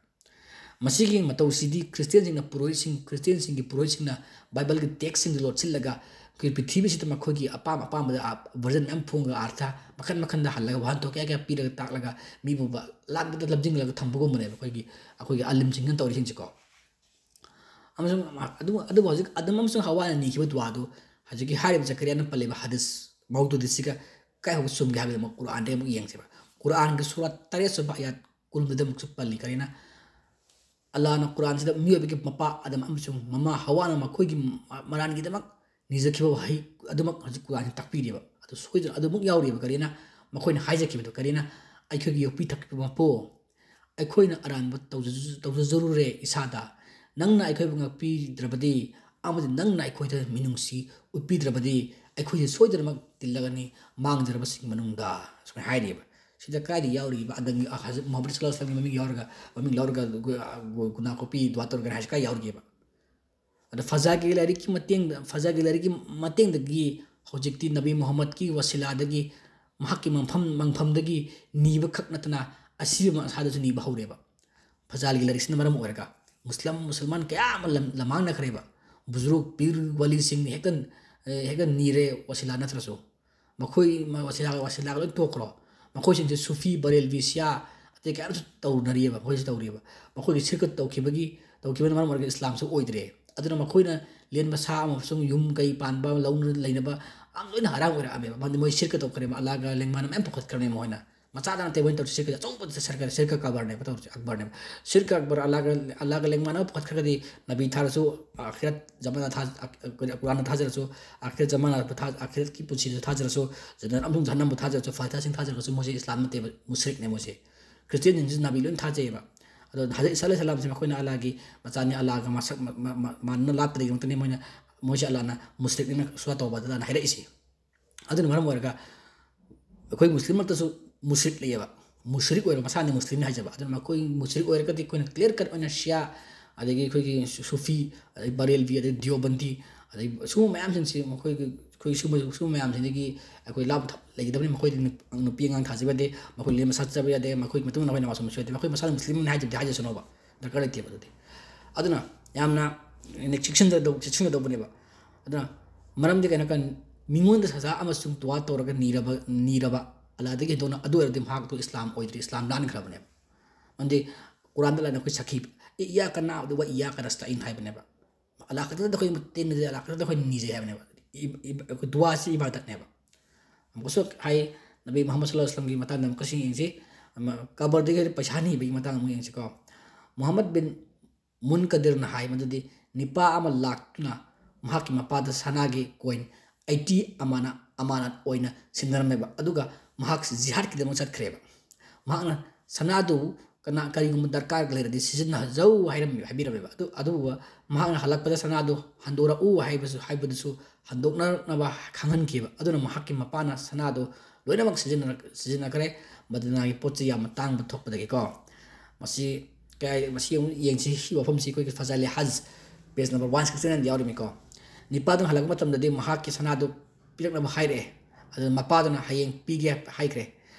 ꯃꯁꯤꯒꯤ ꯃꯇꯧꯁꯤꯗꯤ ꯈ꯭ꯔꯤꯁꯇꯤꯌꯥꯟꯁꯤꯡꯅ ꯄꯨꯔꯣꯍꯤꯠꯁꯤꯡ, ꯈ꯭ꯔꯤꯁꯇꯤꯌꯥꯟꯁꯤꯡꯒꯤ ꯄꯨꯔꯣꯍꯤꯠꯁꯤꯡꯅ ꯕꯥꯏꯕꯜꯒꯤ ꯇꯦꯛꯁꯁꯤꯡꯗꯨ ꯂꯣꯠꯁꯤꯜꯂꯒ ꯑꯩꯈꯣꯏ ꯄ꯭ꯔꯤꯊꯤꯕꯤꯁꯤꯗ ꯃꯈꯣꯏꯒꯤ ꯑꯄꯥꯝ ꯑꯄꯥꯝꯕꯗ version ꯃꯌꯥꯝ ꯐꯣꯡꯉꯒ ꯑꯔꯊ ꯃꯈꯜ ꯃꯈꯜꯗ ꯍꯜꯂꯒ ꯋꯥꯍꯟꯊꯣꯛ ꯀꯌꯥ ꯀꯌꯥ ꯄꯤꯔꯒ ꯇꯥꯛꯂꯒ ꯃꯤꯕꯨ ꯂꯥꯟꯕꯗ ꯂꯝꯖꯤꯡꯂꯒ ꯊꯝꯕꯒꯨꯝꯕꯅꯦꯕ ꯑꯩꯈꯣꯏꯒꯤ ꯑꯩꯈꯣꯏꯒꯤ ꯑꯥꯂꯤꯝꯁꯤꯡꯅ ꯇꯧꯔꯤꯁꯤꯡꯁꯤꯀꯣ꯫ ꯑꯃꯁꯨꯡ ꯑꯗꯨ ꯑꯗꯨꯕꯨ ꯍꯧꯖꯤꯛ ꯑꯗꯝ ꯑꯃꯁꯨꯡ ꯍꯋꯥꯅ ꯅꯤꯈꯤꯕ ꯗꯨꯋꯥꯗꯨ ꯍꯧꯖꯤꯛꯀꯤ ꯍꯥꯏꯔꯤꯕ ꯖꯀꯔꯤꯌꯥꯅ ꯄꯜꯂꯤꯕ ꯍꯗꯤꯁ ꯃꯧꯗꯨꯗꯤꯁꯤꯒ ꯀꯥꯏ ꯐꯥꯎꯕ ꯆꯨꯝꯒꯦ ꯍꯥꯏꯕꯗꯨ ꯑꯃꯨꯛ ꯀꯨꯔꯥꯟꯗꯒꯤ ꯑꯃꯨꯛ ꯌꯦꯡꯁꯦꯕ꯫ ꯀꯨꯔꯥꯟꯒꯤ ꯁꯨꯔꯥ ꯇꯔꯦꯠ ꯁꯨꯕ ꯑꯌꯥꯠ ꯀꯨꯟꯗꯨꯗ ꯑꯃꯨꯛꯁꯨ ꯄꯜꯂꯤ꯫ ꯀꯔꯤꯅ? ꯑꯜꯂꯥꯍꯅ ꯀꯨꯔꯥꯟꯁꯤꯗ ꯃꯤꯑꯣꯏꯕꯒꯤ ꯃꯄꯥ ꯑꯗꯝ ꯑꯃꯁꯨꯡ ꯃꯃꯥ ꯍꯋꯥꯅ ꯃꯈꯣꯏꯒꯤ ꯃꯔꯥꯟꯒꯤꯗꯃꯛ ꯅꯤꯖꯈꯤꯕ ꯋꯥꯍꯩ ꯑꯗꯨꯃꯛ ꯍꯧꯖꯤꯛ ꯀꯨꯔꯥꯟꯁꯤꯅ ꯇꯥꯛꯄꯤꯔꯤꯕ꯫ ꯑꯗꯨ ꯁꯣꯏꯗꯅ ꯑꯗꯨꯃꯛ ꯌꯥꯎꯔꯤꯕ꯫ ꯀꯔꯤꯅ? ꯃꯈꯣꯏꯅ ꯍꯥꯏꯖꯈꯤꯕꯗꯨ ꯀꯔꯤꯅ? "ꯑꯩꯈꯣꯏꯒꯤ ꯌꯣꯛꯄꯤ ꯊꯛꯄꯤꯕ ꯃꯄꯨ, ꯑꯩꯈꯣꯏꯅ ꯑꯔꯥꯟꯕ ꯇꯧꯖ-, ꯇꯧꯖꯔꯨꯔꯦ ꯏꯁꯥꯗ꯫ ꯅꯪꯅ ꯑꯩꯈꯣꯏꯕꯨ ꯉꯥꯛꯄꯤꯗ꯭ꯔꯕꯗꯤ ꯑꯃꯗꯤ ꯅꯪꯅ ꯑꯩꯈꯣꯏꯗ ꯃꯤꯅꯨꯡꯁꯤ ꯎꯠꯄꯤꯗ꯭ꯔꯕꯗꯤ ꯑꯩꯈꯣꯏꯁꯦ ꯁꯣꯏꯗꯅꯃꯛ ꯇꯤꯜꯂꯒꯅꯤ ꯃꯥꯡꯖꯔꯕꯁꯤꯡ ꯃꯅꯨꯡꯗ", ꯁꯨꯃꯥꯏꯅ ꯍꯥꯏꯔꯤꯕ꯫ ꯁꯤꯗ ꯀꯥꯏꯗ ꯌꯥꯎꯔꯤꯕ? ꯑꯗꯒꯤ ꯍꯧꯖꯤꯛ ꯃꯨꯍꯝꯃꯗ ꯁꯜꯂꯜꯂꯥꯍꯨ ꯑꯂꯩꯍꯤ ꯋꯥꯁꯜꯂꯝꯒꯤ ꯃꯃꯤꯡ ꯌꯥꯎꯔꯒ, ꯃꯃꯤꯡ ꯂꯧꯔꯒ ꯒꯨ-, ꯒꯨ-, ꯒꯨꯅꯥ ꯀꯣꯛꯄꯤ ꯗꯨꯋꯥ ꯇꯧꯔꯒꯅ ꯍꯥꯏꯁꯦ ꯀꯥꯏ ꯌꯥꯎꯔꯤꯒꯦꯕ? ꯑꯗ ꯐꯖꯥꯒꯤ ꯂꯥꯏꯔꯤꯛꯀꯤ ꯃꯇꯦꯡꯗ, ꯐꯖꯥꯒꯤ ꯂꯥꯏꯔꯤꯛꯀꯤ ꯃꯇꯦꯡꯗꯒꯤ ꯍꯧꯖꯤꯛꯇꯤ ꯅꯕꯤ ꯃꯨꯍꯝꯃꯗꯀꯤ ꯋꯁꯤꯂꯥꯗꯒꯤ, ꯃꯍꯥꯛꯀꯤ ꯃꯪꯐꯝ, ꯃꯪꯐꯝꯗꯒꯤ ꯅꯤꯕ ꯈꯛ ꯅꯠꯇꯅ ꯑꯁꯤꯕ ꯑꯁꯥꯗꯁꯨ ꯅꯤꯕ ꯍꯧꯔꯦꯕ꯫ ꯐꯖꯥꯜꯒꯤ ꯂꯥꯏꯔꯤꯛꯁꯤꯅ ꯃꯔꯝ ꯑꯣꯏꯔꯒ ꯃꯨꯁꯂꯝ, ꯃꯨꯁꯜꯃꯥꯟ ꯀꯌꯥ ꯑꯃ ꯂꯝ-, ꯂꯝꯃꯥꯡꯅꯈ꯭ꯔꯦꯕ꯫ ꯕꯨꯖꯨꯔꯨꯛ, ꯄꯤꯔ, ꯋꯥꯂꯤꯁꯤꯡ ꯍꯦꯛꯇ, ꯑꯦ, ꯍꯦꯛꯇ ꯅꯤꯔꯦ ꯋꯁꯤꯂꯥ ꯅꯠꯇ꯭ꯔꯁꯨ꯫ ꯃꯈꯣꯏ ꯃ-, ꯋꯁꯤꯂꯥ, ꯋꯁꯤꯂꯥꯒ ꯂꯣꯏ ꯇꯣꯛꯈ꯭ꯔꯣ꯫ ꯃꯈꯣꯏꯁꯤꯡꯁꯦ ꯁꯨꯐꯤ, ꯕꯔꯦꯜꯕꯤ, ꯁꯤꯌꯥ ꯑꯇꯩ ꯀꯌꯥ ꯑꯃꯁꯨ ꯇꯧꯅꯔꯤꯑꯕ, ꯃꯈꯣꯏꯁꯨ ꯇꯧꯔꯤꯑꯕ꯫ ꯃꯈꯣꯏꯒꯤ ꯁꯤꯔꯀꯠ ꯇꯧꯈꯤꯕꯒꯤ, ꯇꯧꯈꯤꯕꯅ ꯃꯔꯝ ꯑꯣꯏꯔꯒ ꯏꯁꯂꯥꯝꯁꯨ ꯑꯣꯏꯗ꯭ꯔꯦ꯫ ꯑꯗꯨꯅ ꯃꯈꯣꯏꯅ ꯂꯦꯟꯕ ꯁꯥ ꯑꯃꯁꯨꯡ ꯌꯨꯝ ꯀꯩ ꯄꯥꯟꯕ, ꯂꯧꯅ ꯂꯩꯅꯕ ꯑꯝ ꯂꯣꯏꯅ ꯍꯔꯥꯝ ꯑꯣꯏꯔꯛꯑꯝꯃꯦꯕ꯫ ꯃꯔꯝꯗꯤ ꯃꯣꯏ ꯁꯤꯔꯀ ꯇꯧꯈ꯭ꯔꯦꯕ, ꯑꯜꯂꯥꯍꯒ ꯂꯦꯡꯃꯥꯟꯅꯕ ꯃꯌꯥꯝ ꯄꯨꯈꯠꯈ꯭ꯔꯕꯅꯦ ꯃꯈꯣꯏꯅ꯫ ꯃꯆꯥꯗ ꯅꯠꯇꯦ ꯃꯣꯏꯅ ꯇꯧꯔꯤꯁꯦ, ꯁꯤꯔꯀ ꯑꯆꯧꯕ ꯁꯔꯀꯥꯔ, ꯁꯤꯔꯀ ꯀꯕꯔꯅꯦꯕ ꯇꯧꯔꯤꯁꯦ, ꯑꯛꯕꯔꯅꯦꯕ꯫ ꯁꯤꯔꯀ ꯑꯛꯕꯔ, ꯑꯜꯂꯥꯍꯒ, ꯑꯜꯂꯥꯍꯒ ꯂꯦꯡꯃꯥꯟꯅꯕ ꯄꯨꯈꯠꯈ꯭ꯔꯒꯗꯤ ꯅꯕꯤ ꯊꯥꯔꯁꯨ, ꯑꯈꯤꯔꯠ ꯖꯃꯥꯅ ꯊꯥ-, ꯑ-, ꯀꯨꯔꯥꯟꯗ ꯊꯥꯖꯔꯁꯨ, ꯑꯈꯤꯔꯠ ꯖꯃꯥꯅꯕꯨ ꯊꯥ-, ꯑꯈꯤꯔꯠꯀꯤ ꯄꯨꯟꯁꯤꯗ ꯊꯥꯖꯔꯁꯨ, ꯖꯅ-, ꯑꯃꯁꯨꯡ ꯖꯍꯟꯅꯝꯕꯨ ꯊꯥꯖꯔꯁꯨ, ꯐꯥꯇꯤꯍꯥꯁꯤꯡ ꯊꯥꯖꯔꯒꯁꯨ ꯃꯣꯏꯁꯦ ꯏꯁꯂꯥꯝ ꯅꯠꯇꯦꯕ, ꯃꯨꯁ꯭ꯔꯤꯛꯅꯦ ꯃꯣꯏꯁꯦ꯫ ꯈ꯭ꯔꯤꯁꯇꯤꯌꯥꯟꯁꯤꯡꯁꯤ ꯅꯕꯤ ꯂꯣꯏꯅ ꯊꯥꯖꯩꯌꯦꯕ꯫ ꯑꯗꯣ ꯍꯖꯔꯠ ꯏꯁꯥ ꯑꯂꯩꯍꯤ ꯁꯂꯥꯝꯁꯦ ꯃꯈꯣꯏꯅ ꯑꯜꯂꯥꯍꯒꯤ ꯃꯆꯥꯅꯤ, ꯑꯜꯂꯥꯍꯒ ꯃꯁꯛ ꯃ-, ꯃ-, ꯃ-, ꯃꯥꯟꯅ ꯂꯥꯞꯇꯕꯒꯤꯗꯃꯛꯇꯅꯤ ꯃꯣꯏꯅ, ꯃꯣꯏꯁꯦ ꯑꯜꯂꯥꯍꯅ ꯃꯨꯁ꯭ꯔꯤꯛꯅꯤꯅ ꯁꯨꯔꯥ ꯇꯧꯕꯗ ꯑꯜꯂꯥꯍꯅ ꯍꯥꯏꯔꯛꯏꯁꯦ꯫ ꯑꯗꯨꯅ ꯃꯔꯝ ꯑꯣꯏꯔꯒ ꯑꯩꯈꯣꯏ ꯃꯨꯁꯂꯤꯝꯃꯛꯇꯁꯨ ꯃꯨꯁ꯭ꯔꯤꯛ ꯂꯩꯌꯦꯕ꯫ ꯃꯨꯁ꯭ꯔꯤꯛ ꯑꯣꯏꯕ ꯃꯁꯥꯅꯤ ꯃꯨꯁꯂꯤꯝꯅꯤ ꯍꯥꯏꯖꯕ꯫ ꯑꯗꯨꯅ ꯃꯈꯣꯏ ꯃꯨꯁ꯭ꯔꯤꯛ ꯑꯣꯏꯔꯒꯗꯤ ꯑꯩꯈꯣꯏꯅ clear cut ꯑꯣꯏꯅ ꯁꯤꯌꯥ, ꯑꯗꯒꯤ ꯑꯩꯈꯣꯏꯒꯤ ꯁꯨ-, ꯁꯨꯐꯤ, ꯑꯗꯩ ꯕꯔꯦꯜꯕꯤ, ꯑꯗꯩ ꯗꯤꯌꯣꯕꯟꯗꯤ, ꯑꯗꯩ ꯁꯨꯝꯕ ꯃꯌꯥꯝꯁꯤꯡꯁꯤ ꯃꯈꯣꯏꯒꯤ, ꯑꯩꯈꯣꯏ ꯁꯨꯝꯕ, ꯁꯨꯝꯕ ꯃꯌꯥꯝꯁꯤꯡꯗꯒꯤ ꯑꯩꯈꯣꯏ ꯂꯥꯞꯅ ꯊ-, ꯂꯩꯒꯗꯕꯅꯤ꯫ ꯃꯈꯣꯏꯗꯤ ꯅꯨꯞ-, ꯅꯨꯄꯤ ꯑꯉꯥꯡ ꯊꯥꯖꯕ ꯌꯥꯗꯦ, ꯃꯈꯣꯏ ꯂꯦꯝꯕ ꯁꯥꯠꯆꯕ ꯌꯥꯗꯦ, ꯃꯈꯣꯏꯒꯤ ꯃꯇꯨꯡ ꯏꯟꯅ ꯑꯩꯈꯣꯏ ꯅꯃꯥꯖ ꯁꯣꯟꯕꯁꯨ ꯌꯥꯗꯦ꯫ ꯃꯈꯣꯏ ꯃꯁꯥꯅ ꯃꯨꯁꯂꯤꯝꯅꯤ ꯍꯥꯏꯖꯕꯗꯤ ꯍꯥꯏꯖꯁꯅꯣꯕ, ꯗꯔꯀꯥꯔ ꯂꯩꯇꯦꯕ ꯑꯗꯨꯗꯤ꯫ ꯑꯗꯨꯅ ꯌꯥꯝꯅ ꯆꯦꯛꯁꯤꯟꯖꯗꯧ-, ꯆꯦꯛꯁꯤꯟꯒꯗꯧꯕꯅꯦꯕ꯫ ꯑꯗꯨꯅ ꯃꯔꯝꯗꯤ ꯀꯩꯅꯣ ꯀꯟ-, ꯃꯤꯉꯣꯟꯗ ꯁꯖꯥ ꯑꯃꯁꯨꯡ ꯗꯨꯋꯥ ꯇꯧꯔꯒ ꯅꯤꯔꯕ, ꯅꯤꯔꯕ ꯑꯜꯂꯥꯗꯒꯤ ꯍꯦꯟꯗꯣꯛꯅ, ꯑꯗꯨ ꯑꯣꯏꯔꯗꯤ ꯃꯍꯥꯛꯇꯨ ꯏꯁꯂꯥꯝ ꯑꯣꯏꯗ꯭ꯔꯤ, ꯏꯁꯂꯥꯝ ꯂꯥꯟꯈ꯭ꯔꯕꯅꯦꯕ꯫ ꯃꯔꯝꯗꯤ ꯀꯨꯔꯥꯟꯗ ꯂꯩꯅ ꯑꯩꯈꯣꯏ ꯁꯥꯈꯤ, "ꯏꯌꯥꯀ ꯅꯥꯕꯨꯗꯨ ꯋꯥ ꯏꯌꯥꯀ ꯅꯁꯇꯥꯏꯟ" ꯍꯥꯏꯕꯅꯦꯕ꯫ ꯑꯜꯂꯥ ꯈꯛꯇꯗ ꯑꯩꯈꯣꯏ ꯃꯇꯦꯡ ꯅꯤꯖꯩ, ꯑꯜꯂꯥ ꯈꯛꯇꯗ ꯑꯩꯈꯣꯏ ꯅꯤꯖꯩ ꯍꯥꯏꯕꯅꯦꯕ꯫ ꯏ-, ꯏ-, ꯑꯩꯈꯣꯏ ꯗꯨꯋꯥꯁꯤ ꯏꯕꯥꯗꯠꯅꯦꯕ꯫ ꯑꯃꯨꯛꯀꯁꯨ ꯍꯥꯏ, ꯅꯕꯤ ꯃꯨꯍꯝꯃꯗ ꯁꯜꯂꯜꯂꯥꯍꯨ ꯑꯂꯥꯏꯍꯤ ꯋꯥꯁꯜꯂꯝꯒꯤ ꯃꯇꯥꯡꯗ ꯑꯃꯨꯛꯀꯁꯨ ꯌꯦꯡꯁꯤ꯫ ꯑꯃ, ꯀꯕꯔꯗꯒꯤ ꯄꯩꯁꯥ ꯅꯤꯕꯒꯤ ꯃꯇꯥꯡ ꯑꯃꯨꯛ ꯌꯦꯡꯁꯤꯀꯣ꯫ ꯃꯨꯍꯝꯃꯗ ꯕꯤꯟ ꯃꯨꯟꯀꯗꯤꯔꯅ ꯍꯥꯏ ꯃꯗꯨꯗꯤ, ꯅꯤꯄꯥ ꯑꯃ ꯂꯥꯛꯇꯨꯅ ꯃꯍꯥꯛꯀꯤ ꯃꯄꯥꯗ ꯁꯅꯥꯒꯤ ꯀꯣꯏꯟ ꯑꯩꯠꯇꯤ ꯑꯃꯥꯅ, ꯑꯃꯥꯅꯠ ꯑꯣꯏꯅ ꯁꯤꯟꯅꯔꯝꯃꯦꯕ, ꯑꯗꯨꯒ ꯃꯍꯥꯛ ꯖꯤꯍꯥꯗꯀꯤꯗꯃꯛ ꯆꯠꯈ꯭ꯔꯦꯕ꯫ ꯃꯍꯥꯛꯅ ꯁꯅꯥꯗꯨ ꯀꯅꯥ, ꯀꯔꯤꯒꯨꯝꯕ ꯗꯔꯀꯥꯔ ꯂꯩꯔꯗꯤ ꯁꯤꯖꯤꯟꯅꯖꯧ ꯍꯥꯏꯔꯝꯃꯤ-, ꯍꯥꯏꯕꯤꯔꯝꯃꯦꯕ꯫ ꯑꯗꯨ, ꯑꯗꯨꯕꯨ ꯃꯍꯥꯛꯅ ꯍꯜꯂꯛꯄꯗ ꯁꯅꯥꯗꯨ ꯍꯟꯗꯣꯔꯛꯎ ꯍꯥꯏꯕꯁꯨ, ꯍꯥꯏꯕꯗꯨꯁꯨ ꯍꯟꯗꯣꯛꯅꯔꯛꯅꯕ ꯈꯪꯍꯟꯈꯤꯕ꯫ ꯑꯗꯨꯅ ꯃꯍꯥꯛꯀꯤ ꯃꯄꯥꯅ ꯁꯅꯥꯗꯨ ꯂꯣꯏꯅꯃꯛ ꯁꯤꯖꯤꯟꯅꯔꯛ-, ꯁꯤꯖꯤꯟꯅꯈ꯭ꯔꯦ꯫ ꯃꯗꯤꯅꯥꯒꯤ ꯄꯣꯠ ꯆꯩ ꯌꯥꯝꯅ ꯇꯥꯡꯕ ꯊꯣꯛꯄꯗꯒꯤꯀꯣ꯫ ꯃꯁꯤ ꯀꯌꯥ-, ꯃꯁꯤ ꯑꯃꯨꯛ ꯌꯦꯡꯁꯤ, ꯁꯤ ꯋꯥꯐꯝꯁꯤ ꯑꯩꯈꯣꯏꯒꯤ ꯐꯖꯥꯏꯂꯦ ꯍꯖ, page number one sixty nine ꯗ ꯌꯥꯎꯔꯤꯃꯤꯀꯣ꯫ ꯅꯤꯄꯥꯗꯨꯅ ꯍꯜꯂꯛꯄ ꯃꯇꯝꯗꯗꯤ ꯃꯍꯥꯛꯀꯤ ꯁꯅꯥꯗꯨ ꯄꯤꯔꯛꯅꯕ ꯍꯥꯏꯔꯛꯑꯦ꯫ ꯑꯗꯨ ꯃꯄꯥꯗꯨꯅ ꯍꯌꯦꯡ ꯄꯤꯒꯦ ꯍꯥꯏꯈ꯭ꯔꯦ꯫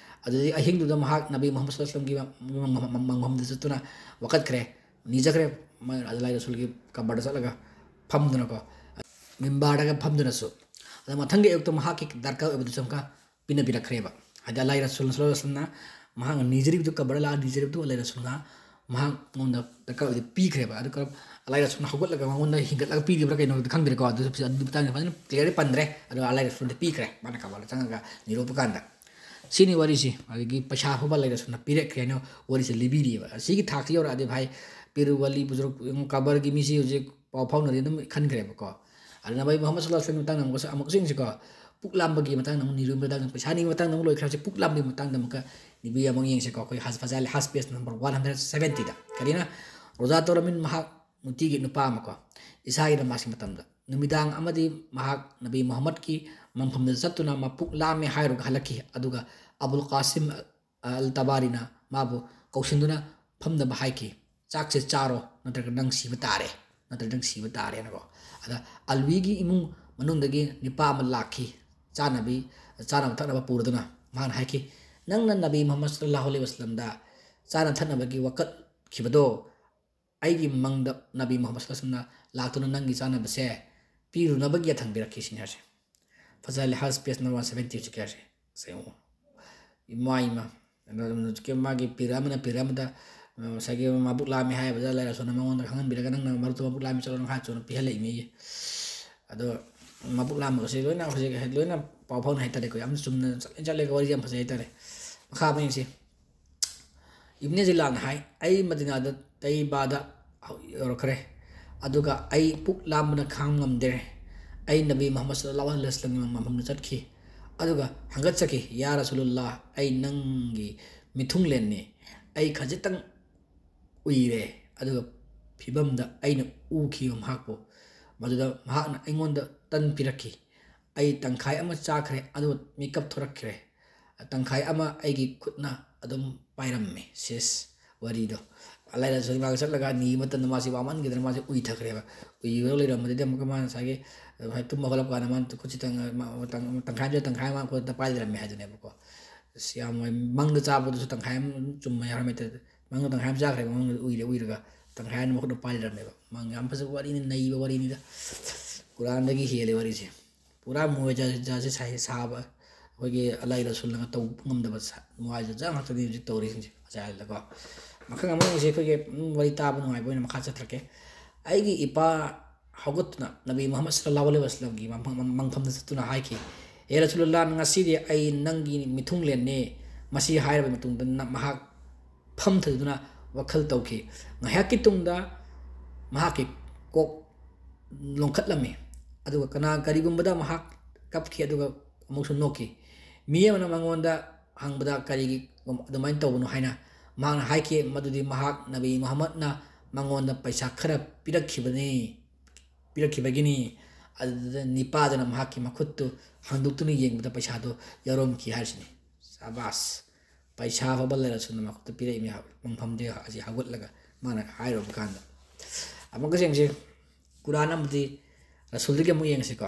ꯑꯗꯨꯗꯒꯤ ꯑꯍꯤꯡꯗꯨꯗ ꯃꯍꯥꯛ ꯅꯕꯤ ꯃꯨꯍꯝꯃꯗ ꯁꯜꯂꯜꯂꯥꯍꯨ ꯑꯂꯥꯏꯍꯤ ꯋꯥꯁꯜꯂꯝꯒꯤ ꯃ-, ꯃ-, ꯃ-, ꯃ-, ꯃꯐꯝꯗ ꯆꯠꯇꯨꯅ ꯋꯥꯀꯠꯈ꯭ꯔꯦ, ꯅꯤꯖꯈ꯭ꯔꯦ꯫ ꯃ-, ꯑꯜꯂꯥꯍ ꯔꯁꯨꯜꯒꯤ ꯀꯕꯔꯗ ꯆꯠꯂꯒ ꯐꯝꯗꯨꯅꯀꯣ, ꯃꯤꯝꯕꯥꯔꯗꯒ ꯐꯝꯗꯨꯅꯁꯨ꯫ ꯑꯗ ꯃꯊꯪꯒꯤ ꯑꯌꯨꯛꯇ ꯃꯍꯥꯛꯀꯤ ꯗꯔꯀꯥꯔ ꯑꯣꯏꯕꯗꯨꯁꯨ ꯑꯃꯨꯛꯀ ꯄꯤꯅꯕꯤꯔꯛꯈ꯭ꯔꯦꯕ꯫ ꯍꯥꯏꯗꯤ ꯑꯜꯂꯥꯍ ꯔꯁꯨꯜ ꯁꯜꯂꯜꯂꯥꯍꯨ ꯑꯂꯥꯏꯍꯤ ꯋꯥꯁꯜꯂꯝꯅ ꯃꯍꯥꯛꯅ ꯅꯤꯖꯔꯤꯕꯗꯨ, ꯀꯕꯔꯗ ꯂꯥꯛꯑ ꯅꯤꯖꯔꯤꯕꯗꯨ ꯑꯜꯂꯥꯍ ꯔꯁꯨꯜꯅ ꯃꯍꯥꯛ ꯃꯉꯣꯟꯗ ꯗꯔꯀꯥꯔ ꯑꯣꯏꯕꯗꯨ ꯄꯤꯈ꯭ꯔꯦꯕ꯫ ꯑꯗꯨꯒ ꯑꯜꯂꯥꯍ ꯔꯁꯨꯜꯅ ꯍꯧꯒꯠꯂꯒ ꯃꯉꯣꯟꯗ ꯍꯤꯡꯒꯠꯂꯒ ꯄꯤꯈꯤꯕ꯭ꯔꯥ ꯀꯩꯅꯣ ꯑꯗꯨ ꯈꯪꯗ꯭ꯔꯦꯀꯣ꯫ ꯑꯗꯨꯁꯨ ꯑꯗꯨꯒꯤ ꯃꯇꯥꯡꯗ ꯐꯖꯅ clear ꯗꯤ ꯄꯟꯗ꯭ꯔꯦ꯫ ꯑꯗꯣ ꯑꯜꯂꯥꯍ ꯔꯁꯨꯜꯗ ꯄꯤꯈ꯭ꯔꯦ, ꯃꯥꯅ ꯀꯕꯔꯗ ꯆꯪꯉꯒ ꯅꯤꯔꯨꯞꯄ ꯀꯥꯟꯗ꯫ ꯁꯤꯅꯤ ꯋꯥꯔꯤꯁꯤ꯫ ꯑꯗꯒꯤ ꯄꯩꯁꯥ ꯐꯥꯎꯕ ꯑꯜꯂꯥꯍ ꯔꯁꯨꯜꯅ ꯄꯤꯔꯛꯈ꯭ꯔꯦ ꯍꯥꯏꯅ ꯋꯥꯔꯤꯁꯦ ꯂꯤꯕꯤꯔꯤꯑꯕ꯫ ꯁꯤꯒꯤ ꯊꯥꯛꯁꯤ ꯌꯧꯔꯛꯑꯗꯤ ꯚꯥꯏ, ꯄꯤꯔ ꯋꯥꯂꯤ ꯕꯨꯖꯨꯔꯒ, ꯀꯕꯔꯒꯤ ꯃꯤꯁꯤ ꯍꯧꯖꯤꯛ ꯄꯥꯎ ꯐꯥꯎꯅꯔꯤ ꯑꯗꯨꯝ ꯈꯟꯈ꯭ꯔꯦꯕꯀꯣ꯫ ꯑꯗꯨꯅ ꯅꯕꯤ ꯃꯨꯍꯝꯃꯗ ꯁꯜꯂꯜꯂꯥꯍꯨ ꯑꯂꯥꯏꯍꯤ ꯋꯥꯁꯜꯂꯝꯒꯤ ꯃꯇꯥꯡꯗ ꯑꯃꯨꯛꯀꯁꯨ, ꯑꯃꯨꯛꯀꯁꯨ ꯌꯦꯡꯁꯤꯀꯣ꯫ ꯄꯨꯛ ꯂꯥꯝꯕꯒꯤ ꯃꯇꯥꯡꯗ ꯑꯃꯨꯛ ꯅꯤꯔꯨꯝꯕꯒꯤ ꯃꯇꯥꯡꯗ, ꯄꯩꯁꯥ ꯅꯤꯕꯒꯤ ꯃꯇꯥꯡꯗ ꯑꯃꯨꯛ ꯂꯣꯏꯈ꯭ꯔꯦ꯫ ꯍꯧꯖꯤꯛ ꯄꯨꯛ ꯂꯥꯝꯕꯒꯤ ꯃꯇꯥꯡꯗ ꯑꯃꯨꯛꯀ ꯅꯤꯕꯤ ꯑꯃꯨꯛ ꯌꯦꯡꯁꯤꯀꯣ꯫ ꯑꯩꯈꯣꯏ ꯍꯖ ꯐꯖꯥꯏꯂꯦ ꯍꯖ, page number one hundred seventy ꯗ꯫ ꯀꯔꯤꯅ? ꯔꯣꯖꯥ ꯇꯧꯔꯝꯃꯤ ꯃꯍꯥꯛ ꯅꯨꯡꯇꯤꯒꯤ ꯅꯨꯄꯥ ꯑꯃꯀꯣ, ꯏꯁꯥꯒꯤ ꯅꯃꯥꯖꯀꯤ ꯃꯇꯝꯗ꯫ ꯅꯨꯃꯤꯗꯥꯡ ꯑꯃꯗꯤ ꯃꯍꯥꯛ ꯅꯕꯤ ꯃꯨꯍꯝꯃꯗꯀꯤ ꯃꯪꯐꯝꯗ ꯆꯠꯇꯨꯅ ꯃꯄꯨꯛ ꯂꯥꯝꯃꯦ ꯍꯥꯏꯔꯨꯔꯒ ꯍꯜꯂꯛꯈꯤ꯫ ꯑꯗꯨꯒ ꯑꯕꯨꯜ ꯀꯥꯁꯤꯝ ꯑꯜ ꯇꯕꯥꯔꯤꯅ ꯃꯥꯕꯨ ꯀꯧꯁꯤꯟꯗꯨꯅ ꯐꯝꯅꯕ ꯍꯥꯏꯈꯤ꯫ "ꯆꯥꯛꯁꯦ ꯆꯥꯔꯣ, ꯅꯠꯇ꯭ꯔꯒ ꯅꯪ ꯁꯤꯕ ꯇꯥꯔꯦ, ꯅꯠꯇ꯭ꯔꯒ ꯅꯪ ꯁꯤꯕ ꯇꯥꯔꯦꯅꯀꯣ"꯫ ꯑꯗ ꯑꯜꯋꯤꯒꯤ ꯏꯃꯨꯡ ꯃꯅꯨꯡꯗꯒꯤ ꯅꯨꯄꯥ ꯑꯃ ꯂꯥꯛꯈꯤ, ꯆꯥꯅꯕꯤ, ꯆꯥꯅꯕ ꯊꯛꯅꯕ ꯄꯨꯔꯗꯨꯅ꯫ ꯃꯍꯥꯛꯅ ꯍꯥꯏꯈꯤ, "ꯅꯪꯅ ꯅꯕꯤ ꯃꯨꯍꯝꯃꯗ ꯁꯜꯂꯜꯂꯥꯍꯨ ꯑꯂꯥꯏꯍꯤ ꯋꯥꯁꯜꯂꯝꯗ ꯆꯥꯅ ꯊꯛꯅꯕꯒꯤ ꯋꯥꯀꯠꯈꯤꯕꯗꯣ, ꯑꯩꯒꯤ ꯃꯪꯗ ꯅꯕꯤ ꯃꯨꯍꯝꯃꯗ ꯁꯜꯂꯜꯂꯥꯍꯨ ꯑꯂꯥꯏꯍꯤ ꯋꯥꯁꯜꯂꯝꯅ ꯂꯥꯛꯇꯨꯅ ꯅꯪꯒꯤ ꯆꯥꯅꯕꯁꯦ ꯄꯤꯔꯨꯅꯕꯒꯤ ꯌꯥꯊꯪ ꯄꯤꯔꯛꯈꯤ ꯁꯤꯅꯤ ꯍꯥꯏꯁꯦ꯫ ꯐꯖꯍꯜꯂꯦ ꯍꯥꯏꯁ ꯄꯦꯖ ꯅꯝꯕꯔ ꯋꯥꯟ ꯁꯕꯦꯟꯇꯤ ꯍꯧꯖꯤꯛꯀꯤ ꯍꯥꯏꯁꯦ꯫ ꯁꯦ ꯌꯦꯡꯉꯣ꯫ ꯏꯃꯥ ꯏꯃꯥ꯫ ꯑꯗꯣ ꯍꯧꯖꯤꯛꯀꯤ ꯃꯥꯒꯤ ꯄꯤꯔ ꯑꯃꯅ ꯄꯤꯔ ꯑꯃꯗ, ꯑ, ꯉꯁꯥꯏꯒꯤ ꯃꯕꯨꯛ ꯂꯥꯝꯃꯦ ꯍꯥꯏꯕꯗ ꯂꯥꯏ ꯂꯥꯏꯁꯣꯟꯅ ꯃꯉꯣꯟꯗ ꯈꯪꯍꯟꯕꯤꯔꯒ ꯅꯪꯅ ꯃꯔꯨꯞꯇꯣ ꯃꯕꯨꯛ ꯂꯥꯝꯃꯤ ꯆꯠꯂꯣ ꯅꯪ ꯍꯥꯏ ꯆꯠꯂꯣ ꯄꯤꯍꯜꯂꯛꯏꯅꯦꯌꯦ꯫ ꯑꯗꯣ ꯃꯕꯨꯛ ꯂꯥꯝꯕꯒꯁꯦ ꯂꯣꯏꯅ ꯍꯧꯖꯤꯛ ꯂꯣꯏꯅ ꯄꯥꯎ ꯐꯥꯎꯅ ꯍꯥꯏꯇꯥꯔꯦꯀꯣ꯫ ꯌꯥꯝ ꯆꯨꯝꯅ ꯆꯠꯂꯦ ꯆꯠꯂꯦ ꯋꯥꯔꯤ ꯌꯥꯝ ꯐꯖꯩ ꯍꯥꯏꯇꯥꯔꯦ꯫ ꯃꯈꯥ ꯑꯃ ꯌꯦꯡꯁꯤ꯫ ꯏꯕꯅꯦ ꯖꯤꯂꯥꯟ ꯍꯥꯏ, "ꯑꯩ ꯃꯗꯤꯅꯥꯗ ꯇꯩꯕꯥꯗ ꯌꯧꯔꯛꯈ꯭ꯔꯦ, ꯑꯗꯨꯒ ꯑꯩ ꯄꯨꯛ ꯂꯥꯝꯕꯅ ꯈꯥꯡ ꯉꯝꯗ꯭ꯔꯦ꯫ ꯑꯩ ꯅꯕꯤ ꯃꯨꯍꯝꯃꯗ ꯁꯜꯂꯜꯂꯥꯍꯨ ꯑꯂꯩꯍꯤ ꯋꯁꯜꯂꯝꯒꯤ ꯃꯐꯝꯗ ꯆꯠꯈꯤ, ꯑꯗꯨꯒ ꯍꯪꯒꯠꯆꯈꯤ, 'ꯌꯥ ꯔꯁꯨꯂꯨꯜꯂꯥꯍ, ꯑꯩ ꯅꯪꯒꯤ ꯃꯤꯊꯨꯡꯂꯦꯟꯅꯤ꯫ ꯑꯩ ꯈꯖꯤꯛꯇꯪ ꯎꯏꯔꯦ, ꯑꯗꯨꯒ ꯐꯤꯕꯝꯗ ꯑꯩꯅ ꯎꯈꯤꯕ ꯃꯍꯥꯛꯄꯨ꯫ ꯃꯗꯨꯗ ꯃꯍꯥꯛꯅ ꯑꯩꯉꯣꯟꯗ ꯇꯟ ꯄꯤꯔꯛꯈꯤ꯫ ꯑꯩ ꯇꯪꯈꯥꯏ ꯑꯃ ꯆꯥꯈ꯭ꯔꯦ, ꯑꯗꯨꯒ ꯃꯤꯀꯞ ꯊꯣꯔꯛꯈ꯭ꯔꯦ꯫ ꯇꯪꯈꯥꯏ ꯑꯃ ꯑꯩꯒꯤ ꯈꯨꯠꯅ ꯑꯗꯨꯝ ꯄꯥꯏꯔꯝꯃꯤ꯫ ꯁꯤꯁ ꯋꯥꯔꯤꯗꯣ꯫ ꯑꯂꯥꯏ ꯂꯥꯏꯁꯣꯟ ꯃꯥꯒ ꯆꯠꯂꯒ ꯅꯤꯕ ꯃꯇꯝꯗ ꯃꯥꯁꯤ ꯋꯥꯃꯟꯈꯤꯗꯅ ꯃꯥꯁꯤ ꯎꯏꯊꯈ꯭ꯔꯦꯕ꯫ ꯎꯏꯔꯒ ꯂꯩꯔꯝꯕꯗꯒꯤ ꯑꯃꯨꯛꯀ ꯃꯥꯅ ꯉꯁꯥꯏꯒꯤ, ꯑ, ꯇꯨꯝꯕ ꯍꯧꯒꯠꯂꯛꯄ ꯀꯥꯟꯗ ꯃꯥꯅ ꯈꯨꯠꯁꯤ ꯇꯪ-, ꯃ-, ꯇꯪ-, ꯇꯪꯈꯥꯏ ꯑꯃ, ꯇꯪꯈꯥꯏ ꯑꯃ ꯈꯨꯠꯇ ꯄꯥꯏ ꯂꯩꯔꯝꯃꯦ ꯍꯥꯏꯗꯨꯅꯦꯕꯀꯣ꯫ ꯑꯁ, ꯌꯥꯝ ꯃꯪꯗ ꯆꯥꯕꯗꯨꯁꯨ ꯇꯪꯈꯥꯏ ꯑꯃ ꯑꯗꯨꯝ ꯆꯨꯝꯕ ꯌꯥꯎꯔꯝꯃꯦ꯫ ꯃꯪꯗ ꯇꯪꯈꯥꯏ ꯑꯃ ꯆꯥꯈ꯭ꯔꯦꯕ, ꯃꯪꯗ ꯎꯏꯔ ꯎꯏꯔꯒ ꯇꯪꯈꯥꯏ ꯑꯃ ꯃꯈꯨꯠꯅ ꯄꯥꯏ ꯂꯩꯔꯝꯃꯦꯕ꯫ ꯃꯪ ꯌꯥꯝ ꯐꯖꯕ ꯋꯥꯔꯤꯅꯤ, ꯅꯩꯕ ꯋꯥꯔꯤꯅꯤꯗ꯫ ꯀꯨꯔꯥꯟꯗꯒꯤ ꯍꯦꯜꯂꯦ ꯋꯥꯔꯤꯁꯦ꯫ ꯄꯨꯔꯥ ꯃꯨꯑꯖꯤꯖꯥꯁꯦ ꯁꯥꯏ-, ꯁꯥꯕ, ꯑꯩꯈꯣꯏꯒꯤ ꯑꯂꯥꯏ ꯂꯥꯏꯁꯣꯟꯅꯒ ꯇꯧꯕ ꯉꯝꯗꯕ ꯁꯥ-, ꯃꯨꯑꯖꯤꯖꯥ ꯉꯥꯛꯇꯅꯤ ꯍꯧꯖꯤꯛ ꯇꯧꯔꯤꯁꯤꯡꯁꯦ꯫ ꯑꯁꯦ ꯍꯥꯏꯔꯦꯗꯀꯣ꯫ ꯃꯈꯜ ꯑꯃ ꯑꯃꯁꯦ ꯑꯩꯈꯣꯏꯒꯤ, ꯎꯝ, ꯋꯥꯔꯤ ꯇꯥꯕ ꯅꯨꯡꯉꯥꯏꯕ ꯑꯣꯏꯅ ꯃꯈꯥ ꯆꯠꯊꯔꯛꯀꯦ꯫ ꯑꯩꯒꯤ ꯏꯄꯥ ꯍꯧꯒꯠꯇꯨꯅ ꯅꯕꯤ ꯃꯨꯍꯝꯃꯗ ꯁꯜꯂꯜꯂꯥꯍꯨ ꯑꯂꯩꯍꯤ ꯋꯁꯜꯂꯝꯒꯤ ꯃꯐꯝ-, ꯃꯪꯐꯝꯗ ꯆꯠꯇꯨꯅ ꯍꯥꯏꯈꯤ, "ꯍꯦ ꯔꯁꯨꯂꯨꯜꯂꯥꯍ, ꯉꯁꯤꯗꯤ ꯑꯩ ꯅꯪꯒꯤ ꯃꯤꯊꯨꯡꯂꯦꯟꯅꯦ"꯫ ꯃꯁꯤ ꯍꯥꯏꯔꯕ ꯃꯇꯨꯡꯗ ꯅ-, ꯃꯍꯥꯛ ꯐꯝꯊꯗꯨꯅ ꯋꯥꯈꯜ ꯇꯧꯈꯤ꯫ ꯉꯥꯏꯍꯥꯛꯀꯤ ꯇꯨꯡꯗ ꯃꯍꯥꯛꯀꯤ ꯀꯣꯛ ꯂꯣꯡꯈꯠꯂꯝꯃꯤ꯫ ꯑꯗꯨꯒ ꯀꯅꯥ-, ꯀꯔꯤꯒꯨꯝꯕꯗ ꯃꯍꯥꯛ ꯀꯞꯈꯤ, ꯑꯗꯨꯒ ꯑꯃꯨꯛꯁꯨ ꯅꯣꯛꯈꯤ꯫ ꯃꯤ ꯑꯃꯅ ꯃꯉꯣꯟꯗ ꯍꯪꯕꯗ ꯀꯔꯤꯒꯤ ꯑꯗꯨꯃꯥꯏꯅ ꯇꯧꯕꯅꯣ ꯍꯥꯏꯅ ꯃꯍꯥꯛꯅ ꯍꯥꯏꯈꯤ, ꯃꯗꯨꯗꯤ ꯃꯍꯥꯛ ꯅꯕꯤ ꯃꯨꯍꯝꯃꯗꯅ ꯃꯉꯣꯟꯗ ꯄꯩꯁꯥ ꯈꯔ ꯄꯤꯔꯛꯈꯤꯕꯅꯤ, ꯄꯤꯔꯛꯈꯤꯕꯒꯤꯅꯤ꯫ ꯑꯗꯨꯗ ꯅꯤꯄꯥꯗꯨꯅ ꯃꯍꯥꯛꯀꯤ ꯃꯈꯨꯠꯇꯨ ꯍꯥꯡꯗꯣꯛꯇꯨꯅ ꯌꯦꯡꯕꯗ ꯄꯩꯁꯥꯗꯨ ꯌꯥꯎꯔꯝꯈꯤ ꯍꯥꯏꯔꯤꯁꯤꯅꯤ꯫ ꯁꯥꯕꯥꯁ! ꯄꯩꯁꯥ ꯐꯥꯎꯕ ꯂꯩꯔꯁꯨ ꯃꯈꯨꯠꯇ ꯄꯤꯔꯛꯏ ꯃꯌꯥꯝ ꯃꯪꯐꯝꯗꯨ ꯑꯁꯤ ꯍꯧꯒꯠꯂꯒ ꯃꯥꯅ ꯍꯥꯏꯔꯨꯕ ꯀꯥꯟꯗ꯫ ꯑꯃꯨꯛꯀ ꯌꯦꯡꯁꯤ, ꯀꯨꯔꯥꯟ ꯑꯃꯗꯤ ꯔꯁꯨꯜꯗꯒꯤ ꯑꯃꯨꯛ ꯌꯦꯡꯁꯤꯀꯣ꯫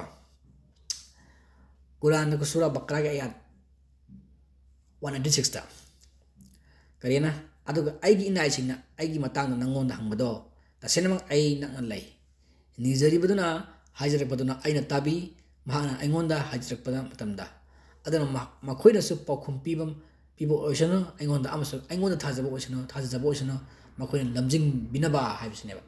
ꯀꯨꯔꯥꯟꯗ ꯁꯨꯔꯥ ꯕꯀꯔꯥꯒꯤ ꯑꯌꯥꯠ ꯋꯥꯟ ꯑꯩꯠꯇꯤ ꯁꯤꯛꯁꯇ ꯀꯔꯤꯅ, "ꯑꯗꯨꯒ ꯑꯩꯒꯤ ꯏꯅꯥꯏꯁꯤꯡꯅ ꯑꯩꯒꯤ ꯃꯇꯥꯡꯗ ꯅꯪꯉꯣꯟꯗ ꯍꯪꯕꯗꯣ ꯇꯁꯦꯡꯅꯃꯛ ꯑꯩ ꯅꯛꯅ ꯂꯩ꯫ ꯅꯤꯖꯔꯤꯕꯗꯨꯅ ꯍꯥꯏꯖꯔꯛꯄꯗꯨꯅ ꯑꯩꯅ ꯇꯥꯕꯤ, ꯃꯍꯥꯛꯅ ꯑꯩꯉꯣꯟꯗ ꯍꯥꯏꯖꯔꯛꯄ ꯃꯇꯝꯗ꯫ ꯑꯗꯨꯅ ꯃ-, ꯃꯈꯣꯏꯅꯁꯨ ꯄꯥꯎꯈꯨꯝ ꯄꯤꯕ, ꯄꯤꯕ ꯑꯣꯏꯁꯅꯨ, ꯑꯩꯉꯣꯟꯗ ꯑꯃꯁꯨꯡ ꯑꯩꯉꯣꯟꯗ ꯊꯥꯖꯕ ꯑꯣꯏꯁꯅꯨ, ꯊꯥꯖꯖꯕ ꯑꯣꯏꯁꯅꯨ, ꯃꯈꯣꯏꯅ ꯂꯝꯖꯤꯡꯕꯤꯅꯕ ꯍꯥꯏꯕꯁꯤꯅꯦꯕ꯫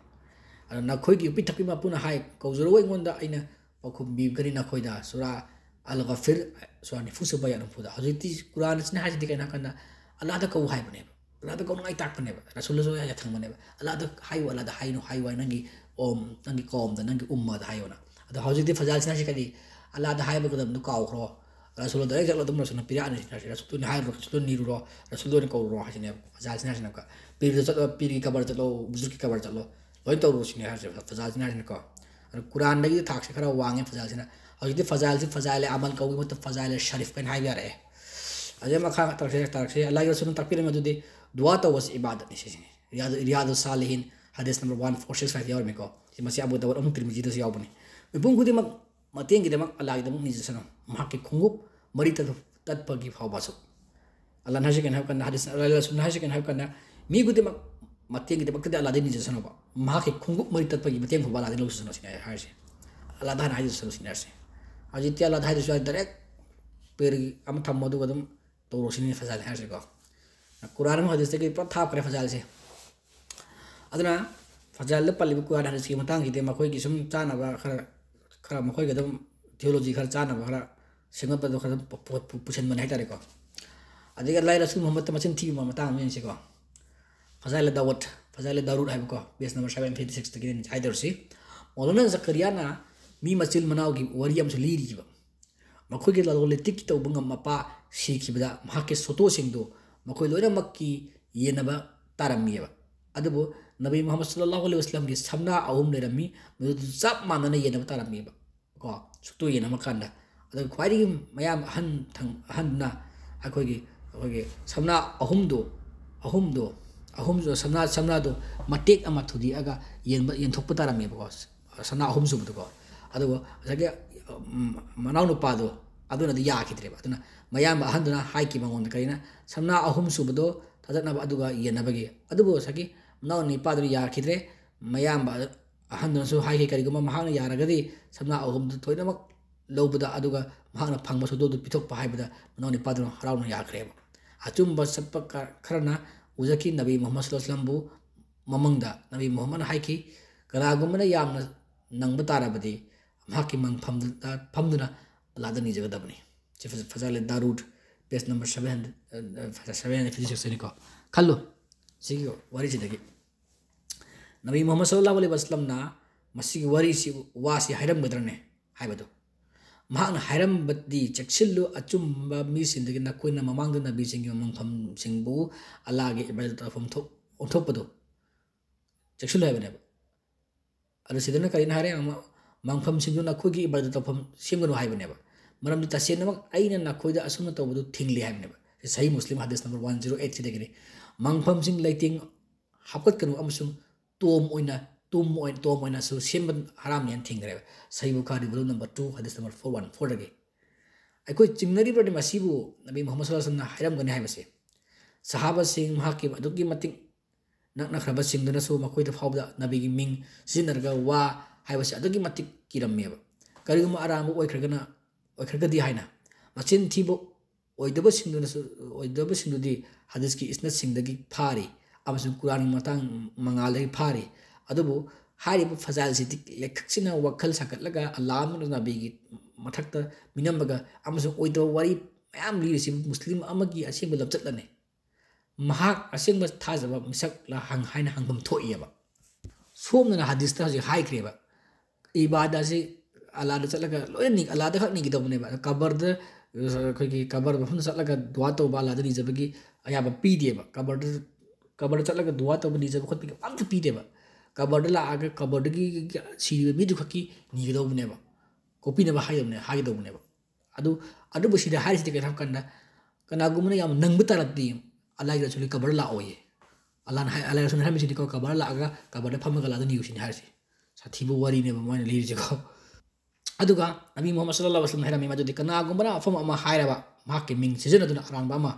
ꯑꯗꯣ ꯅꯈꯣꯏꯒꯤ ꯌꯣꯛꯄꯤ ꯊꯛꯄꯤ ꯃꯄꯨꯅ ꯍꯥꯏ, "ꯀꯧꯖꯔꯛꯎ ꯑꯩꯉꯣꯟꯗ, ꯑꯩꯅ ꯄꯥꯎꯈꯨꯝ ꯄꯤꯒꯅꯤ ꯅꯈꯣꯏꯗ"꯫ ꯁꯨꯔꯥ ꯑꯜ ꯒꯥꯐꯤꯔ, ꯁꯨꯔꯥ ꯅꯤꯐꯨ ꯁꯨꯕ, ꯑꯌꯥꯠ ꯍꯨꯝꯐꯨꯗ꯫ ꯍꯧꯖꯤꯛꯇꯤ ꯀꯨꯔꯥꯟ ꯑꯁꯤꯅ ꯍꯥꯏꯁꯤꯗꯤ ꯀꯩꯅꯣ ꯍꯥꯏ ꯀꯥꯟꯗ, ꯑꯜꯂꯥꯗ ꯀꯧ ꯍꯥꯏꯕꯅꯦꯕ꯫ ꯑꯜꯂꯥꯗ ꯀꯧꯅꯉꯥꯏ ꯇꯥꯛꯄꯅꯦꯕ꯫ ꯔꯁꯨꯜꯗꯁꯨ ꯌꯥꯊꯪꯕꯅꯦꯕ꯫ "ꯑꯜꯂꯥꯗ ꯍꯥꯏꯌꯨ, ꯑꯜꯂꯥꯗ ꯍꯥꯏꯅꯨ, ꯍꯥꯏꯌꯨ ꯍꯥꯏ, ꯅꯪꯒꯤ ꯀꯣꯝ, ꯅꯪꯒꯤ ꯀꯣꯝꯗ, ꯅꯪꯒꯤ ꯎꯝꯃꯗ ꯍꯥꯏꯌꯣꯅ"꯫ ꯑꯗꯣ ꯍꯧꯖꯤꯛꯇꯤ ꯐꯖꯥꯏꯜꯁꯤꯅ ꯍꯥꯏꯁꯤ ꯀꯔꯤ? "ꯑꯜꯂꯥꯗ ꯍꯥꯏꯕ ꯀꯗꯝꯗꯣ ꯀꯥꯎꯈ꯭ꯔꯣ꯫ ꯔꯁꯨꯜꯗ ꯗꯥꯏꯔꯦꯛ ꯆꯠꯂꯣ, ꯑꯗꯨꯝ ꯔꯁꯨꯜꯅ ꯄꯤꯔꯛꯑꯅꯤ ꯁꯤꯅ ꯍꯥꯏꯁꯤ꯫ ꯔꯁꯨꯜꯗ ꯑꯣꯏꯅ ꯍꯥꯏꯔꯨꯔꯣ, ꯔꯁꯨꯜꯗ ꯅꯤꯔꯨꯔꯣ, ꯔꯁꯨꯜꯗ ꯑꯣꯏꯅ ꯀꯧꯔꯨꯔꯣ" ꯍꯥꯏꯁꯤꯅꯦꯕ ꯐꯖꯥꯏꯜꯁꯤꯅ ꯍꯥꯏꯁꯤꯅ꯫ ꯄꯤꯔꯗ ꯆꯠꯂꯣ, ꯄꯤꯔꯒꯤ ꯀꯕꯔ ꯆꯠꯂꯣ, ꯕꯨꯖꯨꯔꯒꯤ ꯀꯕꯔ ꯆꯠꯂꯣ꯫ ꯂꯣꯏ ꯇꯧꯔꯨ ꯁꯤꯅꯦ ꯍꯥꯏꯔꯤꯁꯦ ꯐꯖꯥꯏꯜꯁꯤꯅ ꯍꯥꯏꯁꯤꯅꯀꯣ꯫ ꯑꯗꯣ ꯀꯨꯔꯥꯟꯗꯒꯤ ꯊꯥꯛꯁꯦ ꯈꯔ ꯋꯥꯡꯉꯦ ꯐꯖꯥꯏꯜꯁꯤꯅ꯫ ꯍꯧꯖꯤꯛꯇꯤ ꯐꯖꯥꯏꯜꯁꯤ ꯐꯖꯥꯏꯜ ꯑꯃꯜ ꯀꯧꯕꯒꯤ ꯃꯍꯨꯠꯇ ꯐꯖꯥꯏꯜ ꯁꯔꯤꯐ ꯀꯥꯏꯅ ꯍꯥꯏꯕ ꯌꯥꯔꯛꯑꯦ꯫ ꯑꯗꯩ ꯃꯈꯥ ꯇꯥꯔꯛꯁꯦ, ꯇꯥꯔꯛꯁꯦ꯫ ꯑꯜꯂꯥꯍꯒꯤ ꯔꯁꯨꯜꯅ ꯇꯥꯛꯄꯤꯔꯝꯃꯤ ꯑꯗꯨꯗꯤ ꯗꯨꯋꯥ ꯇꯧꯕꯁꯤ ꯏꯕꯥꯗꯠꯅꯤ ꯁꯤꯁꯤꯅꯤ꯫ ꯔꯤꯌꯥꯗꯨ, ꯔꯤꯌꯥꯗꯨ ꯁꯥꯂꯤꯍꯤꯟ, ꯍꯗꯤꯁ number one four six five ꯌꯥꯎꯔꯝꯃꯤꯀꯣ꯫ ꯁꯤ ꯃꯁꯤ ꯑꯕꯨ ꯗꯥꯎꯗ ꯑꯃꯁꯨꯡ ꯇꯤꯔꯃꯤꯖꯤꯗꯁꯨ ꯌꯥꯎꯕꯅꯤ꯫ ꯃꯤꯄꯨꯝ ꯈꯨꯗꯤꯡꯃꯛ ꯃꯇꯦꯡꯒꯤꯗꯃꯛ ꯑꯜꯂꯥꯍꯒꯤꯗꯃꯛ ꯅꯤꯖꯁꯅꯨ꯫ ꯃꯍꯥꯛꯀꯤ ꯈꯣꯡꯎꯞ ꯃꯔꯤ ꯇꯠ-, ꯇꯠꯄꯒꯤ ꯐꯥꯎꯕꯁꯨ꯫ ꯑꯜꯂꯥꯍꯅ ꯍꯥꯏꯁꯤ ꯀꯩꯅꯣ ꯍꯥꯏꯕ ꯀꯥꯟꯗ, ꯍꯗꯤꯁ, ꯑꯜꯂꯥꯍ ꯔꯁꯨꯜꯅ ꯍꯥꯏꯁꯤ ꯀꯩꯅꯣ ꯍꯥꯏꯕ ꯀꯥꯟꯗ, ꯃꯤ ꯈꯨꯗꯤꯡꯃꯛ ꯃꯇꯦꯡꯒꯤꯗꯃꯛꯇꯗꯤ ꯑꯜꯂꯥꯍꯗꯤ ꯅꯤꯖꯁꯅꯨꯕ꯫ ꯃꯍꯥꯛꯀꯤ ꯈꯣꯡꯎꯞ ꯃꯔꯤ ꯇꯠꯄꯒꯤ ꯃꯇꯦꯡ ꯐꯥꯎꯕ ꯑꯜꯂꯥꯍꯗꯤ ꯂꯧꯖꯁꯅꯨ ꯁꯤꯅꯦ ꯍꯥꯏꯔꯤꯁꯦ꯫ ꯑꯜꯂꯥꯍꯗ ꯍꯥꯟꯅ ꯍꯥꯏꯖꯁꯅꯨ ꯁꯤꯅꯦ ꯍꯥꯏꯔꯤꯁꯦ꯫ ꯍꯧꯖꯤꯛꯇꯤ ꯑꯜꯂꯥꯍꯗ ꯍꯥꯏꯗ꯭ꯔꯁꯨ ꯌꯥꯔꯦ, ꯗꯥꯏꯔꯦꯛ ꯄꯤꯔꯒꯤ ꯑꯃ ꯊꯝꯃꯣ, ꯑꯗꯨꯒ ꯑꯗꯨꯝ ꯇꯧꯔꯣ ꯁꯤꯅꯤ ꯐꯖꯥꯏꯜ ꯍꯥꯏꯔꯤꯁꯦꯀꯣ꯫ ꯀꯨꯔꯥꯟ ꯑꯃ ꯍꯗꯤꯁꯇꯒꯤ ꯄꯨꯔꯥ ꯊꯥꯞꯈ꯭ꯔꯦ ꯐꯖꯥꯏꯜꯁꯦ꯫ ꯑꯗꯨꯅ ꯐꯖꯥꯏꯜꯗ ꯄꯜꯂꯤꯕ ꯀꯨꯔꯥꯟ ꯍꯗꯤꯁꯀꯤ ꯃꯇꯥꯡꯁꯤꯗꯤ ꯃꯈꯣꯏꯒꯤ ꯁꯨꯝ ꯆꯥꯅꯕ ꯈꯔ, ꯈꯔ ꯃꯈꯣꯏꯒꯤ ꯑꯗꯨꯝ ꯊꯤꯑꯣꯂꯣꯖꯤ ꯈꯔ ꯆꯥꯅꯕ ꯈꯔ ꯁꯦꯝꯒꯠꯄꯗꯣ ꯈꯔ ꯑꯗꯨꯝ ꯄꯨ-, ꯄꯨ-, ꯄꯨ-, ꯄꯨꯁꯤꯟꯕꯅꯦ ꯍꯥꯏꯇꯥꯔꯦꯀꯣ꯫ ꯑꯗꯒꯤ ꯑꯜꯂꯥꯍ ꯔꯁꯨꯜ ꯃꯨꯍꯝꯃꯗꯇ ꯃꯆꯤꯟ ꯊꯤꯕ ꯃꯇꯥꯡ ꯑꯃ ꯌꯦꯡꯁꯤꯀꯣ꯫ ꯐꯖꯥꯏꯜ ꯗꯥꯎꯗ, ꯐꯖꯥꯏꯜ ꯗꯥꯔꯨꯗ ꯍꯥꯏꯕꯀꯣ, page number seven fifty ꯁꯤꯛꯁꯇꯒꯤꯅꯦ ꯍꯥꯏꯗꯧꯔꯤꯁꯤ꯫ Maulana ꯖꯀꯔꯤꯌꯥꯅ ꯃꯤ ꯃꯆꯤꯟ ꯃꯅꯥꯎꯒꯤ ꯋꯥꯔꯤ ꯑꯃꯁꯨ ꯂꯤꯔꯤꯕ꯫ ꯃꯈꯣꯏꯒꯤ ꯂꯂꯣꯟ ꯏꯇꯤꯛꯀꯤ ꯇꯧꯕ ꯉꯝ ꯃꯄꯥ ꯁꯤꯈꯤꯕꯗ ꯃꯍꯥꯛꯀꯤ ꯁꯣꯇꯣꯁꯤꯡꯗꯨ ꯃꯈꯣꯏ ꯂꯣꯏꯅꯃꯛꯀꯤ ꯌꯦꯟꯅꯕ ꯇꯥꯔꯝꯃꯤꯑꯕ꯫ ꯑꯗꯨꯕꯨ ꯅꯕꯤ ꯃꯨꯍꯝꯃꯗ ꯁꯜꯂꯜꯂꯥꯍꯨ ꯑꯂꯩꯍꯤ ꯋꯥꯁꯂꯝꯒꯤ ꯁꯝꯅꯥ ꯑꯍꯨꯝ ꯂꯩꯔꯝꯃꯤ, ꯃꯗꯨꯗꯨ ꯆꯞ ꯃꯥꯟꯅꯅ ꯌꯦꯟꯅꯕ ꯇꯥꯔꯝꯃꯤꯑꯕ꯫ ꯀꯣ, ꯁꯣꯇꯣ ꯌꯦꯟꯅꯕ ꯀꯥꯟꯗ꯫ ꯑꯗꯨꯒ ꯈ꯭ꯋꯥꯏꯗꯒꯤ ꯃꯌꯥꯝ ꯑꯍꯟ ꯊꯪ-, ꯑꯍꯟꯗꯨꯅ ꯑꯩꯈꯣꯏꯒꯤ, ꯑꯩꯈꯣꯏꯒꯤ ꯁꯝꯅꯥ ꯑꯍꯨꯝꯗꯣ, ꯑꯍꯨꯝꯗꯣ, ꯑꯍꯨꯝꯗꯣ ꯁꯝꯅꯥ, ꯁꯝꯅꯥꯗꯣ ꯃꯇꯦꯛ ꯑꯃ ꯊꯨꯗꯦꯛꯑꯒ ꯌꯦꯟꯕ, ꯌꯦꯟꯊꯣꯛꯄ ꯇꯥꯔꯝꯃꯦꯕꯀꯣ꯫ ꯁꯅꯥ ꯑꯍꯨꯝ ꯁꯨꯕꯗꯀꯣ꯫ ꯑꯗꯨꯒ ꯉꯁꯥꯏꯒꯤ, ꯎꯝ, ꯃꯅꯥꯎꯅꯨꯄꯥꯗꯣ ꯑꯗꯨꯅꯗꯤ ꯌꯥꯈꯤꯗ꯭ꯔꯦꯕ꯫ ꯑꯗꯨꯅ ꯃꯌꯥꯝꯕ ꯑꯍꯟꯗꯨꯅ ꯍꯥꯏꯈꯤ ꯃꯉꯣꯟꯗ, ꯀꯔꯤꯅ, ꯁꯅꯥ ꯑꯍꯨꯝ ꯁꯨꯕꯗꯣ ꯊꯥꯗꯠꯅꯕ ꯑꯗꯨꯒ ꯌꯦꯟꯅꯕꯒꯤ꯫ ꯑꯗꯨꯕꯨ ꯉꯁꯥꯏꯒꯤ ꯃꯅꯥꯎ ꯅꯨꯄꯥꯗꯨꯅ ꯌꯥꯈꯤꯗ꯭ꯔꯦ꯫ ꯃꯌꯥꯝꯕ ꯑꯍꯟꯗꯨꯅꯁꯨ ꯍꯥꯏꯈꯤ, ꯀꯔꯤꯒꯨꯝꯕ ꯃꯍꯥꯛꯅ ꯌꯥꯔꯒꯗꯤ ꯁꯝꯅꯥ ꯑꯍꯨꯝꯗꯨ ꯊꯣꯏꯅꯃꯛ ꯂꯧꯕꯗ, ꯑꯗꯨꯒ ꯃꯍꯥꯛꯅ ꯐꯪꯕ ꯁꯣꯗꯣꯗꯨ ꯄꯤꯊꯣꯛꯄ ꯍꯥꯏꯕꯗ ꯃꯅꯥꯎ ꯅꯤꯄꯥꯗꯨꯅ ꯍꯔꯥꯎꯅ ꯌꯥꯈ꯭ꯔꯦꯕ꯫ ꯑꯆꯨꯝꯕ ꯆꯠꯄ ꯈꯔꯅ ꯎꯖꯈꯤ, ꯅꯕꯤ ꯃꯨꯍꯝꯃꯗ ꯁꯜꯂꯜꯂꯥꯍꯨ ꯑꯂꯥꯏꯍꯤ ꯋꯥꯁꯜꯂꯝꯕꯨ ꯃꯃꯪꯗ ꯅꯕꯤ ꯃꯨꯍꯝꯃꯗꯅ ꯍꯥꯏꯈꯤ, "ꯀꯅꯥꯒꯨꯝꯕꯅ ꯌꯥꯝꯅ ꯅꯪꯕ ꯇꯥꯔꯕꯗꯤ ꯃꯍꯥꯛꯀꯤ ꯃꯪꯐꯝꯗ ꯐꯝꯗꯨꯅ ꯑꯜꯂꯥꯗ ꯅꯤꯖꯒꯗꯕꯅꯤ"꯫ ꯁꯤ ꯐꯖ-, ꯐꯖꯍꯜꯂꯦ, ꯗꯥꯔꯨꯗ, page number seven hundred, seven hundred fifty sixꯅꯤꯀꯣ꯫ ꯈꯜꯂꯨ, ꯁꯤꯒꯤ ꯋꯥꯔꯤꯁꯤꯗꯒꯤ ꯅꯕꯤ ꯃꯨꯍꯝꯃꯗ ꯁꯜꯂꯜꯂꯥꯍꯨ ꯑꯂꯥꯏꯍꯤ ꯋꯥꯁꯜꯂꯝꯅ ꯃꯁꯤꯒꯤ ꯋꯥꯔꯤꯁꯤ, ꯋꯥꯁꯤ ꯍꯥꯏꯔꯝꯒꯗ꯭ꯔꯅꯦ ꯍꯥꯏꯕꯗꯣ꯫ ꯃꯍꯥꯛꯅ ꯍꯥꯏꯔꯝꯕꯗꯤ, "ꯆꯦꯛꯁꯤꯜꯂꯨ, ꯑꯆꯨꯝꯕ ꯃꯤꯁꯤꯡꯗꯒꯤ ꯅꯈꯣꯏꯅ ꯃꯃꯥꯡꯗ ꯅꯕꯤꯁꯤꯡꯒꯤ ꯃꯪꯐꯝꯁꯤꯡꯕꯨ ꯑꯜꯂꯥꯒꯤ ꯏꯕꯥꯗꯠ ꯇꯧꯐꯝ ꯊꯣꯛ-, ꯑꯣꯟꯊꯣꯛꯄꯗꯨ ꯆꯦꯛꯁꯤꯜꯂꯨ" ꯍꯥꯏꯕꯅꯦꯕ꯫ ꯑꯗꯨ ꯁꯤꯗꯅ ꯀꯔꯤꯅꯣ ꯍꯥꯏꯔꯦ? ꯃ-, ꯃꯪꯐꯝꯁꯤꯡꯗꯨ ꯅꯈꯣꯏꯒꯤ ꯏꯕꯥꯗꯠ ꯇꯧꯐꯝ ꯁꯦꯝꯒꯅꯨ ꯍꯥꯏꯕꯅꯦꯕ꯫ ꯃꯔꯝꯗꯤ ꯇꯁꯦꯡꯅꯃꯛ ꯑꯩꯅ ꯅꯈꯣꯏꯗ ꯑꯁꯨꯝꯅ ꯇꯧꯕꯗꯨ ꯊꯤꯡꯂꯤ ꯍꯥꯏꯕꯅꯦꯕ꯫ ꯁꯤ ꯁꯍꯤ ꯃꯨꯁꯂꯤꯝ ꯍꯗꯤꯁ number one zero eight ꯁꯤꯗꯒꯤꯅꯤ꯫ ꯃꯪꯐꯝꯁꯤꯡ ꯂꯩꯇꯦꯡ ꯍꯥꯞꯀꯠꯀꯅꯨ ꯑꯃꯁꯨꯡ ꯇꯣꯝ ꯑꯣꯏꯅ, ꯇꯨꯝ ꯑꯣꯏꯅ, ꯇꯣꯝ ꯑꯣꯏꯅꯁꯨ ꯁꯦꯝꯕ ꯍꯔꯥꯝꯅꯤ ꯍꯥꯏꯅ ꯊꯤꯡꯈ꯭ꯔꯦꯕ꯫ ꯁꯍꯤ ꯕꯨꯈꯥꯔꯤ volume number two ꯍꯗꯤꯁ number four one fourꯗꯒꯤ꯫ ꯑꯩꯈꯣꯏ ꯆꯤꯡꯅꯔꯤꯕ꯭ꯔꯗꯤ ꯃꯁꯤꯕꯨ ꯅꯕꯤ ꯃꯨꯍꯝꯃꯗ ꯁꯜꯂꯜꯂꯥꯍꯨ ꯑꯂꯥꯏꯍꯤ ꯋꯥꯁꯜꯂꯝꯅ ꯍꯥꯏꯔꯝꯒꯅꯤ ꯍꯥꯏꯕꯁꯦ? ꯁꯍꯥꯕꯥꯁꯤꯡ, ꯃꯍꯥꯛꯀꯤ ꯑꯗꯨꯛꯀꯤ ꯃꯇꯤꯛ ꯅꯛꯅꯈ꯭ꯔꯕꯁꯤꯡꯗꯨꯅꯁꯨ ꯃꯈꯣꯏꯗ ꯐꯥꯎꯕꯗ ꯅꯕꯤꯒꯤ ꯃꯤꯡ ꯁꯤꯖꯤꯟꯅꯔꯒ ꯋꯥ ꯍꯥꯏꯕꯁꯤ ꯑꯗꯨꯛꯀꯤ ꯃꯇꯤꯛ ꯀꯤꯔꯝꯃꯦꯕ꯫ ꯀꯔꯤꯒꯨꯝꯕ ꯑꯔꯥꯟꯕ ꯑꯣꯏꯈ꯭ꯔꯒꯅ, ꯑꯣꯏꯈ꯭ꯔꯒꯗꯤ ꯍꯥꯏꯅ꯫ ꯃꯆꯤꯟ ꯊꯤꯕ ꯑꯣꯏꯗꯕꯁꯤꯡꯗꯨꯅꯁꯨ, ꯑꯣꯏꯗꯕꯁꯤꯡꯗꯨꯗꯤ ꯍꯗꯤꯁꯀꯤ ꯏꯁꯅꯠꯁꯤꯡꯗꯒꯤ ꯐꯥꯔꯤ ꯑꯃꯁꯨꯡ ꯀꯨꯔꯥꯟꯒꯤ ꯃꯇꯥꯡ ꯃꯉꯥꯜꯗꯒꯤ ꯐꯥꯔꯤ꯫ ꯑꯗꯨꯕꯨ ꯍꯥꯏꯔꯤꯕ ꯐꯖꯥꯏꯜꯁꯤꯗꯤ ꯂꯦꯈꯛꯁꯤꯅ ꯋꯥꯈꯜ ꯁꯥꯒꯠꯂꯒ ꯑꯜꯂꯥꯍ ꯑꯃꯗꯤ ꯅꯕꯤꯒꯤ ꯃꯊꯛꯇ ꯃꯤꯅꯝꯃꯒ ꯑꯃꯁꯨꯡ ꯑꯣꯏꯗꯕ ꯋꯥꯔꯤ ꯃꯌꯥꯝ ꯂꯤꯔꯤꯁꯤ ꯃꯨꯁꯂꯤꯝ ꯑꯃꯒꯤ ꯑꯁꯦꯡꯕ ꯂꯝꯆꯠꯂꯅꯤ꯫ ꯃꯍꯥꯛ ꯑꯁꯦꯡꯕ ꯊꯥꯖꯕ ꯃꯤꯁꯛꯂ ꯍꯪ-, ꯍꯥꯏꯅ ꯍꯪꯐꯝ ꯊꯣꯛꯏꯑꯕ꯫ ꯁꯣꯝꯗꯅ ꯍꯗꯤꯁꯇ ꯍꯧꯖꯤꯛ ꯍꯥꯏꯈ꯭ꯔꯦꯕ, ꯏꯕꯥꯗꯥꯁꯤ ꯑꯜꯂꯥꯗ ꯆꯠꯂꯒ ꯂꯣꯏꯅ ꯅꯤ-, ꯑꯜꯂꯥꯗ ꯈꯛ ꯅꯤꯒꯗꯧꯕꯅꯦꯕ꯫ ꯑꯗꯣ ꯀꯕꯔꯗ, ꯑꯩꯈꯣꯏꯒꯤ ꯀꯕꯔ ꯃꯐꯝꯗ ꯆꯠꯂꯒ ꯗꯨꯋꯥ ꯇꯧꯕ, ꯑꯜꯂꯥꯗ ꯅꯤꯖꯕꯒꯤ ꯑꯌꯥꯕ ꯄꯤꯗꯦꯕ꯫ ꯀꯕꯔꯗ, ꯀꯕꯔꯗ ꯆꯠꯂꯒ ꯗꯨꯋꯥ ꯇꯧꯕ, ꯅꯤꯖꯕ ꯈꯣꯠꯄꯒꯤ ꯑꯝꯇ ꯄꯤꯗꯦꯕ꯫ ꯀꯕꯔꯗ ꯂꯥꯛꯑꯒ ꯀꯕꯔꯗꯒꯤ ꯁꯤꯔꯤꯕ ꯃꯤꯗꯨ ꯈꯛꯀꯤ ꯅꯤꯒꯗꯧꯕꯅꯦꯕ, ꯀꯣꯛꯄꯤꯅꯕ ꯍꯥꯏꯒꯗꯧꯕꯅꯦ, ꯍꯥꯏꯒꯗꯧꯕꯅꯦꯕ꯫ ꯑꯗꯨ, ꯑꯗꯨꯕꯨ ꯁꯤꯗ ꯍꯥꯏꯔꯤꯁꯤꯗꯤ ꯀꯩꯅꯣ ꯍꯥꯏꯕ ꯀꯥꯟꯗ, ꯀꯅꯥꯒꯨꯝꯕꯅ ꯌꯥꯝ ꯅꯪꯕ ꯇꯥꯔꯗꯤ ꯑꯜꯂꯥꯍꯒꯤ ꯔꯁꯨꯜꯒꯤ ꯀꯕꯔ ꯂꯥꯛꯑꯣꯏꯌꯦ꯫ ꯑꯜꯂꯥꯍꯅ ꯍꯥꯏ-, ꯑꯜꯂꯥꯍꯒꯤ ꯔꯁꯨꯜꯅ ꯍꯥꯏꯔꯝꯃꯤꯁꯤꯗꯤꯀꯣ, ꯀꯕꯔ ꯂꯥꯛꯑꯒ ꯀꯕꯔꯗ ꯐꯝꯃꯒ ꯑꯜꯂꯥꯍꯗ ꯅꯤꯌꯨ ꯁꯤꯅꯤ ꯍꯥꯏꯔꯤꯁꯤ꯫ ꯁꯥꯊꯤꯕ ꯋꯥꯔꯤꯅꯦꯕ ꯃꯣꯏꯅ ꯂꯤꯔꯤꯁꯤꯀꯣ꯫ ꯑꯗꯨꯒ ꯅꯕꯤ ꯃꯨꯍꯝꯃꯗ ꯁꯜꯂꯜꯂꯥꯍꯨ ꯑꯂꯥꯏꯍꯤ ꯋꯥꯁꯜꯂꯝꯅ ꯍꯥꯏꯔꯝꯃꯤ ꯃꯗꯨꯗꯤ, "ꯀꯅꯥꯒꯨꯝꯕꯅ ꯋꯥꯐꯝ ꯑꯃ ꯍꯥꯏꯔꯕ, ꯃꯍꯥꯛꯀꯤ ꯃꯤꯡ ꯁꯤꯖꯤꯟꯅꯗꯨꯅ ꯑꯔꯥꯟꯕ ꯑꯃ,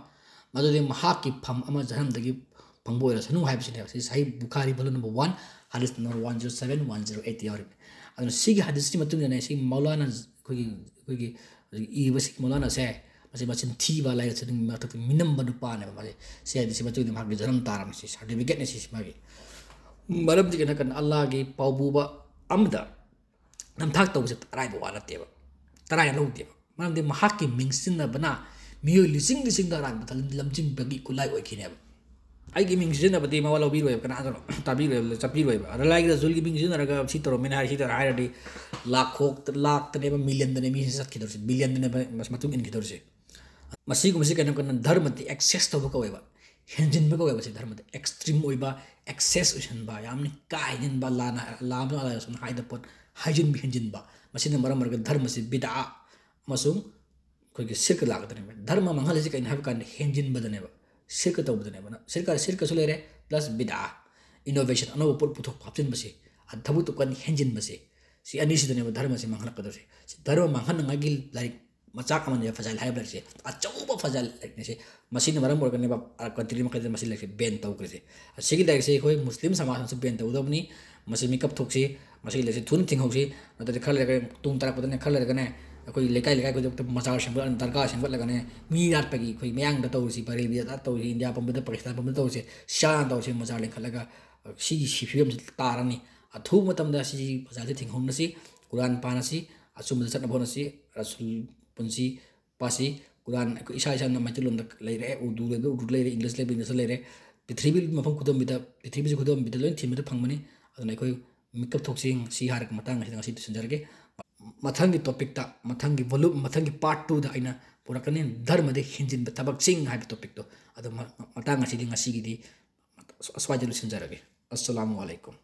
ꯃꯗꯨꯗꯤ ꯃꯍꯥꯛꯀꯤ ꯐꯝ ꯑꯃ ꯖꯍꯟꯅꯝꯗꯒꯤ ꯐꯪꯕ ꯑꯣꯏꯔꯁꯅꯨ" ꯍꯥꯏꯕꯁꯤꯅꯦꯕ꯫ ꯁꯤ ꯁꯍꯤ ꯕꯨꯈꯥꯔꯤ volume number one ꯍꯗꯤꯁ number one zero seven, one zero eight ꯌꯥꯎꯔꯤꯕꯅꯤ꯫ ꯑꯗꯨꯅ ꯁꯤꯒꯤ ꯍꯗꯤꯁꯀꯤ ꯃꯇꯨꯡ ꯏꯟꯅ ꯁꯤ ꯃꯧꯂꯥꯅ ꯑꯩꯈꯣꯏꯒꯤ, ꯑꯩꯈꯣꯏꯒꯤ ꯍꯧꯖꯤꯛ ꯏꯔꯤꯕ ꯁꯤ ꯃꯧꯂꯥꯅꯥꯁꯦ, ꯃꯁꯤ ꯃꯆꯤꯟ ꯊꯤꯕ, ꯂꯥꯏꯔꯤꯛ ꯂꯥꯏꯁꯨ ꯃꯊꯛꯇ ꯃꯤꯅꯝꯕ ꯅꯨꯄꯥꯅꯦꯕ ꯃꯥꯁꯦ꯫ ꯁꯤ ꯍꯥꯏꯗꯤ ꯁꯤ ꯃꯇꯨꯡ ꯏꯟꯅ ꯃꯍꯥꯛꯀꯤ ꯖꯅꯝ ꯇꯥꯔꯕꯅꯤ, ꯁꯤ ꯁꯥꯔꯇꯤꯐꯤꯀꯦꯠꯅꯤ ꯁꯤ ꯃꯥꯒꯤ꯫ ꯃꯔꯝꯗꯤ ꯀꯩꯅꯣ ꯍꯥꯏꯔꯀꯥꯟꯗ ꯑꯜꯂꯥꯍꯒꯤ ꯄꯥꯎꯕꯨꯕ ꯑꯃꯗ ꯅꯝꯊꯥꯛ ꯇꯧꯕꯁꯦ ꯑꯔꯥꯏꯕ ꯋꯥ ꯅꯠꯇꯦꯕ, ꯇꯔꯥꯏꯅ ꯂꯧꯗꯦꯕ꯫ ꯃꯔꯝꯗꯤ ꯃꯍꯥꯛꯀꯤ ꯃꯤꯡ ꯁꯤꯖꯤꯟꯅꯕꯅ ꯃꯤꯑꯣꯏ ꯂꯤꯁꯤꯡ ꯂꯤꯁꯤꯡꯗ ꯑꯔꯥꯟꯕꯗ ꯂꯝꯖꯤꯡꯕꯒꯤ ꯈꯨꯠꯂꯥꯏ ꯑꯣꯏꯈꯤꯅꯦꯕ꯫ ꯑꯩꯒꯤ ꯃꯤꯡ ꯁꯤꯖꯤꯟꯅꯕꯗꯤ ꯃꯋꯥ ꯂꯧꯕꯤꯔꯣꯏꯕ, ꯀꯅꯥꯗꯅꯣ ꯇꯥꯕꯤꯔꯣꯏꯕ, ꯆꯠꯄꯤꯔꯣꯏꯕ꯫ ꯑꯗ ꯂꯥꯏꯒꯤ ꯔꯁꯨꯜꯒꯤ ꯃꯤꯡ ꯁꯤꯖꯤꯟꯅꯔꯒ ꯁꯤ ꯇꯧꯔꯝꯃꯦꯅ ꯍꯥꯏꯔ, ꯁꯤ ꯇꯧꯔ ꯍꯥꯏꯔꯗꯤ ꯂꯥꯛꯈꯣꯛ ꯂꯥꯛꯇꯅꯦꯕ, ꯃꯤꯂꯤꯌꯟꯗꯅꯦ ꯃꯤ ꯆꯠꯈꯤꯗꯧꯔꯤꯁꯦ, ꯕꯤꯂꯤꯌꯟꯗꯅꯦꯕ ꯃꯇꯨꯡ ꯏꯟꯈꯤꯗꯧꯔꯤꯁꯦ꯫ ꯃꯁꯤꯒꯨꯝꯕꯁꯤ ꯀꯩꯅꯣ ꯀꯩꯅꯣ ꯙꯔꯃꯗꯤ ꯑꯦꯛꯁꯦꯁ ꯇꯧꯕ ꯀꯧꯋꯦꯕ, ꯍꯦꯟꯖꯤꯟꯕ ꯀꯧꯋꯦꯕ꯫ ꯁꯤ ꯙꯔꯃꯗ ꯑꯦꯛꯁꯇ꯭ꯔꯤꯝ ꯑꯣꯏꯕ, ꯑꯦꯛꯁꯦꯁ ꯑꯣꯏꯁꯟꯕ, ꯌꯥꯝꯅ ꯀꯥ ꯍꯦꯟꯖꯤꯟꯕ, ꯂꯥꯟꯅ ꯂꯥꯟꯅ ꯍꯥꯏꯗ ꯄꯣꯠ ꯍꯥꯏꯖꯤꯟꯕ, ꯍꯦꯟꯖꯤꯟꯕ꯫ ꯃꯁꯤꯅ ꯃꯔꯝ ꯑꯣꯏꯔꯒ ꯙꯔꯃꯁꯤ ꯕꯤꯗꯥ ꯑꯃꯁꯨꯡ ꯑꯩꯈꯣꯏꯒꯤ ꯁꯤꯔꯀ ꯂꯥꯛꯀꯗꯣꯏꯅꯦꯕ꯫ ꯙꯔꯃ ꯃꯥꯡꯍꯜꯂꯤꯁꯤ ꯀꯩꯅꯣ ꯍꯥꯏꯕ ꯀꯥꯟꯗ ꯍꯦꯟꯖꯤꯟꯕꯗꯅꯦꯕ, ꯁꯤꯔꯀ ꯇꯧꯕꯗꯅꯦꯕ꯫ ꯁꯤꯔꯀ, ꯁꯤꯔꯀꯁꯨ ꯂꯩꯔꯦ, ꯄ꯭ꯂꯁ ꯕꯤꯗꯥ, ꯏꯅꯣꯚꯦꯁꯟ, ꯑꯅꯧꯕ ꯄꯣꯠ ꯄꯨꯊꯣꯛ ꯍꯥꯞꯆꯤꯟꯕꯁꯦ, ꯑ, ꯊꯕꯛ ꯇꯧꯀꯥꯟ ꯍꯦꯟꯖꯤꯟꯕꯁꯦ, ꯁꯤ ꯑꯅꯤꯁꯤꯗꯅꯦꯕ ꯙꯔꯃꯁꯤ ꯃꯥꯡꯍꯜꯂꯛꯀꯗꯧꯔꯤꯁꯦ꯫ ꯁꯤ ꯙꯔꯃ ꯃꯥꯡꯍꯟꯅꯉꯥꯏꯒꯤ ꯂꯥꯏꯔꯤꯛ ꯃꯆꯥꯛ ꯑꯃꯅꯦꯕ ꯐꯖꯥꯏꯜ ꯍꯥꯏꯕ ꯂꯥꯏꯔꯤꯛꯁꯦ, ꯑꯆꯧꯕ ꯐꯖꯥꯏꯜ ꯂꯥꯏꯔꯤꯛꯅꯦ ꯁꯤ꯫ ꯃꯁꯤꯅ ꯃꯔꯝ ꯑꯣꯏꯔꯒꯅꯦꯕ, ꯑ, ꯀꯟꯇ꯭ꯔꯤ ꯃꯈꯩꯗ ꯃꯁꯤ ꯂꯥꯏꯔꯤꯛꯁꯦ ꯕꯦꯟ ꯇꯧꯈ꯭ꯔꯤꯁꯦ꯫ ꯑꯁꯤꯒꯤ ꯂꯥꯏꯔꯤꯛꯁꯦ ꯑꯩꯈꯣꯏ ꯃꯨꯁꯂꯤꯝ ꯁꯃꯥꯖꯅꯁꯨ ꯕꯦꯟ ꯇꯧꯒꯗꯕꯅꯤ꯫ ꯃꯁꯤ ꯃꯤꯀꯞ ꯊꯣꯛꯁꯤ, ꯃꯁꯤꯒꯤ ꯂꯥꯏꯔꯤꯛꯁꯦ ꯊꯨꯅ ꯊꯤꯡꯍꯧꯁꯤ꯫ ꯅꯠꯇ꯭ꯔꯗꯤ ꯈꯔ ꯂꯩꯔꯒ, ꯇꯨꯡ ꯇꯥꯔꯛꯄꯗꯅꯦ, ꯈꯔ ꯂꯩꯔꯒꯅꯦ ꯑꯩꯈꯣꯏ ꯂꯩꯀꯥꯏ ꯂꯩꯀꯥꯏ ꯈꯨꯗꯤꯡꯃꯛꯇ ꯃꯖꯥꯔ ꯁꯦꯝꯒꯠꯂꯒ, ꯗꯔꯒꯥ ꯁꯦꯝꯒꯠꯂꯒꯅꯦ, ꯃꯤ ꯂꯥꯠꯄꯒꯤ ꯑꯩꯈꯣꯏ ꯃꯌꯥꯡꯗ ꯇꯧꯔꯤꯁꯤ, ꯕꯔꯦꯂꯤꯗ ꯇꯧꯔꯤꯁꯤ, ꯏꯟꯗꯤꯌꯥ ꯄꯨꯝꯕꯗ, ꯄꯥꯀꯤꯁꯇꯥꯟ ꯄꯨꯝꯕꯗ ꯇꯧꯔꯤꯁꯤ, ꯁꯤꯌꯥꯅ ꯇꯧꯔꯤꯁꯤ, ꯃꯖꯥꯔ ꯂꯤꯡꯈꯠꯂꯒ ꯁꯤꯒꯤ ꯁꯤ ꯐꯤꯕꯝꯁꯤ ꯇꯥꯔꯅꯤ꯫ ꯑꯊꯨꯕ ꯃꯇꯝꯗ ꯁꯤꯒꯤ ꯃꯖꯥꯔꯁꯤ ꯊꯤꯡꯍꯧꯅꯁꯤ, ꯀꯨꯔꯥꯟ ꯄꯥꯅꯁꯤ, ꯑꯆꯨꯝꯕꯗ ꯆꯠꯅꯕ ꯍꯣꯠꯅꯁꯤ, ꯔꯁꯨꯜ ꯄꯨꯟꯁꯤ ꯄꯥꯁꯤ꯫ ꯀꯨꯔꯥꯟ ꯑꯩꯈꯣꯏ ꯏꯁꯥ ꯏꯁꯥꯅ ꯃꯩꯇꯩꯂꯣꯟꯗ ꯂꯩꯔꯦ, ꯎꯔꯗꯨ ꯂꯩꯕ ꯎꯔꯗꯨ ꯂꯩꯔꯦ, ꯏꯪꯂꯤꯁ ꯂꯩꯕ ꯏꯪꯂꯤꯁꯇ ꯂꯩꯔꯦ꯫ ꯄ꯭ꯔꯤꯊꯤꯕꯤ ꯃꯐꯝ ꯈꯨꯗꯣꯝꯕꯤꯗ, ꯄ꯭ꯔꯤꯊꯤꯕꯤꯁꯤ ꯈꯨꯗꯣꯝꯕꯤꯗ ꯂꯣꯏ ꯊꯤꯟꯕꯗ ꯐꯪꯕꯅꯤ꯫ ꯑꯗꯨꯅ ꯑꯩꯈꯣꯏ ꯃꯤꯀꯞ ꯊꯣꯛꯁꯤ꯫ ꯁꯤ ꯍꯥꯏꯔꯒ ꯃꯇꯥꯡ ꯑꯁꯤꯗ ꯉꯁꯤ ꯂꯣꯏꯁꯤꯟꯖꯔꯒꯦ꯫ ꯃꯊꯪꯒꯤ ꯇꯣꯄꯤꯛꯇ, ꯃꯊꯪꯒꯤ ꯚꯣꯂꯨꯝ, ꯃꯊꯪꯒꯤ ꯄꯥꯔꯠ ꯇꯨꯗ ꯑꯩꯅ ꯄꯨꯔꯛꯀꯅꯤ, ꯙꯔꯃꯗ ꯍꯦꯟꯖꯤꯟꯕ ꯊꯕꯛꯁꯤꯡ ꯍꯥꯏꯕ ꯇꯣꯄꯤꯛꯇꯣ꯫ ꯑꯗꯣ ꯃ-, ꯃꯇꯥꯡ ꯑꯁꯤꯗꯤ ꯉꯁꯤꯒꯤꯗꯤ ꯑꯁ꯭ꯋꯥꯏꯗ ꯂꯣꯏꯁꯤꯟꯖꯔꯒꯦ꯫ ꯑꯁꯁꯂꯥꯃꯨ ꯑꯂꯩꯀꯨꯝ꯫